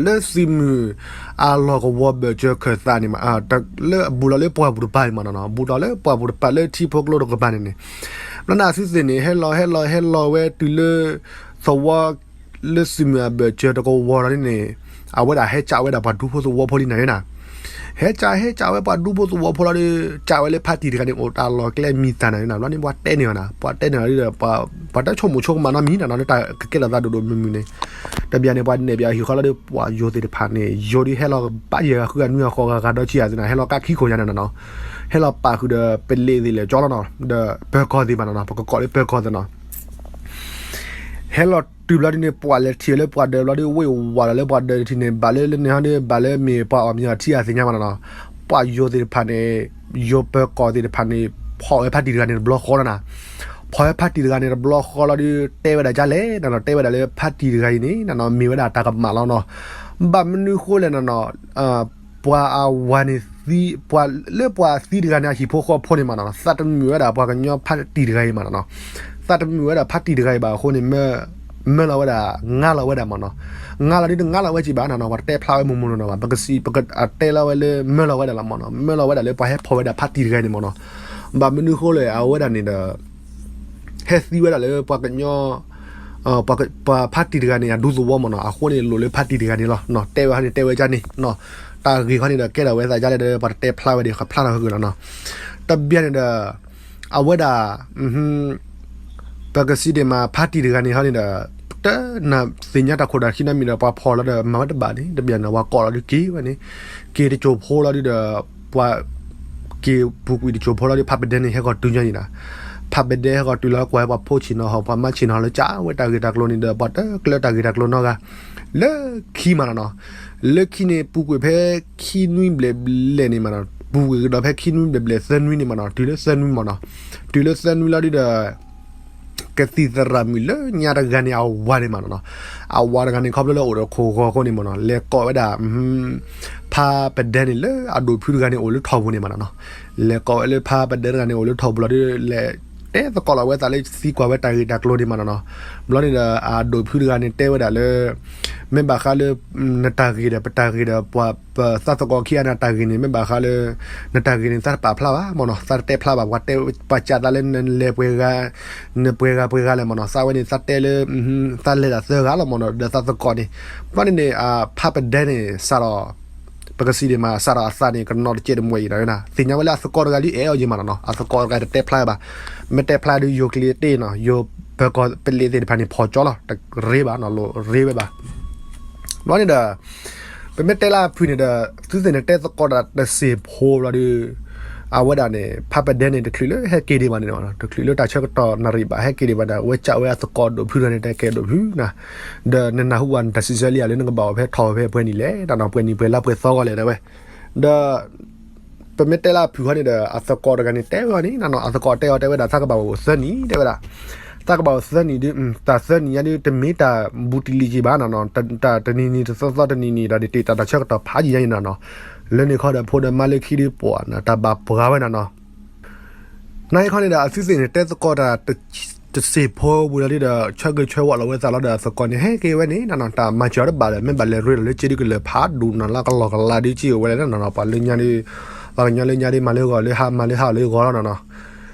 လၢသုးမုၢ်အလီၢ်ကဝီၤဘၢၣ်စၢၤခၢၣ်သးန့ၣ်မး, လၢအဘူးလီၤလၢပှၢ်ပူၤတပၤန့ၣ်မးနီၤ, ဘူးလီၤလၢပှၢ်ပူၤတပၤလၢထံဖိကျိတကပၤန့ၣ်န့ၣ်, ဘျီန့ၣ်အသုသ့ၣ်န့ၣ် ဟဲလီၤဟဲလီၤဟဲလီၤဝဲတုၤလၢ သဝီ လၢသုးမုၢ်အဘၢၣ်စၢၤတကဝီၤလီၤန့ၣ်န့ၣ်, အဝဲဒၣ်ဟဲကးဝဲဒၣ်ပှၤဒူဖိသဝီဖိလံနၤဧၢနၤ, ဟဲကးဟဲကးဝဲပှၤဒူဖိသဝီဖိလီၤဒီး ကးဝဲလၢဖါတံၢ်တဂၤန့ၣ် အိၣ်တၢ်လီၢ်ကျဲမံၤသၣ်နၤဧၢနၤ, ဘျီန့ၣ်ပှၤတဲန့ၢ်အီၤနၤ, ပှၤတဲန့ၢ်အီၤဒီး ပှၤတဆိကမိၣ်ဆိကမးနီတမံၤနၤနီၤ လၢတၢ်ကကဲထီၣ်သးဒိၣ်ဒိၣ်မုၢ်မုၢ်န့ၣ်, တဘျီန့ၣ် ပှၤနဲၣ်ဘၣ်ဟံၣ်ဃီလီၤဒီး ပှၤယိၤသ့ၣ်တဖၣ်န့ၣ် ယိၤဒုးဟဲလီၤဘၣ်ယဲၢ်ဂၤဃုဂၤနွံဂၤဃိးဂၤဂၤဒီးဆံဂၤသ့ၣ်နၤ ဟဲလီၤကးခံခိၣ်ညါန့ၣ်နီၤ, ဟဲလီၤပာ်ဃုာ်ဒီးပလ့းသ့ၣ်လဲၣ်ကၠီလီၤနီၤ, ဒီးပၢၤကီၢ်သ့ၣ်မးနီၤနီၤ ပကကိးလၢပၢၤကီၢ်သ့ၣ်နီၤ ဟဲလီၤတုၤဘျီဒ်န့ၣ် ပှၤလဲၤထံၣ်လၢပှၤဒၢးဘျီဒ် ဝ့ၢ်ဝးလီၤလၢပှၤဒၢးတထံၣ်န့ၣ် ဘၣ်လၢလၢန့ၣ်ဟီဒ် ဘၣ်လၢမ့ၢ်ပှၤအီၣ်မ့ၤအီထံအသ့ၣ်ညါမးနီၤနီၤ, ပှၤယိၤသ့ၣ်တဖၣ်န့ၣ် ယိၤပၢၤကီၢ်သ့ၣ်တဖၣ်န့ၣ် ဖီၣ်ဝဲဖါတံၢ်တဂၤန့ၣ်တဘျီဃီလီၤနၤ, ဖီၣ်ဝဲဖါတံၢ်တဂၤန့ၣ်တဘျီဃီလီၤဒ် တဲဝဲဒၣ်ကၠါလဲၣ်နီၤနီၤ တဲဝဲဒၣ်လၢဖါတံၢ်တဂၤအံၤန့ၣ်နီၤနီၤ မ့ၢ်ဝဲဒၣ်တၢ်ကမၣ်လီၤနီၤ, ဘၣ်မနုၤဃိလဲၣ်နီၤနီၤ ပှၤအဝၤန့ၣ်သံ ပှၤလၢပှၤသံတဂၤန့ၣ် အဟံၣ်ဖိဃီဖိန့ၣ်မးနီၤနီၤ သးတမုာ်ဝဲဒၣ်ပှၤကညီဖါတံၢ်တဂၤအံၤမးနီၤနီၤ, သးတမုာ်ဝဲဒၣ်ဖါတံၢ်တဂၤအံၤဘၣ်အဃိန့ၣ် မၢလီၤဝဲဒၣ် ငါလီၤဝဲဒၣ်မးနီၤ, ငါလီၤဒ်တငါလီၤဝဲက့ၤဘၣ်နီၤနီၤ ပှၤတတဲဖျါဝဲမိၢ်မိၢ်နီၤနီၤဘၣ် ပကစံး ပကတဲလီၤဝဲလၢမၢလီၤဝဲဒၣ်လီၤမးနီၤ မၢလီၤဝဲဒၣ်လၢပှၤဟဲဖီၣ်ဝဲဒၣ်ဖါတံၢ်တဂၤအံၤန့ၣ်မးနီၤ, ဘၣ်မနုၤဃိလဲၣ် အဝဲဒၣ်န့ၣ်ဒီး ဟဲသံဝဲဒၣ်လၢပှၤကညီ ပှၤဖါတံၢ်တဂၤန့ၣ် အဒူသဝီမးနီၤ အဃိန့ၣ်လိၣ်လၢဖါတံၢ်တဂၤန့ၣ်လီၤ တဲဝဲဟီန့ၣ်တဲဝဲကၠါန့ၣ် တၢ်ဂ့ၢ်ခီန့ၣ်ဒီးကဲထီၣ်ဝဲသးကၠါလဲၣ်ဒီး ပှၤတတဲဖျါဝဲဒၣ် ဃဖျါထီၣ်ဃုာ်လီၤနီၤ, တဘျီန့ၣ်ဒီး အဝဲဒၣ် ပကစံးဒ်မး ဖါတံၢ်တဂၤန့ၣ်ဟီန့ၣ်ဒီး တနၢ်သ့ၣ်ညါတၢ်ခိၣ်တၢ်ခံနီတမံၤဒီး ပှၤဖီၣ်လီၤဒီး မၤဝဲတဘၣ်န့ၣ် တဘျီန့ၣ် ပှၤကိးလီၤဒုးက့ၤဝဲန့ၣ် က့ၤတစိၢ်ဖိလီၤဒုးဒီး ပှၤ က့ၤပူၤကွံာ်တစိၢ်ဖိလီၤဒုး ဖးပဒဲန့ၣ် ဟဲဃီၤတုၤညါန့ၣ်နီၤ, ဖးပဒဲဟဲဃီၤတုၤလၢကွၢ်ပှၤဖိဆ့ၣ်နီၤဟီၣ် ပှၤမါဆ့ၣ်နီၤလၢကၠါဝဲတၢ်ဂ့ၢ်တၢ်ကျိၤန့ၣ်ဒီး ပှၤတကျၢတၢ်ဂ့ၢ်တၢ်ကျိၤနီတဂၤ လၢခံမးနီၤနီၤ, လၢခံန့ၣ် ပူၤကွံာ်ဖဲခံနွံဘျဲၣ်ဘျဲၣ်န့ၣ်မးနီၤ, ပူၤကွံာ်ကဒီးဖဲခံနွံဘျဲၣ်ဘျဲၣ်သၢနွံန့ၣ်မးနီၤ, တုၤလၢသၢနွံမးနီၤ, တုၤလၢသၢနွံလီၤဒုးဒီး ကသံၣ်သရၣ်မုၣ်လၢညါတဂၤန့ၣ် အဝၤန့ၣ်မးနီၤနီၤ, အဝၤတဂၤန့ၣ် ခီဖျိလၢအိၣ်ဒီးခိၣ်ဂီၤအဃိန့ၣ်မးနီၤ, လဲၤကိးဝဲဒၣ် ဖးပဒဲန့ၣ်လၢအဒိၣ်ဖုတဂၤန့ၣ် အိၣ်လၢထီၣ်ပူၤန့ၣ်မးနီၤနီၤ, လဲၤကိးဝဲလၢဖးပဒဲတဂၤန့ၣ် အိၣ်လၢထီၣ်ပူၤလီၤဒုး လဲၤတဲသကိးလီၤဝဲသးလၢသံကွၢ်ဝဲတၢ်ဂ့ၢ်တၢ်ကျိၤန့ၣ်မးနီၤနီၤ, ဘျီန့ၣ်ဒီး အဒိၣ်ဖုတဂၤန့ၣ် တဲဝဲဒၣ်လၢ မ့ၢ်ဘၣ်ဃးလၢ နတၢ်ဂ့ၢ်ဒီး ပတၢ်ဂ့ၢ်ဒီး ပှၤပသးသကိးခံဂၤန့ၣ် တၢ်ဂ့ၢ်န့ၣ် မ့ၢ်ဘၣ်ဃးလၢ နတၢ်ဂ့ၢ်န့ၣ် သးတပာ်ဖျါဘၣ်မးနီၤ, သးတတဲဖျါဘၣ်, ပှၤတဲ ပှၤစံးသးလၢနလဲၤပှဲၤဂၤ နပှဲၤဂၤပှဲၤဂၤလဲၣ်မးနီၤ, သးဝဲန့ၣ် သးတဲလၢ သးလဲၤဒၣ်သၢဂၤလီၤမးနီၤ ဒီးသးသကိးန့ၣ်, ဘျီန့ၣ်န့ၣ် ဖးပဒဲန့ၣ် စးထီၣ် ပကစံးဒ်မး စးထီၣ်အသးန့ၣ် ကနီၤတကဲးတမှဲၤအံၤဒီး သ့ၣ်ညါဝဲလၢအသကိးတဂၤလံအဲၣ်အီၤယံၤမးနီၤနီၤ, အသကိးတဂၤတတဲဖျါဘၣ်, မ့ၢ်တဲဖျါဒုးယိၤကျ့တ့ၢ်နီၤ, ယိၤပၢၤကီၢ်ပလ့းသ့ၣ်တဖၣ်န့ၣ် ဖီၣ်ကၠီလီၤ, တရ့ဘၣ်နီၤ, လိၣ်ရ့ဝဲဘၣ်. ဘျီန့ၣ်ဒီး ပမ့ၢ်တဲလၢအဖုၣ်န့ၣ်ဒီး သုသ့ၣ်န့ၣ်တဲသကိးတၢ်တစ့ၢ်ဖိဘျီဒီး အဝဲဒၣ်န့ၣ် ဖးပဒဲန့ၣ် တချုးလၢဟဲက့ၤဒံးဘၣ်န့ၣ်, တချုးလၢတၢ်ဆၢကတီၢ်နၣ်ရံၣ်ဘၣ်ဟဲက့ၤဒံးဘၣ်ဒီး အဝဲစံးဝဲအသကိးဒိၣ်ဖုတဂၤန့ၣ် တဲကဲဒိၣ်ဖုနီၤ, ဒီးနနၢ်ဟူဘၣ်နတၢ်စံးဆၢလံဧါ လၢနကဘၣ်အိၣ်ဖဲထီၣ်ဖဲပှဲၤနံၣ်လဲၣ်နီၤ, ပှဲၤနံၣ်ပှဲၤလါပှဲၤသီဂီၤလဲၣ် တဲဝဲ, ဒီး ပမ့ၢ်တဲလၢအဖုၣ်ဃီန့ၣ်ဒီး အသကိးတဂၤန့ၣ် တဲဝဲအီၤန့ၣ်နီၤနီၤ, အသကိးတဲအီၤတဲဝဲဒၣ် သးကဘၣ်အိၣ်သၢနံၣ် တဲဝဲဒၣ်, သးကဘၣ်အိၣ်သၢနံၣ်ဒုး တၢ်သၢနံၣ်ညါဒုး တမ့ၢ်တၢ်ဘူးတံၢ်လံက့ၤဘၣ်နီၤနီၤ, တၢ်တနံၤနံၤတသီသီတနံၣ်နံၤဒီး ဒ်တ့ၢ်တၢ်တၢ်ဆၢကတီၢ်ဖးယံၤညါအံၤနီၤနီၤ, လၢန့ၣ်ခီဒီး ဖိဒီးမါလၢခံဒုးပှၤနီၤ တၢ်ဘၣ်ပှၤဝဲနီၤနီၤ နၤအံၤခီန့ၣ်ဒီး အသုသ့ၣ်န့ၣ် တဲသကိးတၢ်တစ့ၢ်ဖိဝံၤလီၤဒုးဒီး ဆၢဂ့ၤဆၢဝါလီၤဝဲသးလီၤဒီး အသကိးန့ၣ် ဟဲက့ၤဝဲန့ၣ်နီၤနီၤ, တၢ်မၤစၢၤအီၤတဘၣ်ဒီး မ့ၢ်ဘၣ်လဲၤရ့ဒီးလၢက့ဒုးကလၢၤဖးဒိၣ်နီၤ လၢကလီၢ်ကလါဒုးက့အိၣ်ဝဲလဲၣ်နီၤနီၤ, ပှၤလၢညါဒုး ပှၤကညီလၢညါဒုး မၤလၢဂီၤလၢဟါ မၤလၢဟါလၢဂီၤလီၤနီၤနီၤ,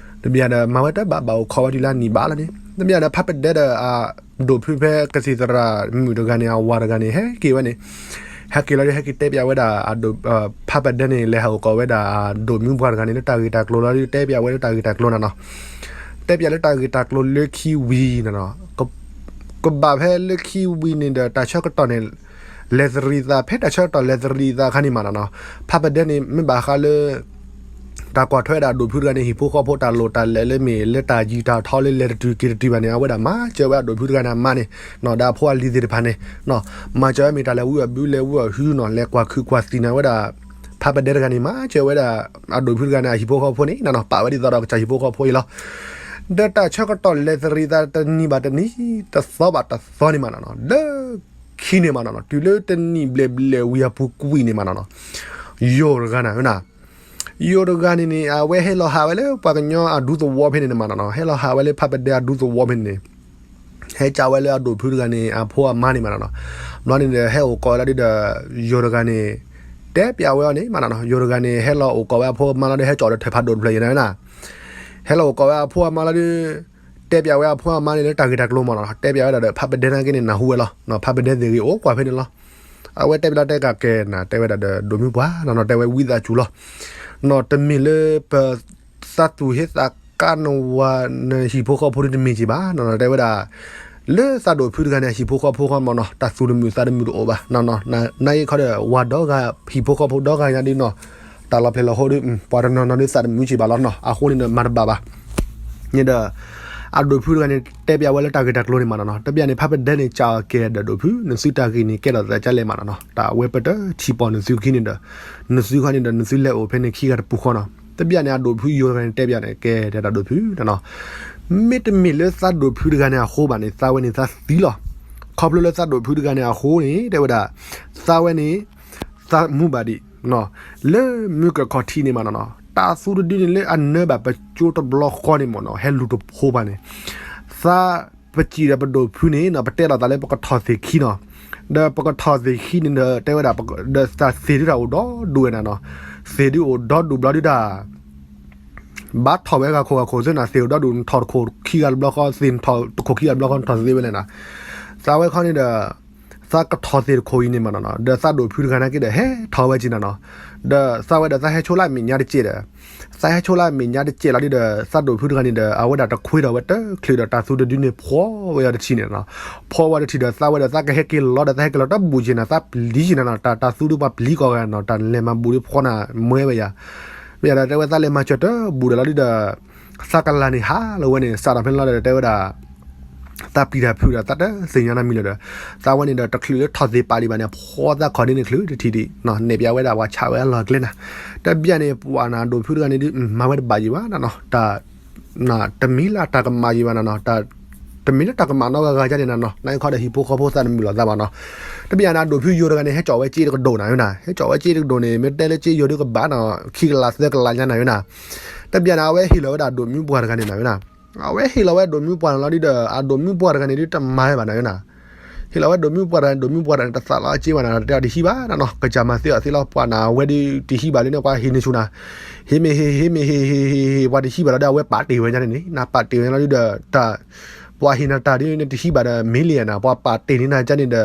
တဘျီဒီး မၤဝဲတဘၣ် ဘၣ်အိၣ်ခိးဝဲတုၤလၢအနံၣ်ဘၣ်လီၤန့ၣ် တဘျီဒီး ဖးပဒဲဒီး အဒိၣ်ဖုဖဲကသံၣ်သရၣ်မုၣ်တဂၤန့ၣ် အဝၤတဂၤန့ၣ် ဟဲက့ၤဝဲန့ၣ်, ဟဲက့ၤလီၤဒုး ဟဲက့ၤတဲပျးဝဲဒၣ် ဖးပဒဲန့ၣ် လဲၤဟးအိၣ်ကိးဝဲဒၣ် အဒိၣ်မုၣ်ပှၢ်တဂၤန့ၣ် လၢတၢ်ဂ့ၢ်တၢ်ကျိၤလီၤဒုး တဲပျးဝဲလၢတၢ်ဂ့ၢ်တၢ်ကျိၤနီၤနီၤ, တဲပျးလၢတၢ်ဂ့ၢ်တၢ်ကျိၤလၢခံဝံၤနီၤနီၤ, ကဘၣ်ဖဲလၢခံဝံၤန့ၣ်ဒီး တၢ်ဆၢကတီၢ်န့ၣ် လဲၤသရံးသး ဖဲတၢ်ဆၢကတီၢ်လဲၤသရံးသးအခါန့ၣ်မးနီၤနီၤ, ဖးပဒဲန့ၣ် မ့ၢ်ဘၣ်ဃးလၢ တၢ်ကွၢ်ထွဲဒၣ်အဒိၣ်ဖုတဂၤန့ၣ် ဟံၣ်ဖိဃီဖိတၢ်လိၣ်တၢ်လဲၢ်လၢမ့ၢ်လၢတၢ်ယံၤတၢ်ထီလၢလဲၤတတုၤက့ၤတတုၤဘၣ်န့ၣ် အဝဲဒၣ်မၤစၢၤဝဲအဒိၣ်ဖုတဂၤန့ၣ်အမါန့ၣ်နီၤ, ဒီးအဖိအလံၤသ့ၣ်တဖၣ်န့ၣ်နီၤ, မၤစၢၤဝဲမ့ၢ်တၢ်လဲၤဝံအီၤဘုလဲၤဝံအီၤဟုနီၤ, လဲၤကွၢ်ခုးကွၢ်သံန့ၣ် အဝဲဒၣ် ဖးပဒဲတဂၤန့ၣ် မၤစၢၤဝဲဒၣ် အဒိၣ်ဖုတဂၤန့ၣ် အဟံၣ်ဖိဃီဖိန့ၣ်နီၤနီၤ, ပာ်ဝဲဒ်သိးဒီးကစၢ်ဟံၣ်ဖိဃီဖိအံၤလီၤ. ဒီးတၢ်ဆၢကတီၢ်လဲၤသရံးသးတနံၤဘၣ်တနံၤ တသီဘၣ်တသီန့ၣ်မးနီၤနီၤ, လၢခံန့ၣ်မးနီၤနီၤ, တုၤလၢတနံၣ်ဘျဲၣ်ဘျဲၣ်ဝံၤအပူၤကွံာ်န့ၣ်မးနီၤနီၤ, ယိၤတဂၤန့ၣ် ယိၤတဂၤန့ၣ်န့ၣ် အဝဲဟဲလီၤဟးဝဲလၢပှၤကညီအဒူသဝီဖဲန့ၣ်န့ၣ်မးနီၤနီၤ, ဟဲလီၤဟးဝဲလၢဖးပဒဲအဒူသဝီဖဲန့ၣ်န့ၣ် ဟဲကးဝဲလၢအဒိၣ်ဖုတဂၤန့ၣ် အဖိအမါန့ၣ်မးနီၤနီၤ, ဘျီန့ၣ်ဒီး ဟဲအိၣ်ကိးဝဲလီၤဒုးဒီး ယိၤတဂၤန့ၣ် တဲပျးဝဲအီၤန့ၣ်မးနီၤနီၤ, ယိၤတဂၤန့ၣ် ဟဲလီၤအိၣ်ကိးဝဲအဖိအမါလီၤဒုး ဟဲကၠီၣ်ဒီးထၢၣ်ဖးဒိၣ်တဖျၢၣ်ယဲန့ၣ်နီၤ, ဟဲလီၤအိၣ်ကိးဝဲအဖိအမါလီၤဒုး တဲပျးဝဲအဖိအမါန့ၣ်လၢတၢ်ဂ့ၢ်တၢ်ကျိၤမးနီၤ, တဲပျးဝဲဒၣ်ဒီး ဖးပဒဲနာ်က့န့ၣ် နၢ်ဟူဝဲလီၤ, ဖးပဒဲသ့ၣ်ဂ့ၤအိၣ်ကွၢ်ဖဲန့ၣ်လီၤ. အဝဲတဲပျးတဲကးကဲနၤ တဲဝဲဒၣ်ဒီး ဒိၣ်မုၢ်ပှၢ်နီၤနီၤ, တဲဝဲဝံသးစူၤလီၤ, နီၤတမ့ၢ်လၢပ သးသူၣ်ဟ့သးကါနဝၤနဟံၣ်ဖိဃီဖိဒုးတမ့ၢ်က့ၤဘၣ်နီၤနီၤ, တဲဝဲဒၣ် လၢသးဒိၣ်ဖုတဂၤန့ၣ် ဟံၣ်ဖိဃီဖိဃီမးနီၤ, တၢ်သူၣ်တမုာ်သးတမုာ်တအိၣ်ဘၣ်နီၤနီၤ, နာ်က့ခီဒီး ဝၤဒီဂၤဟံၣ်ဖိဃီဖိဒီဂၤညါဒုးနီၤ, တၢ်လီၤဖျဲၣ်လီၤဟိဒုး ပှၤတနီၤနီၤဒုးသးတမုာ်က့ၤဘၣ်လီၤနီၤ, အဃိန့ၣ်ဒီးမၤတဘၣ်ဘၣ် န့ၣ်ဒီး အဒိၣ်ဖုတဂၤန့ၣ် တဲပျးဝဲလၢတၢ်ဂ့ၢ်တၢ်ကျိၤန့ၣ်မးနီၤနီၤ, တဘျီန့ၣ် ဖးပဒဲန့ၣ် ကးအီၤကဲဒီး ဒိၣ်ဖု နသုတၢ်ဂ့ၢ်န့ၣ် ကဲထီၣ်သးဒ်လဲၣ်မးနီၤနီၤ, တၢ်အဝဲပတထံၣ်ပီၣ်နသုခံန့ၣ်ဒီး နသုခီန့ၣ်ဒီး နသုလဲၤအိၣ်ဖဲန့ၣ်ခံဂၤတပူၤဃီနီၤ, တဘျီန့ၣ် အဒိၣ်ဖုယိၤတဂၤန့ၣ် တဲပျးန့ၣ် ကဲတဲဒၣ်ဒိၣ်ဖုနီၤနီၤ, မ့တမ့ၢ်လၢသးဒိၣ်ဖုတဂၤန့ၣ်အဃိဘၣ်န့ၣ် သးဝဲန့ၣ်သးသံလီၤ, ခီဖျိလၢသးဒိၣ်ဖုတဂၤန့ၣ်အဃိန့ၣ် တဲဝဲဒၣ် သးဝဲန့ၣ် သးမူဘၣ်ဒံး လၢမုၢ်ကခီၣ်ထံးန့ၣ်မးနီၤနီၤ, တၢ်သူတဒုန့ၣ်လၢအနၢဘၣ် ပကၠိတဘျီဃီန့ၣ်မးနီၤ, ဟဲလူၤတဖိဘၣ်န့ၣ်, သးပစံးဒီးပဒိၣ်ဖုန့ၣ်နီၤ, ပတဲလီၤသးလၢပကထီၣ်သ့ၣ်ခံနီၤ, ဒီးပကထီၣ်သ့ၣ်ခံန့ၣ်ဒီး တဲဝဲဒၣ် ဒီးသးသ့ၣ်ဒုးတၢ်အိၣ်ဒီဒူၣ်ဝဲနၤနီၤ, သ့ၣ်ဒုးအိၣ်ဒီဒူၣ်ဘျီဒုးတၢ် ဘၣ်ထီၣ်ဝဲဂၤခိၣ်ဂၤခိၣ်သ့ၣ်နၤ, သ့ၣ်အိၣ်ဒီဒူၣ် နထီၣ်တခိၣ်ခံဂၤတဘျီဃီ, သ့ၣ်နထီၣ်တခိၣ်ခံဂၤတဘျီဃီ နထီၣ်သ့ဝဲလဲၣ်နၤ, သးဝဲခီန့ၣ်ဒီး သးကထီၣ်သ့ၣ်တခိၣ်အံၤန့ၣ်မးနီၤနီၤ, ဒီးသးဒိၣ်ဖုတဂၤနာ်က့ဒီး ဟဲထီၣ်ဝဲက့ၤနၤနီၤ, ဒီးသးဝဲဒီးသးဟဲဆိလၢအမဲာ်ညါတစဲးဒီး, သးဟဲဆိလၢအမဲာ်ညါတစဲးလီၤဒုးဒီး သးဒိၣ်ဖုတဂၤန့ၣ်ဒီး အဝဲဒၣ်တခွ့ထီၣ်ဝဲတချုးဒီး တၢ်သူတဒုန့ၣ် ဖှီဝဲအီၤတထံၣ်န့ၣ်နီၤ, ဖှီဝဲတထံၣ်ဒီး သးဝဲဒီးသးကဟဲက့ၤလီၤဒီး သးဟဲက့ၤလီၤတဘူၣ်က့ၤနၤ, သးပျံၤက့ၤနၤနီၤ, တၢ် တၢ်သူဒုးပှၤပျံၤကီးဂၤနီၤ, တၢ်လဲၤမၤဘူၣ်ဒုးဖှီနၤမွဲဝဲယၤ, မ့ၢ်ယၤဒီးတဲဝဲသးလဲၤမၤစၢၤတဘူၣ်ဒီးလီၤဒုးဒီး သးကလၤန့ၣ်ဟးလီၤဝဲန့ၣ် စးထီၣ်ဖဲန့ၣ်လီၤဒီးတဲဝဲဒၣ် သးပျံၤတၢ်ဖုးဒီး သးတသ့ၣ်ညါနီတမံၤလၢၤဒီး သးဝဲန့ၣ်ဒီး တချုးလၢထီၣ်သ့ၣ်ပာ်လံဘၣ်န့ၣ် ဖှီသးခီၣ်ဒ်န့ၣ်ချုးတထံၣ်ဒံး, နဲၣ်ပျးဝဲဒၣ်ပှၤဆးဝဲအလီၢ်အကျဲနၤ, တဘျီန့ၣ် ပှၤနၤဒိၣ်ဖုတဂၤန့ၣ်ဒုး မၤဝဲတဘၣ်ယံၤဘၣ်နနီၤ, တၢ် တမံၤလၢတၢ်ကမၣ်ယံၤဘၣ်နနီၤ, တမံၤလၢတၢ်ကမၣ်နီတဂၤဂၤန့ၣ်နနီၤ, နာ်က့ခီဒီးဟံၣ်ဖိဃီဖိသးတမုာ်လီၤသးဘၣ်နီၤ, တဘျီန့ၣ် အဒိၣ်ဖုယိၤတဂၤန့ၣ် ဟဲကၠီၣ်ဝဲစ့တကဒိၣ်နၤဝဲနၤ, ဟဲကၠီၣ်ဝဲစ့တကဒိၣ်န့ၣ် မ့ၢ်တဲလၢစ့ယိၤဒုးကဘၣ်နီၤ ခံကလးသၢကလးညါနၤဝဲနၤ, တဘျီန့ၣ် အဝဲဟ့ၣ်လီၤဝဲဒၣ်ဒိၣ်မုၢ်ပှၢ်တဂၤန့ၣ်နၤဝဲနၤ, အဝဲဟ့ၣ်လီၤဝဲဒိၣ်မုၢ်ပှၢ်န့ၣ်လီၤဒုးဒီး အဒိၣ်မုၢ်ပှၢ်တဂၤန့ၣ်ဒုး တမၤဝဲဘၣ်နၤဝဲနၤ, ဟ့ၣ်လီၤဝဲဒိၣ်မုၢ်ပှၢ်တဂၤန့ၣ် ဒိၣ်မုၢ်ပှၢ်တဂၤန့ၣ် တသးလီၤအစ့ဘၣ်နၤ, တၢ်တဟံးဘၣ်နနီၤ, ကစၢ်မၤသ့အီၤသ့လီၤ, ပှၤနၤဝဲဒုးတဟံးဘၣ်လၢန့ၣ် ပှၤဟ့ၣ်န့ၢ်ဆူၣ်နၤ, ဟ့ၣ်မ့ၢ်ဟ့ၣ် ဟ့ၣ်မ့ၢ်ဟ့ၣ် ဟ့ၣ် ဟ့ၣ် ဟ့ၣ် ပှၤတဟံးဘၣ်လီၤဒီး အဝဲပာ်တ့ၢ်ဝဲညါန့ၣ်န့ၣ်, နပာ်တ့ၢ်ဝဲညါလီၤဒုးဒီး တၢ် ပှၤဟ့ၣ်နၤတၢ်ဒုး နတဟံးဘၣ်ဒီး မ့ၢ်လံဧါနၤ, ပှၤပာ်တ့ၢ်န့ၢ်နၤကန့ၣ်ဒီး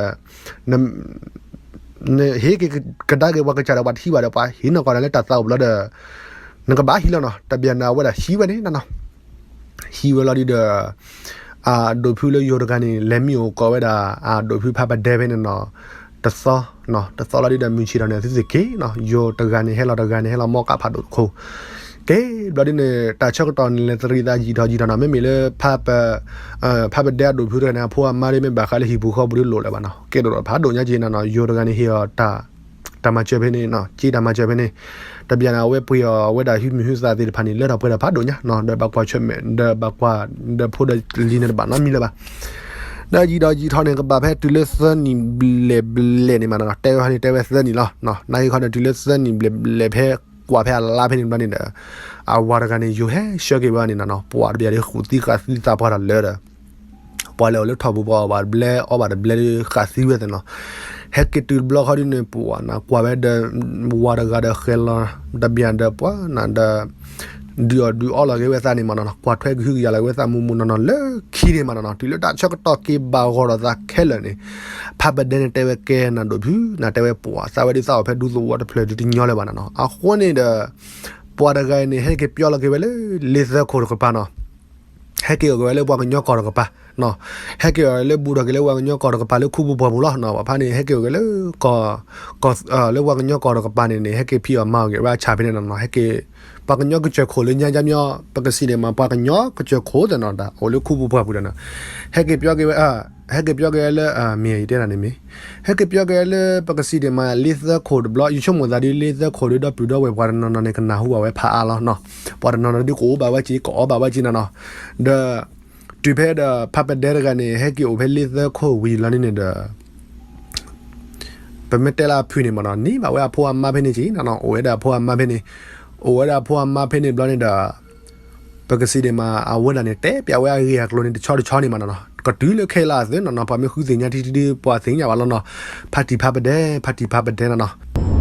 န ဟ့ၣ်က့ၤကဒါက့ၤပှၤကစၢ်ဒီးပှၤတဟံးဘၣ်ဒီး ပှၤဟ့ၣ်နီၢ်ကီၢ်နၤလၢတၢ်သးအိၣ်ဘျီဒီး နကဘၣ်ဟံးလီၤနီၤ. တဘျီန့ၣ် အဝဲဒၣ်ဟံးဝဲန့ၣ်နီၤ. ဟံးဝဲလီၤဒုးဒီး အဒိၣ်ဖုလၢယိၤတဂၤန့ၣ် လဲၤမံအိၣ်ကီးဝဲဒၣ် အဒိၣ်ဖုဖးပဒဲဖဲန့ၣ်နီၤ. တသီ တသီလီၤဒုးဒီး မုၢ်ဆ့ၣ်ထီၣ်န့ၣ် အသုသ့ၣ်က့ၤနီၤ, ယိၤတဂၤန့ၣ်ဟဲလီၤ တဂၤန့ၣ်ဟဲလီၤ မီကးဖးဒိၣ်တခိၣ် ကဲဘျီဒုးန့ၣ် တၢ်ဆၢကတီၢ်န့ၣ် လဲၤတရံးသးယံာ်ထီၣ်ယံာ်ထီၣ်နီၤ. မ့မ့ၢ်လၢ ဖးပဒဲအဒိၣ်ဖုတဂၤန့ၣ် အဖိအမါဒ်မ့ၢ်ဘၣ်ဃးလၢဟံၣ်ပူၤဃီပူၤဒုးလိၣ်လၢၤဘၣ်နီၤ. ကဲဒိၣ်ဒီးဖးဒိၣ်ညါက့ၤနီၤနီၤ. ယိၤတဂၤန့ၣ်ဟ့ၣ်အီၤ တၢ်မၤစၢၤဖဲန့ၣ်နီၤ, က့တၢ်မၤစၢၤဖဲန့ၣ်. တဘျီန့ၣ် အဝဲပှ့ၤအီၤ အဝဲဒၣ်ဟုမုၢ်ဟုသးသ့ၣ်တဖၣ်န့ၣ် လၢထီၣ်ပှဲၤဒီးဖးဒိၣ်ညါနီၤ, ဒီးဘၣ်ကွၢ်ဆၢၣ်မဲာ် ဒီးဘၣ်ကွၢ် ဒီးဖိဒီးလံၤန့ၣ်တဘၣ်နီတမံၤလၢၤဘၣ်. ဒီးယံာ်ဒီးယံာ်ထီၣ်န့ၣ် ကဘၣ်ဖဲတုၤလၢသၢနံၣ်ဘျဲၣ်ဘျဲၣ်န့ၣ်မးနီၤ, တဲဝဲဟီန့ၣ် တဲဝဲသၢနံၣ်လီၤ. နာ်က့ခီန့ၣ် တုၤလၢသၢနံၣ်ဘျဲၣ်ဘျဲၣ် ဖဲကွၢ်ဖဲအလါဖဲန့ၣ်ဘျီန့ၣ်ဒီး အဝၤတဂၤန့ၣ် ယိၤဟဲဆှၢက့ၤဝဲန့ၣ်နီၤနီၤ, ပှၤတဘျီဒီး ဃုသံဃာ်သံသးပှၢ်ထီၣ်လၢဒီး ပှၤလၢအိၣ်လၢထီၣ်ပူၤပှၤအီၤဘၣ်တဘျဲ အီၣ်ဘၣ်တဘျဲဒီးဃာ်သံဝဲသ့ၣ်နီၤ. ဟဲက့ၤတုၤတဘျီဃီဒုးန့ၣ် ပှၤနၤကွၢ်ဝဲဒီး ဝၤတဂၤဒီးဃဲၤလီၤ တဘျီဒီးပှၤနၤဒီး ဒုးအီၣ်ဒုးအီလီၤက့ၤဝဲသးန့ၣ်မးနီၤနီၤ, ကွၢ်ထွဲကဟုကယာ်လီၤက့ၤဝဲသး မူးမူးနီၢ်နီၢ်လၢခံန့ၣ်မးနီၤနီၤ. တုၤလၢတၢ်ဆၢကတီၢ်က့ၤဘၣ်ဂီၤဒီးသးခဲလၢာ်န့ၣ် ဖးပဒဲန့ၣ်တဲဝဲကဲနၤဒိၣ်ဖု နၤတဲဝဲပှၤသးဝဲဒုးသးအိၣ်ဖဲဒူသဝီတဖျၢၣ်ဒုးတညီလၢၤဘၣ်နီၤနီၤ. အဃိန့ၣ်ဒီး ပှၤတဂၤအံၤန့ၣ် ဟဲက့ၤပျီလီၤက့ၤဝဲလၢ လ့သၢခိၣ်တကပၤနီၤ. ဟဲက့ၤအိၣ်က့ၤဝဲလၢပှၤကညီကီၢ်တကပၤနီၤ. ဟဲက့ၤအိၣ်လၢဘူးထီၣ်က့ၤလၢပှၤကညီကီၢ်တကပၤလၢခူပူၤပှၢ်ပူၤလီၤနီၤ. ပှၤဖါန့ၣ် ဟဲက့ၤအိၣ်က့ၤလၢ ကီၢ် လၢပှၤကညီကီၢ်တကပၤန့ၣ်န့ၣ် ဟဲက့ၤဖံးအီၣ်မၤအီၣ်က့ၤဝဲအဆၣ်ဖဲန့ၣ်နီၤနီၤ. ဟဲက့ၤ ပှၤကညီကစၢၢ်ခိၣ်လၢညါကမီ ပကစံးန့ၣ်မး ပှၤကညီကစၢၢ်ခိၣ်သ့ၣ်နီၤ တၢ်အိၣ်လၢခူပူၤပှၢ်ပူၤဒီးနီၤ. ဟဲက့ၤပျီက့ၤဝဲ ဟဲက့ၤပျီက့ၤဝဲလၢ မ့ၢ်ယတဲဒၣ်န့ၣ်မ့ၢ် ဟဲက့ၤပျီက့ၤဝဲလၢ ပကစံးဒ့ၣ်မး လ့သၢခိၣ်တဘျီ ယဆိကမိၣ်သးဒ်လ့သၢခိၣ်ဒ်ဒီပုၢ်ဒီဝဲၢ်ပှၤတနီၤနီၤန့ၣ် ကနၢ်ဟူဘၣ်ဝဲဖးအါလီၤနီၤ. ပှၤတနီၤနီၤဒ်ကအိၣ်ဘၣ်ဝဲက့ၤ ကအီၣ်ဘၣ်ဝဲက့ၤနီၤနီၤ. ဒီး တုၤဖဲဒီးဖးပဒဲတဂၤန့ၣ် ဟဲက့ၤအိၣ်ဖဲလ့သၢခိၣ်ဝံၤလီၤန့ၣ်န့ၣ်ဒီး ပမ့ၢ်တဲလၢအဖုၣ်န့ၣ်မးနီၤ န့ၢ်ဘၣ်ဝဲအဖိအမါဖဲန့ၣ်က့ၤနီၤနီၤ အိၣ်ဝဲဒၣ်အဖိအမါဖဲန့ၣ် အိၣ်ဝဲဒၣ်အဖိအမါဖဲန့ၣ်ဘျီန့ၣ်ဒီး ပကစံးဒ့ၣ်မး အဝဲဒၣ်န့ၣ် တဲပျးဝဲအဂ့ၢ်အကျိၤန့ၣ်တဆီတဆီန့ၣ်မးနီၤနီၤ ကတုၤလၢခဲလၢာ်အသိးနီၤနီၤ ပှၤမ့ၢ်ဃုသ့ၣ်ညါထံထံဒ်ပှၤသ့ၣ်ညါဘၣ်လီၤနီၤ ဖးတံၢ်ဖးပဒဲ ဖးတံၢ်ဖးပဒဲနီၤနီၤ